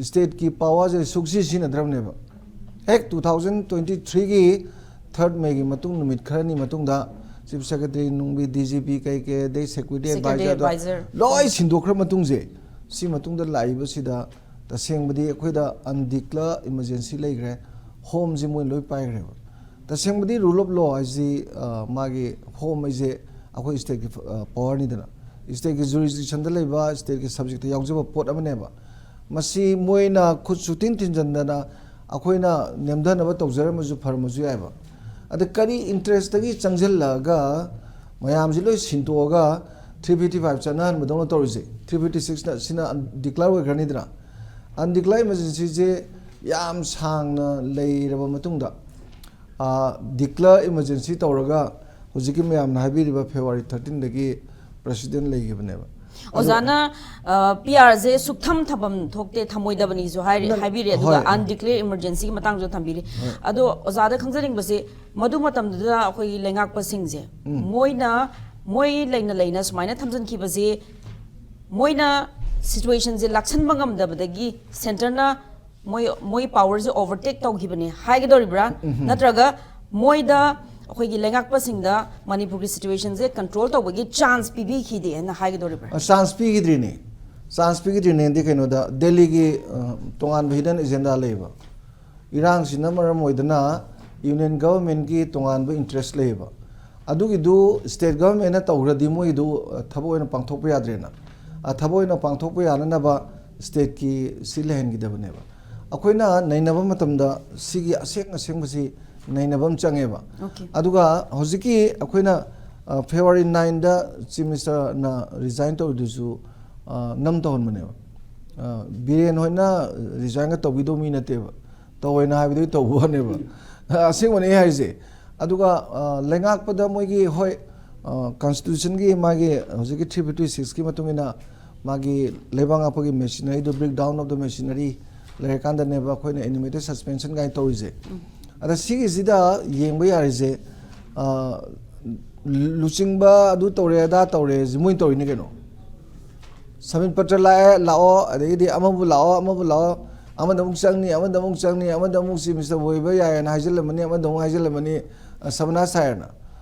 stateꯀꯤ powerꯁꯦ ꯁꯨꯛꯁꯤ ꯁꯤꯖꯤꯟꯅꯗ꯭ꯔꯕꯅꯦꯕ꯫ ꯍꯦꯛ two thousand twenty threeꯒꯤ third Mayꯒꯤ ꯃꯇꯨꯡ, ꯅꯨꯃꯤꯠ ꯈꯔꯅꯤ ꯃꯇꯨꯡꯗ Chief Secretary ꯅꯨꯡꯕꯤ, D G P ꯀꯩ ꯀꯩ, ꯑꯗꯩ Security Security Advisorꯗꯣ Advisor. ꯂꯣꯏ ꯁꯤꯟꯗꯣꯛꯈ꯭ꯔ ꯃꯇꯨꯡꯁꯦ, ꯁꯤ ꯃꯇꯨꯡꯗ ꯂꯥꯛꯏꯕꯁꯤꯗ ꯇꯁꯦꯡꯕꯗꯤ ꯑꯩꯈꯣꯏꯗ undeclared emergency ꯂꯩꯈ꯭ꯔꯦ, homeꯁꯤ ꯃꯣꯏ ꯂꯣꯏ ꯄꯥꯏꯈ꯭ꯔꯦꯕ꯫ ꯇꯁꯦꯡꯕꯗꯤ rule of law ꯍꯥꯏꯁꯤ, ꯑ, ꯃꯥꯒꯤ home ꯍꯥꯏꯁꯦ ꯑꯩꯈꯣꯏ stateꯀꯤ, ꯑ, powerꯅꯤꯗꯅ, stateꯀꯤ jurisdictionꯗ ꯂꯩꯕ, stateꯀꯤ subjectꯇ ꯌꯥꯎꯖꯕ ꯄꯣꯠ ꯑꯃꯅꯦꯕ꯫ ꯃꯁꯤ ꯃꯣꯏꯅ ꯈꯨꯠ ꯁꯨꯇꯤꯟ ꯊꯤꯟꯖꯟꯗꯅ ꯑꯩꯈꯣꯏꯅ ꯅꯦꯝꯊꯅꯕ ꯇꯧꯖꯔꯝꯃꯁꯨ ꯐꯔꯝꯃꯁꯨ ꯌꯥꯏꯕ꯫ ꯑꯗ ꯀꯔꯤ interestꯇꯒꯤ ꯆꯪꯁꯤꯜꯂꯛꯑꯒ ꯃꯌꯥꯝꯁꯤ ꯂꯣꯏ ꯁꯤꯟꯗꯣꯛꯑꯒ ꯊ꯭ꯔꯤ ꯐꯤꯐꯇꯤ ꯐꯥꯏꯚ ꯆꯠꯅꯍꯟꯕꯗꯧꯅ ꯇꯧꯔꯤꯁꯦ, ꯊ꯭ꯔꯤ ꯐꯤꯐꯇꯤ ꯁꯤꯛꯁꯅ ꯁꯤꯅ ꯗꯤꯀ꯭ꯂꯦꯌꯔ ꯑꯣꯏꯈ꯭ꯔꯅꯤꯗꯅ, ꯑꯟꯗꯤꯀ꯭ꯂꯦꯌꯔ ꯏꯃꯔꯖꯦꯟꯁꯤꯁꯦ ꯌꯥꯝ ꯁꯥꯡꯅ ꯂꯩꯔꯕ ꯃꯇꯨꯡꯗ, ꯗꯤꯀ꯭ꯂꯦꯌꯔ ꯏꯃꯔꯖꯦꯟꯁꯤ ꯇꯧꯔꯒ ꯍꯧꯖꯤꯛꯀꯤ ꯃꯌꯥꯝꯅ ꯍꯥꯏꯕꯤꯔꯤꯕ ꯐꯦꯕ꯭ꯔꯨꯋꯥꯔꯤ ꯊꯥꯔꯇꯤꯟꯗꯒꯤ ꯄ꯭ꯔꯦꯁꯤꯗꯦꯟ ꯂꯩꯈꯤꯕꯅꯦꯕ꯫ ꯑꯣꯖꯥꯅ ꯄꯤ ꯑꯥꯔꯁꯦ ꯁꯨꯛꯊꯝ ꯊꯝꯐꯝ ꯊꯣꯛꯇꯦ, ꯊꯝꯃꯣꯏꯗꯕꯅꯤꯁꯨ ꯍꯥꯏꯔꯤ, ꯅꯪ- ꯍꯥꯏꯕꯤꯔꯦ, ꯑꯗꯨꯒ ꯍꯣꯏ꯫ ꯑꯟꯗꯤꯀ꯭ꯂꯦꯌꯔ ꯏꯃꯔꯖꯦꯟꯁꯤꯒꯤ ꯃꯇꯥꯡꯁꯨ ꯊꯝꯕꯤꯔꯤ꯫ ꯍꯣꯏ꯫ ꯑꯗꯣ ꯑꯣꯖꯥꯗ ꯈꯪꯖꯅꯤꯡꯕꯁꯦ, ꯃꯗꯨ ꯃꯇꯝꯗꯨꯗ ꯑꯩꯈꯣꯏꯒꯤ ꯂꯩꯉꯥꯛꯄꯁꯤꯡꯁꯦ, ꯎꯝ꯫ ꯃꯣꯏꯅ, ꯃꯣꯏ ꯂꯩꯅ ꯂꯩꯅ ꯁꯨꯃꯥꯏꯅ ꯊꯝꯖꯤꯟꯈꯤꯕꯁꯦ, ꯃꯣꯏꯅ ꯁꯤꯆꯨꯋꯦꯁꯟꯁꯦ ꯂꯥꯛꯁꯟꯕ ꯉꯝꯗꯕꯗꯒꯤ ꯁꯦꯟꯇꯔꯅ ꯃꯣꯏ, ꯃꯣꯏ ꯄꯥꯋꯔꯁꯦ ꯑꯣꯚꯔꯇꯦꯛ ꯇꯧꯈꯤꯕꯅꯦ ꯍꯥꯏꯒꯗꯧꯔꯤꯕ꯭ꯔꯥ? ꯎꯝ, ꯎꯝ꯫ ꯅꯠꯇ꯭ꯔꯒ ꯃꯣꯏꯗ, ꯑꯩꯈꯣꯏꯒꯤ ꯂꯩꯉꯥꯛꯄꯁꯤꯡꯗ ꯃꯅꯤꯄꯨꯔꯒꯤ ꯁꯤꯆꯨꯋꯦꯁꯟꯁꯦ ꯀꯟꯇ꯭ꯔꯣꯜ ꯇꯧꯕꯒꯤ ꯆꯥꯟꯁ ꯄꯤꯕꯤꯈꯤꯗꯦꯅ ꯍꯥꯏꯒꯗꯧꯔꯤꯕ꯭ꯔꯥ? ꯑ, ꯆꯥꯟꯁ ꯄꯤꯈꯤꯗ꯭ꯔꯤꯅꯦ꯫ ꯆꯥꯟꯁ ꯄꯤꯈꯤꯗ꯭ꯔꯤꯅꯦꯗꯤ ꯀꯩꯅꯣꯗ, ꯗꯦꯜꯂꯤꯒꯤ, ꯑ, ꯇꯣꯉꯥꯟꯕ ꯍꯤꯗꯟ ꯑꯦꯖꯦꯟꯗꯥ ꯂꯩꯌꯦꯕ꯫ ꯏꯔꯥꯡꯁꯤꯅ ꯃꯔꯝ ꯑꯣꯏꯗꯅ ꯌꯨꯅꯤꯌꯟ ꯒꯚꯔꯟꯃꯦꯟꯠꯀꯤ ꯇꯣꯉꯥꯟꯕ ꯏꯟꯇꯔꯦꯁ ꯂꯩꯌꯦꯕ꯫ ꯑꯗꯨꯒꯤꯗꯨ ꯁ꯭ꯇꯦꯠ ꯒꯚꯔꯟꯃꯦꯟꯠꯅ ꯇꯧꯈ꯭ꯔꯗꯤ ꯃꯣꯏꯒꯤꯗꯨ, ꯑ, ꯊꯕꯛ ꯑꯣꯏꯅ ꯄꯥꯡꯊꯣꯛꯄ ꯌꯥꯗ꯭ꯔꯦꯅ꯫ ꯑ, ꯊꯕꯛ ꯑꯣꯏꯅ ꯄꯥꯡꯊꯣꯛꯄ ꯌꯥꯅꯅꯕ ꯁ꯭ꯇꯦꯠꯀꯤ ꯁꯤ ꯂꯩꯍꯟꯈꯤꯗꯕꯅꯦꯕ꯫ ꯑꯩꯈꯣꯏꯅ ꯅꯩꯅꯕ ꯃꯇꯝꯗ ꯁꯤꯒꯤ ꯑꯁꯦꯡ ꯑꯁꯦꯡꯕꯁꯤ ꯅꯩꯅꯕ ꯑꯃ ꯆꯪꯉꯦꯕ꯫ ꯑꯣꯀꯦ꯫ ꯑꯗꯨꯒ ꯍꯧꯖꯤꯛꯀꯤ ꯑꯩꯈꯣꯏꯅ, ꯑ, ꯐꯦꯕ꯭ꯔꯨꯋꯥꯔꯤ ꯅꯥꯏꯟꯗ ꯆꯤꯐ ꯃꯤꯅꯤꯁꯇꯔꯅ ꯔꯤꯖꯥꯏꯟ ꯇꯧꯔꯤꯗꯨꯁꯨ, ꯑ, ꯅꯝ ꯇꯧꯍꯟꯕꯅꯦꯕ꯫ ꯑ, ꯕꯤꯔꯦꯟ ꯍꯣꯏꯅ ꯔꯤꯖꯥꯏꯟꯒ ꯇꯧꯕꯤꯗꯧ ꯃꯤ ꯅꯠꯇꯦꯕ꯫ ꯇꯧꯋꯦꯅ ꯍꯥꯏꯕꯗꯨꯒꯤ ꯇꯧꯕ ꯋꯥꯅꯦꯕ꯫ ꯑ, ꯑꯁꯦꯡꯕꯅꯦ ꯑꯩ ꯍꯥꯏꯁꯦ꯫ ꯑꯗꯨꯒ, ꯑ, ꯂꯩꯉꯥꯛꯄꯗ ꯃꯣꯏꯒꯤ, ꯍꯣꯏ, ꯑ, ꯀꯟꯁꯇꯤꯇ꯭ꯌꯨꯁꯟꯒꯤ ꯃꯥꯒꯤ ꯍꯧꯖꯤꯛꯀꯤ ꯊ꯭ꯔꯤ ꯐꯤꯐꯇꯤ ꯁꯤꯛꯁꯀꯤ ꯃꯇꯨꯡ ꯏꯟꯅ ꯃꯥꯒꯤ ꯂꯩꯕꯥꯛ ꯉꯥꯛꯄꯒꯤ ꯃꯦꯁꯤꯅꯔꯤꯗꯨ, break down of the machinery ꯂꯩꯔꯀꯥꯟꯗꯅꯦꯕ ꯑꯩꯈꯣꯏꯅ ꯑꯦꯅꯤꯃꯦꯇꯦꯠ ꯁꯁꯄꯦꯟꯁꯟ ꯀꯥꯏꯅ ꯇꯧꯔꯤꯁꯦ꯫ ꯎꯝ꯫ ꯑꯗ ꯁꯤꯒꯤꯁꯤꯗ ꯌꯦꯡꯕ ꯌꯥꯔꯤꯁꯦ, ꯑ, ꯂꯨꯆꯤꯡꯕ ꯑꯗꯨ ꯇꯧꯔꯦ, ꯑꯗꯥ ꯇꯧꯔꯦ, ꯁꯤ ꯃꯣꯏ ꯇꯧꯔꯤꯅꯤ ꯀꯩꯅꯣ꯫ ꯁꯃꯤꯠ ꯄꯇ꯭ꯔ ꯂꯥꯛꯑꯦ, ꯂꯥꯛꯑꯣ, ꯑꯗꯒꯤꯗꯤ ꯑꯃꯕꯨ ꯂꯥꯛꯑꯣ, ꯑꯃꯕꯨ ꯂꯥꯛꯑꯣ, ꯑꯃꯗ ꯑꯃꯨꯛ ꯆꯪꯅꯤ, ꯑꯃꯗ ꯑꯃꯨꯛ ꯆꯪꯅꯤ, ꯑꯃꯗ ꯑꯃꯨꯛ ꯆꯤꯐ ꯃꯤꯅꯤꯁꯇꯔ ꯑꯣꯏꯕ ꯌꯥꯏꯌꯦꯅ ꯍꯥꯏꯖꯤꯜꯂꯝꯃꯅꯤ, ꯑꯃꯗ ꯑꯃꯨꯛ ꯍꯥꯏꯖꯤꯜꯂꯝꯃꯅꯤ, ꯑ, ꯁꯃꯅꯥꯁ ꯍꯥꯏꯔꯅ꯫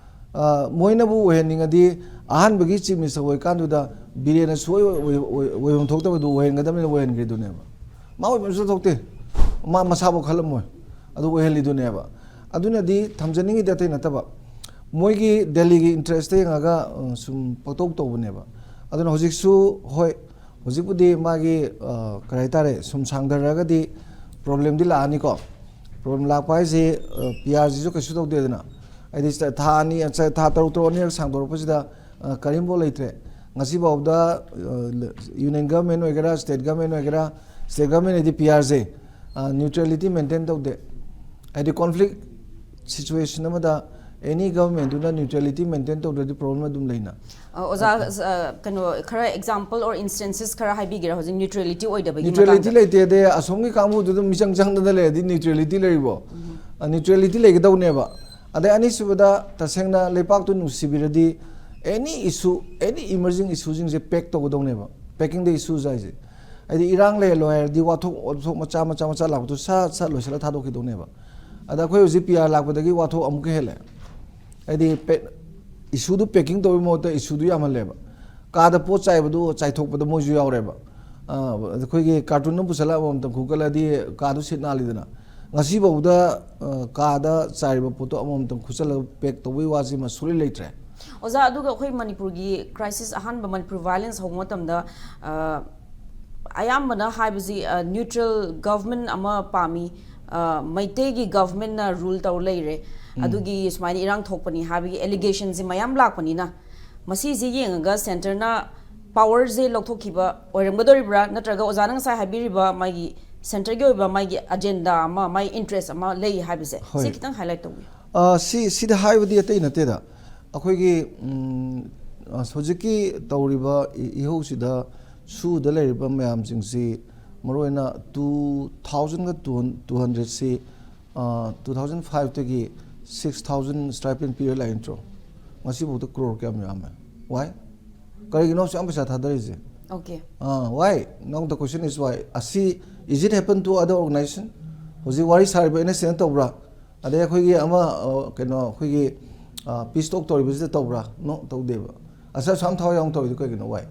ꯑ, ꯃꯣꯏꯅꯕꯨ ꯑꯣꯏꯍꯟꯅꯤꯡꯉꯗꯤ ꯑꯍꯥꯟꯕꯒꯤ ꯆꯤꯐ ꯃꯤꯅꯤꯁꯇꯔ ꯑꯣꯏꯀꯥꯟꯗꯨꯗ ꯕꯤꯔꯦꯟꯅ ꯁꯨꯡꯑꯣꯏ ꯑꯣꯏ-, ꯑꯣꯏ-, ꯑꯣꯏꯐꯝ ꯊꯣꯛꯇꯕꯗꯨ ꯑꯣꯏꯍꯟꯒꯗꯕꯅꯤꯅ ꯑꯣꯏꯍꯟꯈ꯭ꯔꯤꯗꯨꯅꯦꯕ꯫ ꯃꯥ ꯑꯣꯏꯐꯝꯁꯨ ꯊꯣꯛꯇꯦ, ꯃꯥ ꯃꯁꯥꯐꯥꯎ ꯈꯜꯂꯝꯃꯣꯏ, ꯑꯗꯨ ꯑꯣꯏꯍꯜꯂꯤꯗꯨꯅꯦꯕ꯫ ꯑꯗꯨꯅꯗꯤ ꯊꯝꯖꯅꯤꯡꯉꯤꯗꯤ ꯑꯇꯩ ꯅꯠꯇꯕ, ꯃꯣꯏꯒꯤ ꯗꯦꯜꯂꯤꯒꯤ ꯏꯟꯇꯔꯦꯁꯇ ꯌꯦꯡꯉꯒ, ꯑ, ꯁꯨꯝ ꯄꯪꯇꯧ ꯇꯧꯕꯅꯦꯕ꯫ ꯑꯗꯨꯅ ꯍꯧꯖꯤꯛꯁꯨ, ꯍꯣꯏ, ꯍꯧꯖꯤꯛꯄꯨꯗꯤ ꯃꯥꯒꯤ, ꯑ, ꯀꯔꯤ ꯍꯥꯏꯇꯥꯔꯦ, ꯁꯨꯝ ꯁꯥꯡꯊꯔꯛꯑꯒꯗꯤ ꯄ꯭ꯔꯣꯕ꯭ꯂꯦꯝꯗꯤ ꯂꯥꯛꯑꯅꯤꯀꯣ꯫ ꯄ꯭ꯔꯣꯕ꯭ꯂꯦꯝ ꯂꯥꯛꯄ ꯍꯥꯏꯁꯦ, ꯑ, ꯄꯤ ꯑꯥꯔꯁꯤꯁꯨ ꯀꯩꯁꯨ ꯇꯧꯗꯦꯗꯅ꯫ ꯍꯥꯏꯗꯤ ꯁꯤꯗ ꯊꯥ ꯑꯅꯤ, ꯊꯥ ꯇꯔꯨꯛ, ꯇꯔꯨꯛ ꯑꯅꯤꯔꯛ ꯁꯥꯡꯗꯣꯔꯛꯄꯁꯤꯗ, ꯑ, ꯀꯔꯤꯝꯐꯥꯎ ꯂꯩꯇ꯭ꯔꯦ꯫ ꯉꯁꯤꯐꯥꯎꯗ ꯌꯨꯅꯤꯌꯟ ꯒꯚꯔꯟꯃꯦꯟ ꯑꯣꯏꯒꯦꯔꯥ, ꯁ꯭ꯇꯦꯠ ꯒꯚꯔꯟꯃꯦꯟ ꯑꯣꯏꯒꯦꯔꯥ, ꯁ꯭ꯇꯦꯠ ꯒꯚꯔꯟꯃꯦꯟ ꯍꯥꯏꯗꯤ ꯄꯤ ꯑꯥꯔꯁꯦ ꯅ꯭ꯌꯨꯇ꯭ꯔꯦꯂꯤꯇꯤ ꯃꯦꯟꯇꯦꯟ ꯇꯧꯗꯦ꯫ ꯍꯥꯏꯗꯤ ꯀꯣꯟꯐ꯭ꯂꯤꯛ ꯁꯤꯆꯨꯋꯦꯁꯟ ꯑꯃꯗ ꯑꯦꯅꯤ ꯒꯚꯔꯟꯃꯦꯟꯗꯨꯅ ꯅ꯭ꯌꯨꯇ꯭ꯔꯦꯂꯤꯇꯤ ꯃꯦꯟꯇꯦꯟ ꯇꯧꯗ꯭ꯔꯗꯤ ꯄ꯭ꯔꯣꯕ꯭ꯂꯦꯝ ꯑꯗꯨꯝ ꯂꯩꯅ꯫ ꯑ, ꯑꯣꯖꯥ, ꯑ, ꯀꯩꯅꯣ, ꯈꯔ ꯑꯦꯛꯖꯥꯝꯄꯜ ꯑꯣꯔ ꯏꯟꯁꯇꯦꯟꯁꯦꯁ ꯈꯔ ꯍꯥꯏꯕꯤꯒꯦꯔꯥ ꯍꯧꯖꯤꯛ ꯅ꯭ꯌꯨꯇ꯭ꯔꯦꯂꯤꯇꯤ ꯑꯣꯏꯗꯕꯒꯤ ꯅ꯭ꯌꯨꯇ꯭ꯔꯦꯂꯤꯇꯤ ꯃꯇꯥꯡꯗ? ꯂꯩꯇꯦ꯫ ꯑꯗꯩ ꯑꯁꯣꯝꯒꯤ ꯀꯥꯡꯕꯨꯗꯨꯗ ꯃꯤꯆꯪ ꯆꯪꯗꯅ ꯂꯩꯔꯗꯤ ꯅ꯭ꯌꯨꯇ꯭ꯔꯦꯂꯤꯇꯤ ꯂꯩꯔꯤꯕꯣ? ꯅ꯭ꯌꯨꯇ꯭ꯔꯦꯂꯤꯇꯤ ꯂꯩꯒꯗꯧꯅꯦꯕ꯫ ꯑꯗꯩ ꯑꯅꯤꯁꯨꯕꯗ, ꯇꯁꯦꯡꯅ ꯂꯩꯄꯥꯛꯇꯨ ꯅꯨꯡꯁꯤꯕꯤꯔꯗꯤ, ꯑꯦꯅꯤ ꯏꯁꯨ, ꯑꯦꯅꯤ ꯏꯃꯔꯖꯤꯡ ꯏꯁꯨꯁꯤꯡꯁꯦ ꯄꯦꯛ ꯇꯧꯒꯗꯧꯅꯦꯕ꯫ ꯄꯦꯀꯤꯡ ꯗ ꯏꯁꯨꯁ ꯍꯥꯏꯁꯦ꯫ ꯍꯥꯏꯗꯤ ꯏꯔꯥꯡ ꯂꯩꯍꯜꯂꯣ ꯍꯥꯏꯔꯗꯤ ꯋꯥꯊꯣꯛ, ꯋꯥꯊꯣꯛ ꯃꯆꯥ ꯃꯆꯥ ꯃꯆꯥ ꯂꯥꯛꯄꯗꯣ ꯁꯠ ꯁꯠ ꯂꯣꯏꯁꯤꯜꯂ ꯊꯥꯗꯣꯛꯈꯤꯗꯧꯅꯦꯕ꯫ ꯑꯗ ꯑꯩꯈꯣꯏ ꯍꯧꯖꯤꯛ ꯄꯤ ꯑꯥꯔ ꯂꯥꯛꯄꯗꯒꯤ ꯋꯥꯊꯣꯛ ꯑꯃꯨꯛꯀ ꯍꯦꯜꯂꯦ꯫ ꯍꯥꯏꯗꯤ ꯄꯦ-, ꯏꯁꯨꯗꯨ ꯄꯦꯀꯤꯡ ꯇꯧꯕꯒꯤ ꯃꯍꯨꯠꯇ ꯏꯁꯨꯗꯨ ꯌꯥꯝꯍꯜꯂꯦꯕ꯫ ꯀꯥꯗ ꯄꯣꯠ ꯆꯥꯏꯕꯗꯨ ꯆꯥꯏꯊꯣꯛꯄꯗ ꯃꯣꯏꯁꯨ ꯌꯥꯎꯔꯦꯕ꯫ ꯑ, ꯑꯩꯈꯣꯏꯒꯤ ꯀꯥꯔꯇꯨꯟ ꯑꯃ ꯄꯨꯁꯜꯂꯒ ꯑꯃꯃꯝꯇꯪ ꯈꯨꯒꯠꯂꯗꯤ ꯀꯥꯗꯨ ꯁꯤꯠ ꯅꯥꯜꯂꯤꯗꯅ꯫ ꯉꯁꯤꯐꯥꯎꯗ, ꯑ, ꯀꯥꯗ ꯆꯥꯏꯔꯤꯕ ꯄꯣꯠꯇꯣ ꯑꯃꯃꯝꯇꯪ ꯈꯨꯠꯆꯜꯂꯒ ꯄꯦꯛ ꯇꯧꯕꯒꯤ ꯋꯥꯁꯤꯃ ꯁꯨꯡꯂꯩ ꯂꯩꯇ꯭ꯔꯦ꯫ ꯑꯣꯖꯥ, ꯑꯗꯨꯒ ꯑꯩꯈꯣꯏ ꯃꯅꯤꯄꯨꯔꯒꯤ ꯀ꯭ꯔꯥꯏꯁꯤꯁ ꯑꯍꯥꯟꯕ ꯃꯅꯤꯄꯨꯔ ꯚꯥꯏꯑꯣꯂꯦꯟꯁ ꯍꯧꯕ ꯃꯇꯝꯗ, ꯑ, ꯑꯌꯥꯝꯕꯅ ꯍꯥꯏꯕꯁꯤ, ꯑ, ꯅ꯭ꯌꯨꯇ꯭ꯔꯦꯜ ꯒꯚꯔꯟꯃꯦꯟ ꯑꯃ ꯄꯥꯝꯃꯤ, ꯑ, ꯃꯩꯇꯩꯒꯤ ꯒꯚꯔꯟꯃꯦꯟꯅ ꯔꯨꯜ ꯇꯧꯔ ꯂꯩꯔꯦ, ꯑꯗꯨꯒꯤ ꯁꯨꯃꯥꯏꯅ ꯏꯔꯥꯡ ꯊꯣꯛꯄꯅꯤ ꯍꯥꯏꯕꯒꯤ ꯑꯦꯂꯤꯒꯦꯁꯟꯁꯤ ꯃꯌꯥꯝ ꯂꯥꯛꯄꯅꯤꯅ, ꯃꯁꯤꯁꯤ ꯌꯦꯡꯉꯒ ꯁꯦꯟꯇꯔꯅ ꯄꯥꯋꯔꯁꯦ ꯂꯧꯊꯣꯛꯈꯤꯕ ꯑꯣꯏꯔꯝꯒꯗꯧꯔꯤꯕ꯭ꯔꯥ, ꯅꯠꯇ꯭ꯔꯒ ꯑꯣꯖꯥꯅ ꯉꯁꯥꯏ ꯍꯥꯏꯕꯤꯔꯤꯕ ꯃꯥꯒꯤ ꯁꯦꯟꯇꯔꯒꯤ ꯑꯣꯏꯕ ꯃꯥꯒꯤ ꯑꯖꯦꯟꯗꯥ ꯑꯃ, ꯃꯥꯒꯤ ꯏꯟꯇꯔꯦꯁ ꯑꯃ ꯂꯩ ꯍꯥꯏꯕꯁꯦ, ꯁꯤ ꯍꯣꯏ꯫ ꯈꯤꯇꯪ ꯍꯥꯏꯂꯥꯏꯠ ꯇꯧꯕꯤꯌꯨ꯫ ꯑ, ꯁꯤ, ꯁꯤꯗ ꯍꯥꯏꯕꯗꯤ ꯑꯇꯩ ꯅꯠꯇꯦꯗ꯫ ꯑꯩꯈꯣꯏꯒꯤ, ꯎꯝ, ꯑ, ꯍꯧꯖꯤꯛꯀꯤ ꯇꯧꯔꯤꯕ ꯏ-, ꯏꯍꯧꯁꯤꯗ ꯁꯨꯗ ꯂꯩꯔꯤꯕ ꯃꯌꯥꯝꯁꯤꯡꯁꯤ, ꯃꯔꯨꯑꯣꯏꯅ two thousand ꯒ two hundred ꯁꯤ, ꯑ, two thousand five ꯇꯒꯤ six thousand stipend ꯄꯤꯔ ꯂꯥꯛꯏ ꯅꯠꯇ꯭ꯔꯣ? ꯉꯁꯤꯐꯥꯎꯗ ꯀ꯭ꯔꯣꯔ ꯀꯌꯥꯝ ꯌꯥꯝꯃꯦ? Why? ꯀꯔꯤꯒꯤꯅꯣ ꯑꯁꯨꯛ ꯌꯥꯝ ꯄꯩꯁꯥ ꯊꯥꯗꯔꯤꯁꯦ? ꯑꯣꯀꯦ꯫ ꯑ, why? Now the question is why? ꯑꯁꯤ, is it happen to other organization? ꯍꯧꯖꯤꯛ ꯋꯥꯔꯤ ꯁꯥꯔꯤꯕ ꯑꯦꯟ ꯑꯦꯁ ꯑꯦꯅ ꯇꯧꯕ꯭ꯔꯥ? ꯑꯗꯩ ꯑꯩꯈꯣꯏꯒꯤ ꯑꯃ, ꯑ, ꯀꯩꯅꯣ, ꯑꯩꯈꯣꯏꯒꯤ, ꯑ, ꯄꯤꯁ ꯇꯣꯛ ꯇꯧꯔꯤꯕꯁꯤꯗ ꯇꯧꯕ꯭ꯔꯥ? No, ꯇꯧꯗꯦꯕ꯫ ꯑꯁ, ꯑꯁꯨꯛ ꯌꯥꯝ ꯊꯋꯥꯏ ꯌꯥꯎꯅ ꯇꯧꯔꯤꯗꯣ ꯀꯩꯒꯤꯅꯣ? Why?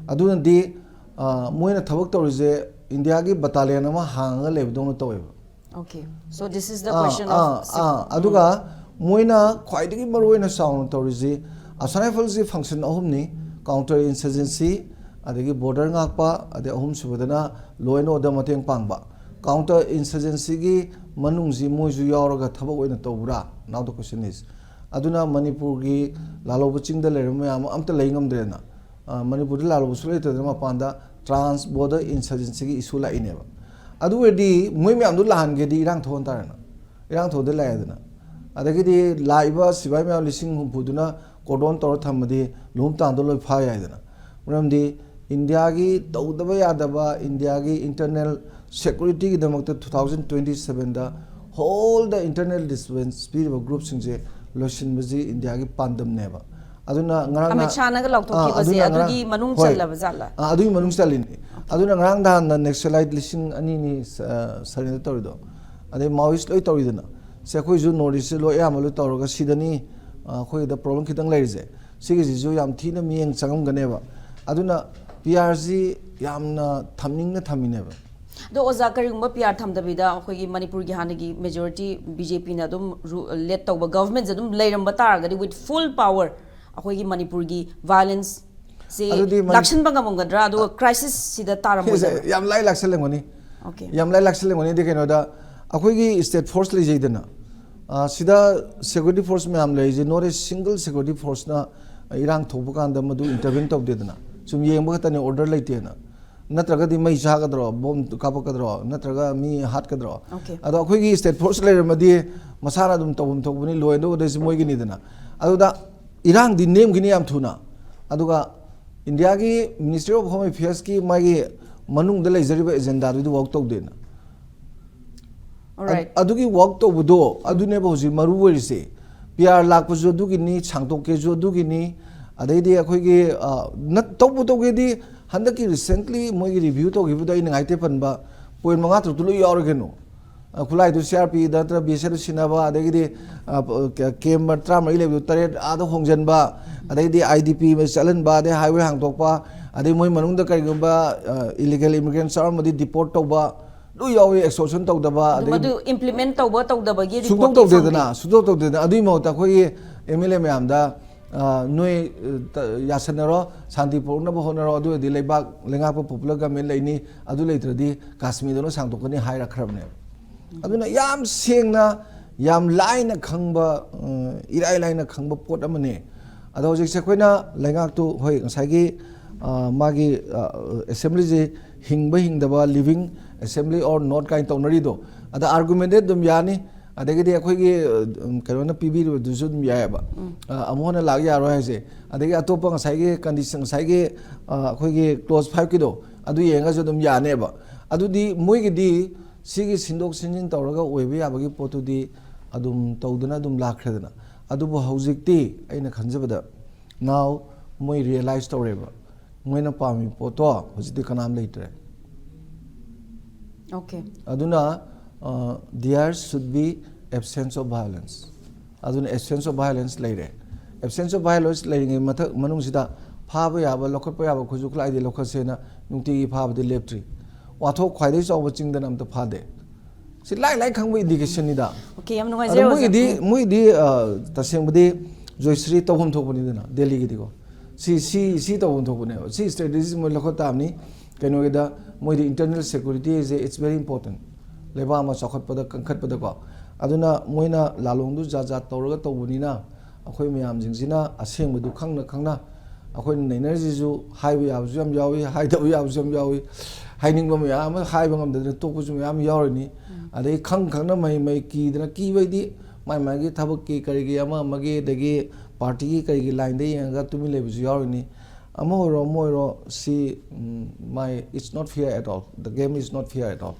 ꯑꯗꯨꯅꯗꯤ, ꯑ, ꯃꯣꯏꯅ ꯊꯕꯛ ꯇꯧꯔꯤꯁꯦ ꯏꯟꯗꯤꯌꯥꯒꯤ ꯕꯇꯥꯂꯤꯌꯟ ꯑꯃ ꯍꯥꯡꯉꯒ ꯂꯩꯕꯗꯧꯅ ꯇꯧꯋꯦꯕ꯫ Okay, so this is the ah, question ah, of ꯑꯥ, ꯑꯗꯨꯒ ꯃꯣꯏꯅ ꯈ꯭ꯋꯥꯏꯗꯒꯤ ꯃꯔꯨꯑꯣꯏꯅ ꯆꯥꯎꯅ ꯇꯧꯔꯤꯁꯤ, ꯑꯁꯥꯝ ꯔꯥꯏꯐꯜꯁꯤ ꯐꯪꯁꯟ ꯑꯍꯨꯝꯅꯤ: ꯀꯥꯎꯟꯇꯔ ꯏꯟꯁꯔꯖꯦꯟꯁꯤ, ꯑꯗꯒꯤ ꯕꯣꯔꯗꯔ ꯉꯥꯛꯄ, ꯑꯗꯩ ꯑꯍꯨꯝꯁꯨꯕꯗꯅ ꯂꯣ ꯑꯦꯟ ꯑꯣꯔꯗꯔ ꯃꯇꯦꯡ ꯄꯥꯡꯕ꯫ ꯀꯥꯎꯟꯇꯔ ꯏꯟꯁꯔꯖꯦꯟꯁꯤꯒꯤ ꯃꯅꯨꯡꯁꯤ ꯃꯣꯏꯁꯨ ꯌꯥꯎꯔꯒ ꯊꯕꯛ ꯑꯣꯏꯅ ꯇꯧꯕ꯭ꯔꯥ? Now the question is. ꯑꯗꯨꯅ ꯃꯅꯤꯄꯨꯔꯒꯤ ꯂꯥꯜꯍꯧꯕ ꯆꯤꯡꯗ ꯂꯩꯔꯤꯕ ꯃꯌꯥꯝ ꯑꯃ ꯑꯝꯇ ꯂꯩ ꯉꯝꯗ꯭ꯔꯦꯅ꯫ ꯑ, ꯃꯅꯤꯄꯨꯔꯗ ꯂꯥꯜꯂꯨꯕꯁꯨ ꯂꯩꯇꯗꯅ ꯃꯄꯥꯟꯗ trans border insurgencyꯒꯤ issue ꯂꯥꯛꯏꯅꯦꯕ꯫ ꯑꯗꯨ ꯑꯣꯏꯔꯗꯤ ꯃꯣꯏ ꯃꯌꯥꯝꯗꯣ ꯂꯥꯛꯍꯟꯒꯦꯗꯤ ꯏꯔꯥꯡ ꯊꯣꯛꯍꯟ ꯇꯥꯔꯦꯅ, ꯏꯔꯥꯡ ꯊꯣꯛꯍꯟꯗ ꯂꯥꯛꯑꯦꯗꯅ꯫ ꯑꯗꯒꯤꯗꯤ ꯂꯥꯛꯏꯕ ꯁꯤꯐꯥꯏ ꯃꯌꯥꯝ ꯂꯤꯁꯤꯡ ꯍꯨꯝꯐꯨꯗꯨꯅ cordon ꯇꯧꯔ ꯊꯝꯃꯗꯤ ꯂꯨꯍꯣꯡ ꯇꯥꯡꯗꯣ ꯂꯣꯏ ꯐꯥ ꯌꯥꯏꯗꯅ꯫ ꯃꯔꯝꯗꯤ ꯏꯟꯗꯤꯌꯥꯒꯤ ꯇꯧꯗꯕ ꯌꯥꯗꯕ, ꯏꯟꯗꯤꯌꯥꯒꯤ internal securityꯒꯤꯗꯃꯛꯇ two thousand twenty sevenꯗ whole the internal disturbance ꯄꯤꯔꯤꯕ groupꯁꯤꯡꯁꯦ ꯂꯣꯏꯁꯤꯟꯕꯁꯤ ꯏꯟꯗꯤꯌꯥꯒꯤ ꯄꯥꯟꯗꯝꯅꯦꯕ꯫ ꯑꯗꯨꯅ ꯉꯔꯥꯡ ꯑꯃꯤꯠ ꯅꯍꯥꯟ ꯁꯥꯍꯅꯒ ꯑꯥ, ꯂꯥꯎꯊꯣꯛꯈꯤꯕꯁꯦ ꯑꯗꯨꯅ ꯉꯔꯥꯡ ꯑꯗꯨꯒꯤ ꯃꯅꯨꯡ ꯍꯣꯏ꯫ ꯆꯜꯂꯕ ꯖꯥꯠꯂ? ꯑꯥ, ꯑꯗꯨꯒꯤ ꯃꯅꯨꯡ ꯆꯜꯂꯤꯅꯤ꯫ ꯑꯗꯨꯅ ꯉꯔꯥꯡ ꯅꯍꯥꯟꯅ Naxalite ꯂꯤꯁꯤꯡ ꯑꯅꯤꯅꯤ, ꯑ, surrender ꯇꯧꯔꯤꯗꯣ꯫ ꯑꯗꯩ Maoist ꯂꯣꯏ ꯇꯧꯔꯤꯗꯅ꯫ ꯁꯦ, ꯑꯩꯈꯣꯏꯁꯨ North Eastꯁꯦ ꯂꯣꯏ ꯑꯌꯥꯝꯕ ꯂꯣꯏ ꯇꯧꯔꯒ ꯁꯤꯗꯅꯤ, ꯑ, ꯑꯩꯈꯣꯏꯒꯤꯗ problem ꯈꯤꯇꯪ ꯂꯩꯔꯤꯁꯦ꯫ ꯁꯤꯒꯤꯁꯤꯁꯨ ꯌꯥꯝ ꯊꯤꯅ ꯃꯤꯠꯌꯦꯡ ꯆꯪꯉꯝꯒꯅꯦꯕ꯫ ꯑꯗꯨꯅ P Rꯁꯤ ꯌꯥꯝꯅ ꯊꯝꯅꯤꯡꯅ ꯊꯝꯃꯤꯅꯦꯕ꯫ ꯑꯗꯣ ꯑꯣꯖꯥ, ꯀꯔꯤꯒꯨꯝꯕ P R ꯊꯝꯗꯕꯤꯗ ꯑꯩꯈꯣꯏꯒꯤ ꯃꯅꯤꯄꯨꯔꯒꯤ ꯍꯥꯟꯅꯒꯤ majority BJPꯅ ꯑꯗꯨꯝ ru-, lead ꯇꯧꯕ governmentꯁꯦ ꯑꯗꯨꯝ ꯂꯩꯔꯝꯕ ꯇꯥꯔꯒꯗꯤ, with full power ꯑꯩꯈꯣꯏꯒꯤ ꯃꯅꯤꯄꯨꯔꯒꯤ violenceꯁꯦ ꯑꯗꯨꯗꯤ ꯃꯅꯤ-, ꯂꯥꯛꯁꯤꯟꯕ ꯉꯝꯃꯝꯒꯗ꯭ꯔꯥ? ꯑꯗꯨꯒ crisisꯁꯤꯗ ꯁꯤꯁꯦ ꯇꯥꯔꯝꯃꯣꯏꯗꯕ꯭ꯔꯥ? ꯌꯥꯝ ꯂꯥꯏ ꯂꯥꯛꯁꯜꯂꯝꯒꯅꯤ꯫ Okay. ꯌꯥꯝ ꯂꯥꯏ ꯂꯥꯛꯁꯜꯂꯝꯒꯅꯤꯗꯤ ꯀꯩꯅꯣꯗ, ꯑꯩꯈꯣꯏꯒꯤ state force ꯂꯩꯖꯩꯗꯅ, ꯑ, ꯁꯤꯗ security force ꯃꯌꯥꯝ ꯂꯩꯔꯤꯁꯦ, not a single security forceꯅ ꯏꯔꯥꯡ ꯊꯣꯛꯄ ꯀꯥꯟꯗ ꯃꯗꯨ intervene ꯇꯧꯗꯦꯗꯅ, ꯁꯨꯝ ꯌꯦꯡꯕ ꯈꯛꯇꯅꯦ, order ꯂꯩꯇꯦꯅ꯫ ꯅꯠꯇ꯭ꯔꯒꯗꯤ ꯃꯩ ꯆꯥꯒꯗ꯭ꯔꯣ, bomb ꯀꯥꯞꯄꯛꯀꯗ꯭ꯔꯣ, ꯅꯠꯇ꯭ꯔꯒ ꯃꯤ ꯍꯥꯠꯀꯗ꯭ꯔꯣ? Okay. ꯑꯗꯣ ꯑꯩꯈꯣꯏꯒꯤ state force ꯂꯩꯔꯝꯃꯗꯤ ꯃꯁꯥꯅ ꯑꯗꯨꯝ ꯇꯧꯐꯝ ꯊꯣꯛꯄꯅꯤ, law and orderꯁꯤ ꯃꯣꯏꯒꯤꯅꯤꯗꯅ꯫ ꯑꯗꯨꯗ ꯏꯔꯥꯡꯗꯤ ꯅꯦꯝꯈꯤꯅꯤ ꯌꯥꯝ ꯊꯨꯅ꯫ ꯑꯗꯨꯒ ꯏꯟꯗꯤꯌꯥꯒꯤ Ministry of Home Affairsꯀꯤ ꯃꯥꯒꯤ ꯃꯅꯨꯡꯗ ꯂꯩꯖꯔꯤꯕ agendaꯗꯨꯗꯤ work ꯇꯧꯗꯦꯅ꯫ Alright. ꯑꯗ-, ꯑꯗꯨꯒꯤ work ꯇꯧꯕꯗꯣ, ꯑꯗꯨꯅꯦꯕ ꯍꯧꯖꯤꯛ ꯃꯔꯨ ꯑꯣꯏꯔꯤꯁꯦ꯫ P R ꯂꯥꯛꯄꯁꯨ ꯑꯗꯨꯒꯤꯅꯤ, ꯁꯥꯡꯗꯣꯛꯀꯦꯁꯨ ꯑꯗꯨꯒꯤꯅꯤ, ꯑꯗꯩꯗꯤ ꯑꯩꯈꯣꯏꯒꯤ, ꯑ, ꯅꯠ-, ꯇꯧꯕ ꯇꯧꯒꯦꯗꯤ ꯍꯟꯗꯛꯀꯤ recently ꯃꯣꯏꯒꯤ review ꯇꯧꯈꯤꯕꯗꯣ ꯑꯩꯅ ꯉꯥꯏꯇꯦ ꯄꯟꯕ point ꯃꯉꯥ ꯇꯔꯨꯛꯇꯨ ꯂꯣꯏ ꯌꯥꯎꯔꯦ ꯀꯩꯅꯣ꯫ ꯑ, ꯈꯨꯠꯂꯥꯏꯗꯨ C R P ꯅꯠꯇ꯭ꯔ B S F ꯁꯤꯟꯅꯕ, ꯑꯗꯒꯤꯗꯤ, ꯑ, ꯄ-, ꯀ-, camp ꯇꯔꯥꯃꯔꯤ ꯂꯩꯕꯗꯨ ꯇꯔꯦꯠ ꯑꯥꯗ ꯍꯣꯡꯖꯟꯕ, ꯑꯗꯩꯗꯤ I D P ꯆꯠꯍꯟꯕ, ꯑꯗꯩ highway ꯍꯥꯡꯗꯣꯛꯄ, ꯑꯗꯩ ꯃꯣꯏ ꯃꯅꯨꯡꯗ ꯀꯔꯤꯒꯨꯝꯕ, ꯑ, illegal immigrants ꯌꯥꯎꯔꯝꯃꯗꯤ deport ꯇꯧꯕ, ꯂꯣꯏ ꯌꯥꯎꯏ, expulsion ꯇꯧꯗꯕ, ꯑꯗꯨ ꯑꯗꯩ ꯃꯗꯨ implement ꯇꯧꯕ ꯇꯧꯗꯕꯒꯤ ꯁꯨꯡꯇꯧ reportꯇꯤ ꯇꯧꯗꯦꯗꯅ, ꯐꯪꯗꯦ꯫ ꯁꯨꯡꯇꯧ ꯇꯧꯗꯦꯗꯅ꯫ ꯑꯗꯨꯒꯤ ꯃꯍꯨꯠꯇ ꯑꯩꯈꯣꯏꯒꯤ M L A ꯃꯌꯥꯝꯗ, ꯑ, ꯅꯣꯏ, ꯑ, ꯇ-, ꯌꯥꯁꯟꯅꯔꯣ, ꯁꯥꯟꯇꯤ ꯄꯨꯔꯛꯅꯕ ꯍꯣꯠꯅꯔꯣ, ꯑꯗꯨ ꯑꯣꯏꯔꯗꯤ ꯂꯩꯕꯥꯛ ꯂꯩꯉꯥꯛꯄ popular government ꯂꯩꯅꯤ, ꯑꯗꯨ ꯂꯩꯇ꯭ꯔꯗꯤ ꯀꯥꯁꯃꯤꯔꯗꯧꯅ ꯁꯥꯡꯗꯣꯛꯀꯅꯤ ꯍꯥꯏꯔꯛꯈ꯭ꯔꯕꯅꯦꯕ꯫ ꯑꯗꯨꯅ ꯌꯥꯝ ꯁꯦꯡꯅ, ꯌꯥꯝ ꯂꯥꯏꯅ ꯈꯪꯕ, ꯑ, ꯏꯔꯥꯏ ꯂꯥꯏꯅ ꯈꯪꯕ ꯄꯣꯠ ꯑꯃꯅꯤ꯫ ꯑꯗꯣ ꯍꯧꯖꯤꯛꯁꯦ ꯑꯩꯈꯣꯏꯅ ꯂꯩꯉꯥꯛꯇꯨ, ꯍꯣꯏ, ꯉꯁꯥꯏꯒꯤ, ꯑ, ꯃꯥꯒꯤ, ꯑ, ꯑꯦꯁꯦꯝꯕ꯭ꯂꯤꯁꯤ ꯍꯤꯡꯕ ꯍꯤꯡꯗꯕ, living assembly or not ꯀꯥꯏꯅ ꯇꯧꯅꯔꯤꯗꯣ, ꯑꯗ ꯑꯥꯔꯒꯨꯃꯦꯟꯗꯦꯠ ꯑꯗꯨꯝ ꯌꯥꯅꯤ꯫ ꯑꯗꯒꯤꯗꯤ ꯑꯩꯈꯣꯏꯒꯤ, ꯑ, ꯀꯩꯅꯣꯅ ꯄꯤꯕꯤꯔꯤꯕꯗꯨꯁꯨ ꯑꯗꯨꯝ ꯌꯥꯏꯑꯕ꯫ ꯑ, ꯑꯃꯨꯛ ꯍꯟꯅ ꯂꯥꯛ ꯌꯥꯔꯣꯏ ꯍꯥꯏꯁꯦ꯫ ꯑꯗꯒꯤ ꯑꯇꯣꯞꯄ ꯉꯁꯥꯏꯒꯤ ꯀꯟꯗꯤꯁꯟ, ꯉꯁꯥꯏꯒꯤ, ꯑ, ꯑꯩꯈꯣꯏꯒꯤ ꯀ꯭ꯂꯣꯖ ꯐꯥꯏꯚꯀꯤꯗꯣ, ꯑꯗꯨ ꯌꯦꯡꯉꯒꯁꯨ ꯑꯗꯨꯝ ꯌꯥꯅꯦꯕ꯫ ꯑꯗꯨꯗꯤ ꯃꯣꯏꯒꯤꯗꯤ ꯁꯤꯒꯤ ꯁꯤꯟꯗꯣꯛ ꯁꯤꯟꯖꯤꯟ ꯇꯧꯔꯒ ꯑꯣꯏꯕ ꯌꯥꯕꯒꯤ ꯄꯣꯠꯇꯨꯗꯤ ꯑꯗꯨꯝ ꯇꯧꯗꯅ ꯑꯗꯨꯝ ꯂꯥꯛꯈ꯭ꯔꯦꯗꯅ꯫ ꯑꯗꯨꯕꯨ ꯍꯧꯖꯤꯛꯇꯤ ꯑꯩꯅ ꯈꯟꯖꯕꯗ, now ꯃꯣꯏ ꯔꯤꯌꯦꯂꯥꯏꯁ ꯇꯧꯔꯦꯕ, ꯃꯣꯏꯅ ꯄꯥꯝꯃꯤ ꯄꯣꯠꯇꯣ ꯍꯧꯖꯤꯛꯇꯤ ꯀꯅꯥꯝ ꯂꯩꯇ꯭ꯔꯦ꯫ Okay. ꯑꯗꯨꯅ, ꯑ, there should be absence of violence꯫ ꯑꯗꯨꯅ absence of violence ꯂꯩꯔꯦ꯫ Absence of violence ꯂꯩꯔꯤꯉꯩ ꯃꯊꯛ ꯃꯅꯨꯡꯁꯤꯗ ꯐꯥꯕ ꯌꯥꯕ, ꯂꯧꯈꯠꯄ ꯌꯥꯕ ꯈꯨꯠꯁꯨ ꯈꯨꯠꯂꯥꯏꯗꯤ ꯂꯧꯈꯠꯁꯦꯅ ꯅꯨꯡꯇꯤꯒꯤ ꯐꯥꯕꯗꯤ ꯂꯦꯞꯇ꯭ꯔꯤ꯫ ꯋꯥꯊꯣꯛ ꯈ꯭ꯋꯥꯏꯗꯒꯤ ꯆꯥꯎꯕ ꯆꯤꯡꯗꯅ ꯑꯝꯇ ꯐꯥꯗꯦ꯫ ꯁꯤ ꯂꯥꯏ ꯂꯥꯏ ꯈꯪꯕ ꯏꯟꯗꯤꯀꯦꯁꯟꯅꯤꯗ꯫ Okay, ꯌꯥꯝ ꯑꯗꯣ ꯅꯨꯡꯉꯥꯏꯖꯔꯦ ꯑꯣꯖꯥ꯫ ꯃꯣꯏꯒꯤꯗꯤ, ꯃꯣꯏꯒꯤꯗꯤ, ꯑ, ꯇꯁꯦꯡꯕꯗꯤ ꯖꯣꯏꯁ꯭ꯔꯤ ꯇꯧꯐꯝ ꯊꯣꯛꯄꯅꯤꯗꯅ, ꯗꯦꯜꯂꯤꯒꯤꯗꯤꯀꯣ꯫ ꯁꯤ, ꯁꯤ, ꯁꯤ ꯇꯧꯐꯝ ꯊꯣꯛꯄꯅꯦꯕ꯫ ꯁꯤ ꯁ꯭ꯇ꯭ꯔꯦꯇꯦꯖꯤ ꯃꯣꯏ ꯂꯧꯈꯠ ꯇꯥꯕꯅꯤ꯫ ꯀꯩꯅꯣꯒꯤꯗ ꯃꯣꯏꯗꯤ internal security ꯍꯥꯏꯁꯦ, it's very important꯫ ꯂꯩꯕꯥꯛ ꯑꯃ ꯆꯥꯎꯈꯠꯄꯗ, ꯀꯟꯈꯠꯄꯗꯀꯣ꯫ ꯑꯗꯨꯅ ꯃꯣꯏꯅ ꯂꯥꯂꯣꯡꯗꯨ ꯖꯥꯠ ꯖꯥꯠ ꯇꯧꯔꯒ ꯇꯧꯕꯅꯤꯅ, ꯑꯩꯈꯣꯏ ꯃꯌꯥꯝꯁꯤꯡꯁꯤꯅ ꯑꯁꯦꯡꯕꯗꯨ ꯈꯪꯅ ꯈꯪꯅ, ꯑꯩꯈꯣꯏꯅ ꯅꯩꯅꯔꯤꯁꯤꯁꯨ ꯍꯥꯏꯕ ꯌꯥꯕꯁꯨ ꯌꯥꯝ ꯌꯥꯎꯏ, ꯍꯥꯏꯗꯕ ꯌꯥꯕꯁꯨ ꯌꯥꯝ ꯌꯥꯎꯏ, ꯍꯥꯏꯅꯤꯡꯕ ꯃꯌꯥꯝ ꯑꯃ ꯍꯥꯏꯕ ꯉꯝꯗꯗꯅ ꯇꯣꯛꯄꯁꯨ ꯃꯌꯥꯝ ꯌꯥꯎꯔꯤꯅꯤ꯫ ꯑꯗꯩ ꯈꯪ ꯈꯪꯅ ꯃꯍꯩ ꯃꯍꯩ ꯀꯤꯗꯅ, ꯀꯤꯕꯩꯗꯤ ꯃꯥꯏ ꯃꯥꯏꯒꯤ ꯊꯕꯛꯀꯤ ꯀꯔꯤꯒꯤ ꯑꯃ ꯑꯃꯒꯤ, ꯑꯗꯒꯤ ꯄꯥꯔꯇꯤꯒꯤ ꯀꯔꯤꯒꯤ ꯂꯥꯏꯟꯗ ꯌꯦꯡꯉꯒ ꯇꯨꯃꯤꯟ ꯂꯩꯕꯁꯨ ꯌꯥꯎꯔꯤꯅꯤ꯫ ꯑꯃ ꯑꯣꯏꯔꯣ ꯑꯃ ꯑꯣꯏꯔꯣ, ꯁꯤ, ꯎꯝ, my, it's not fair at all, the game is not fair at all꯫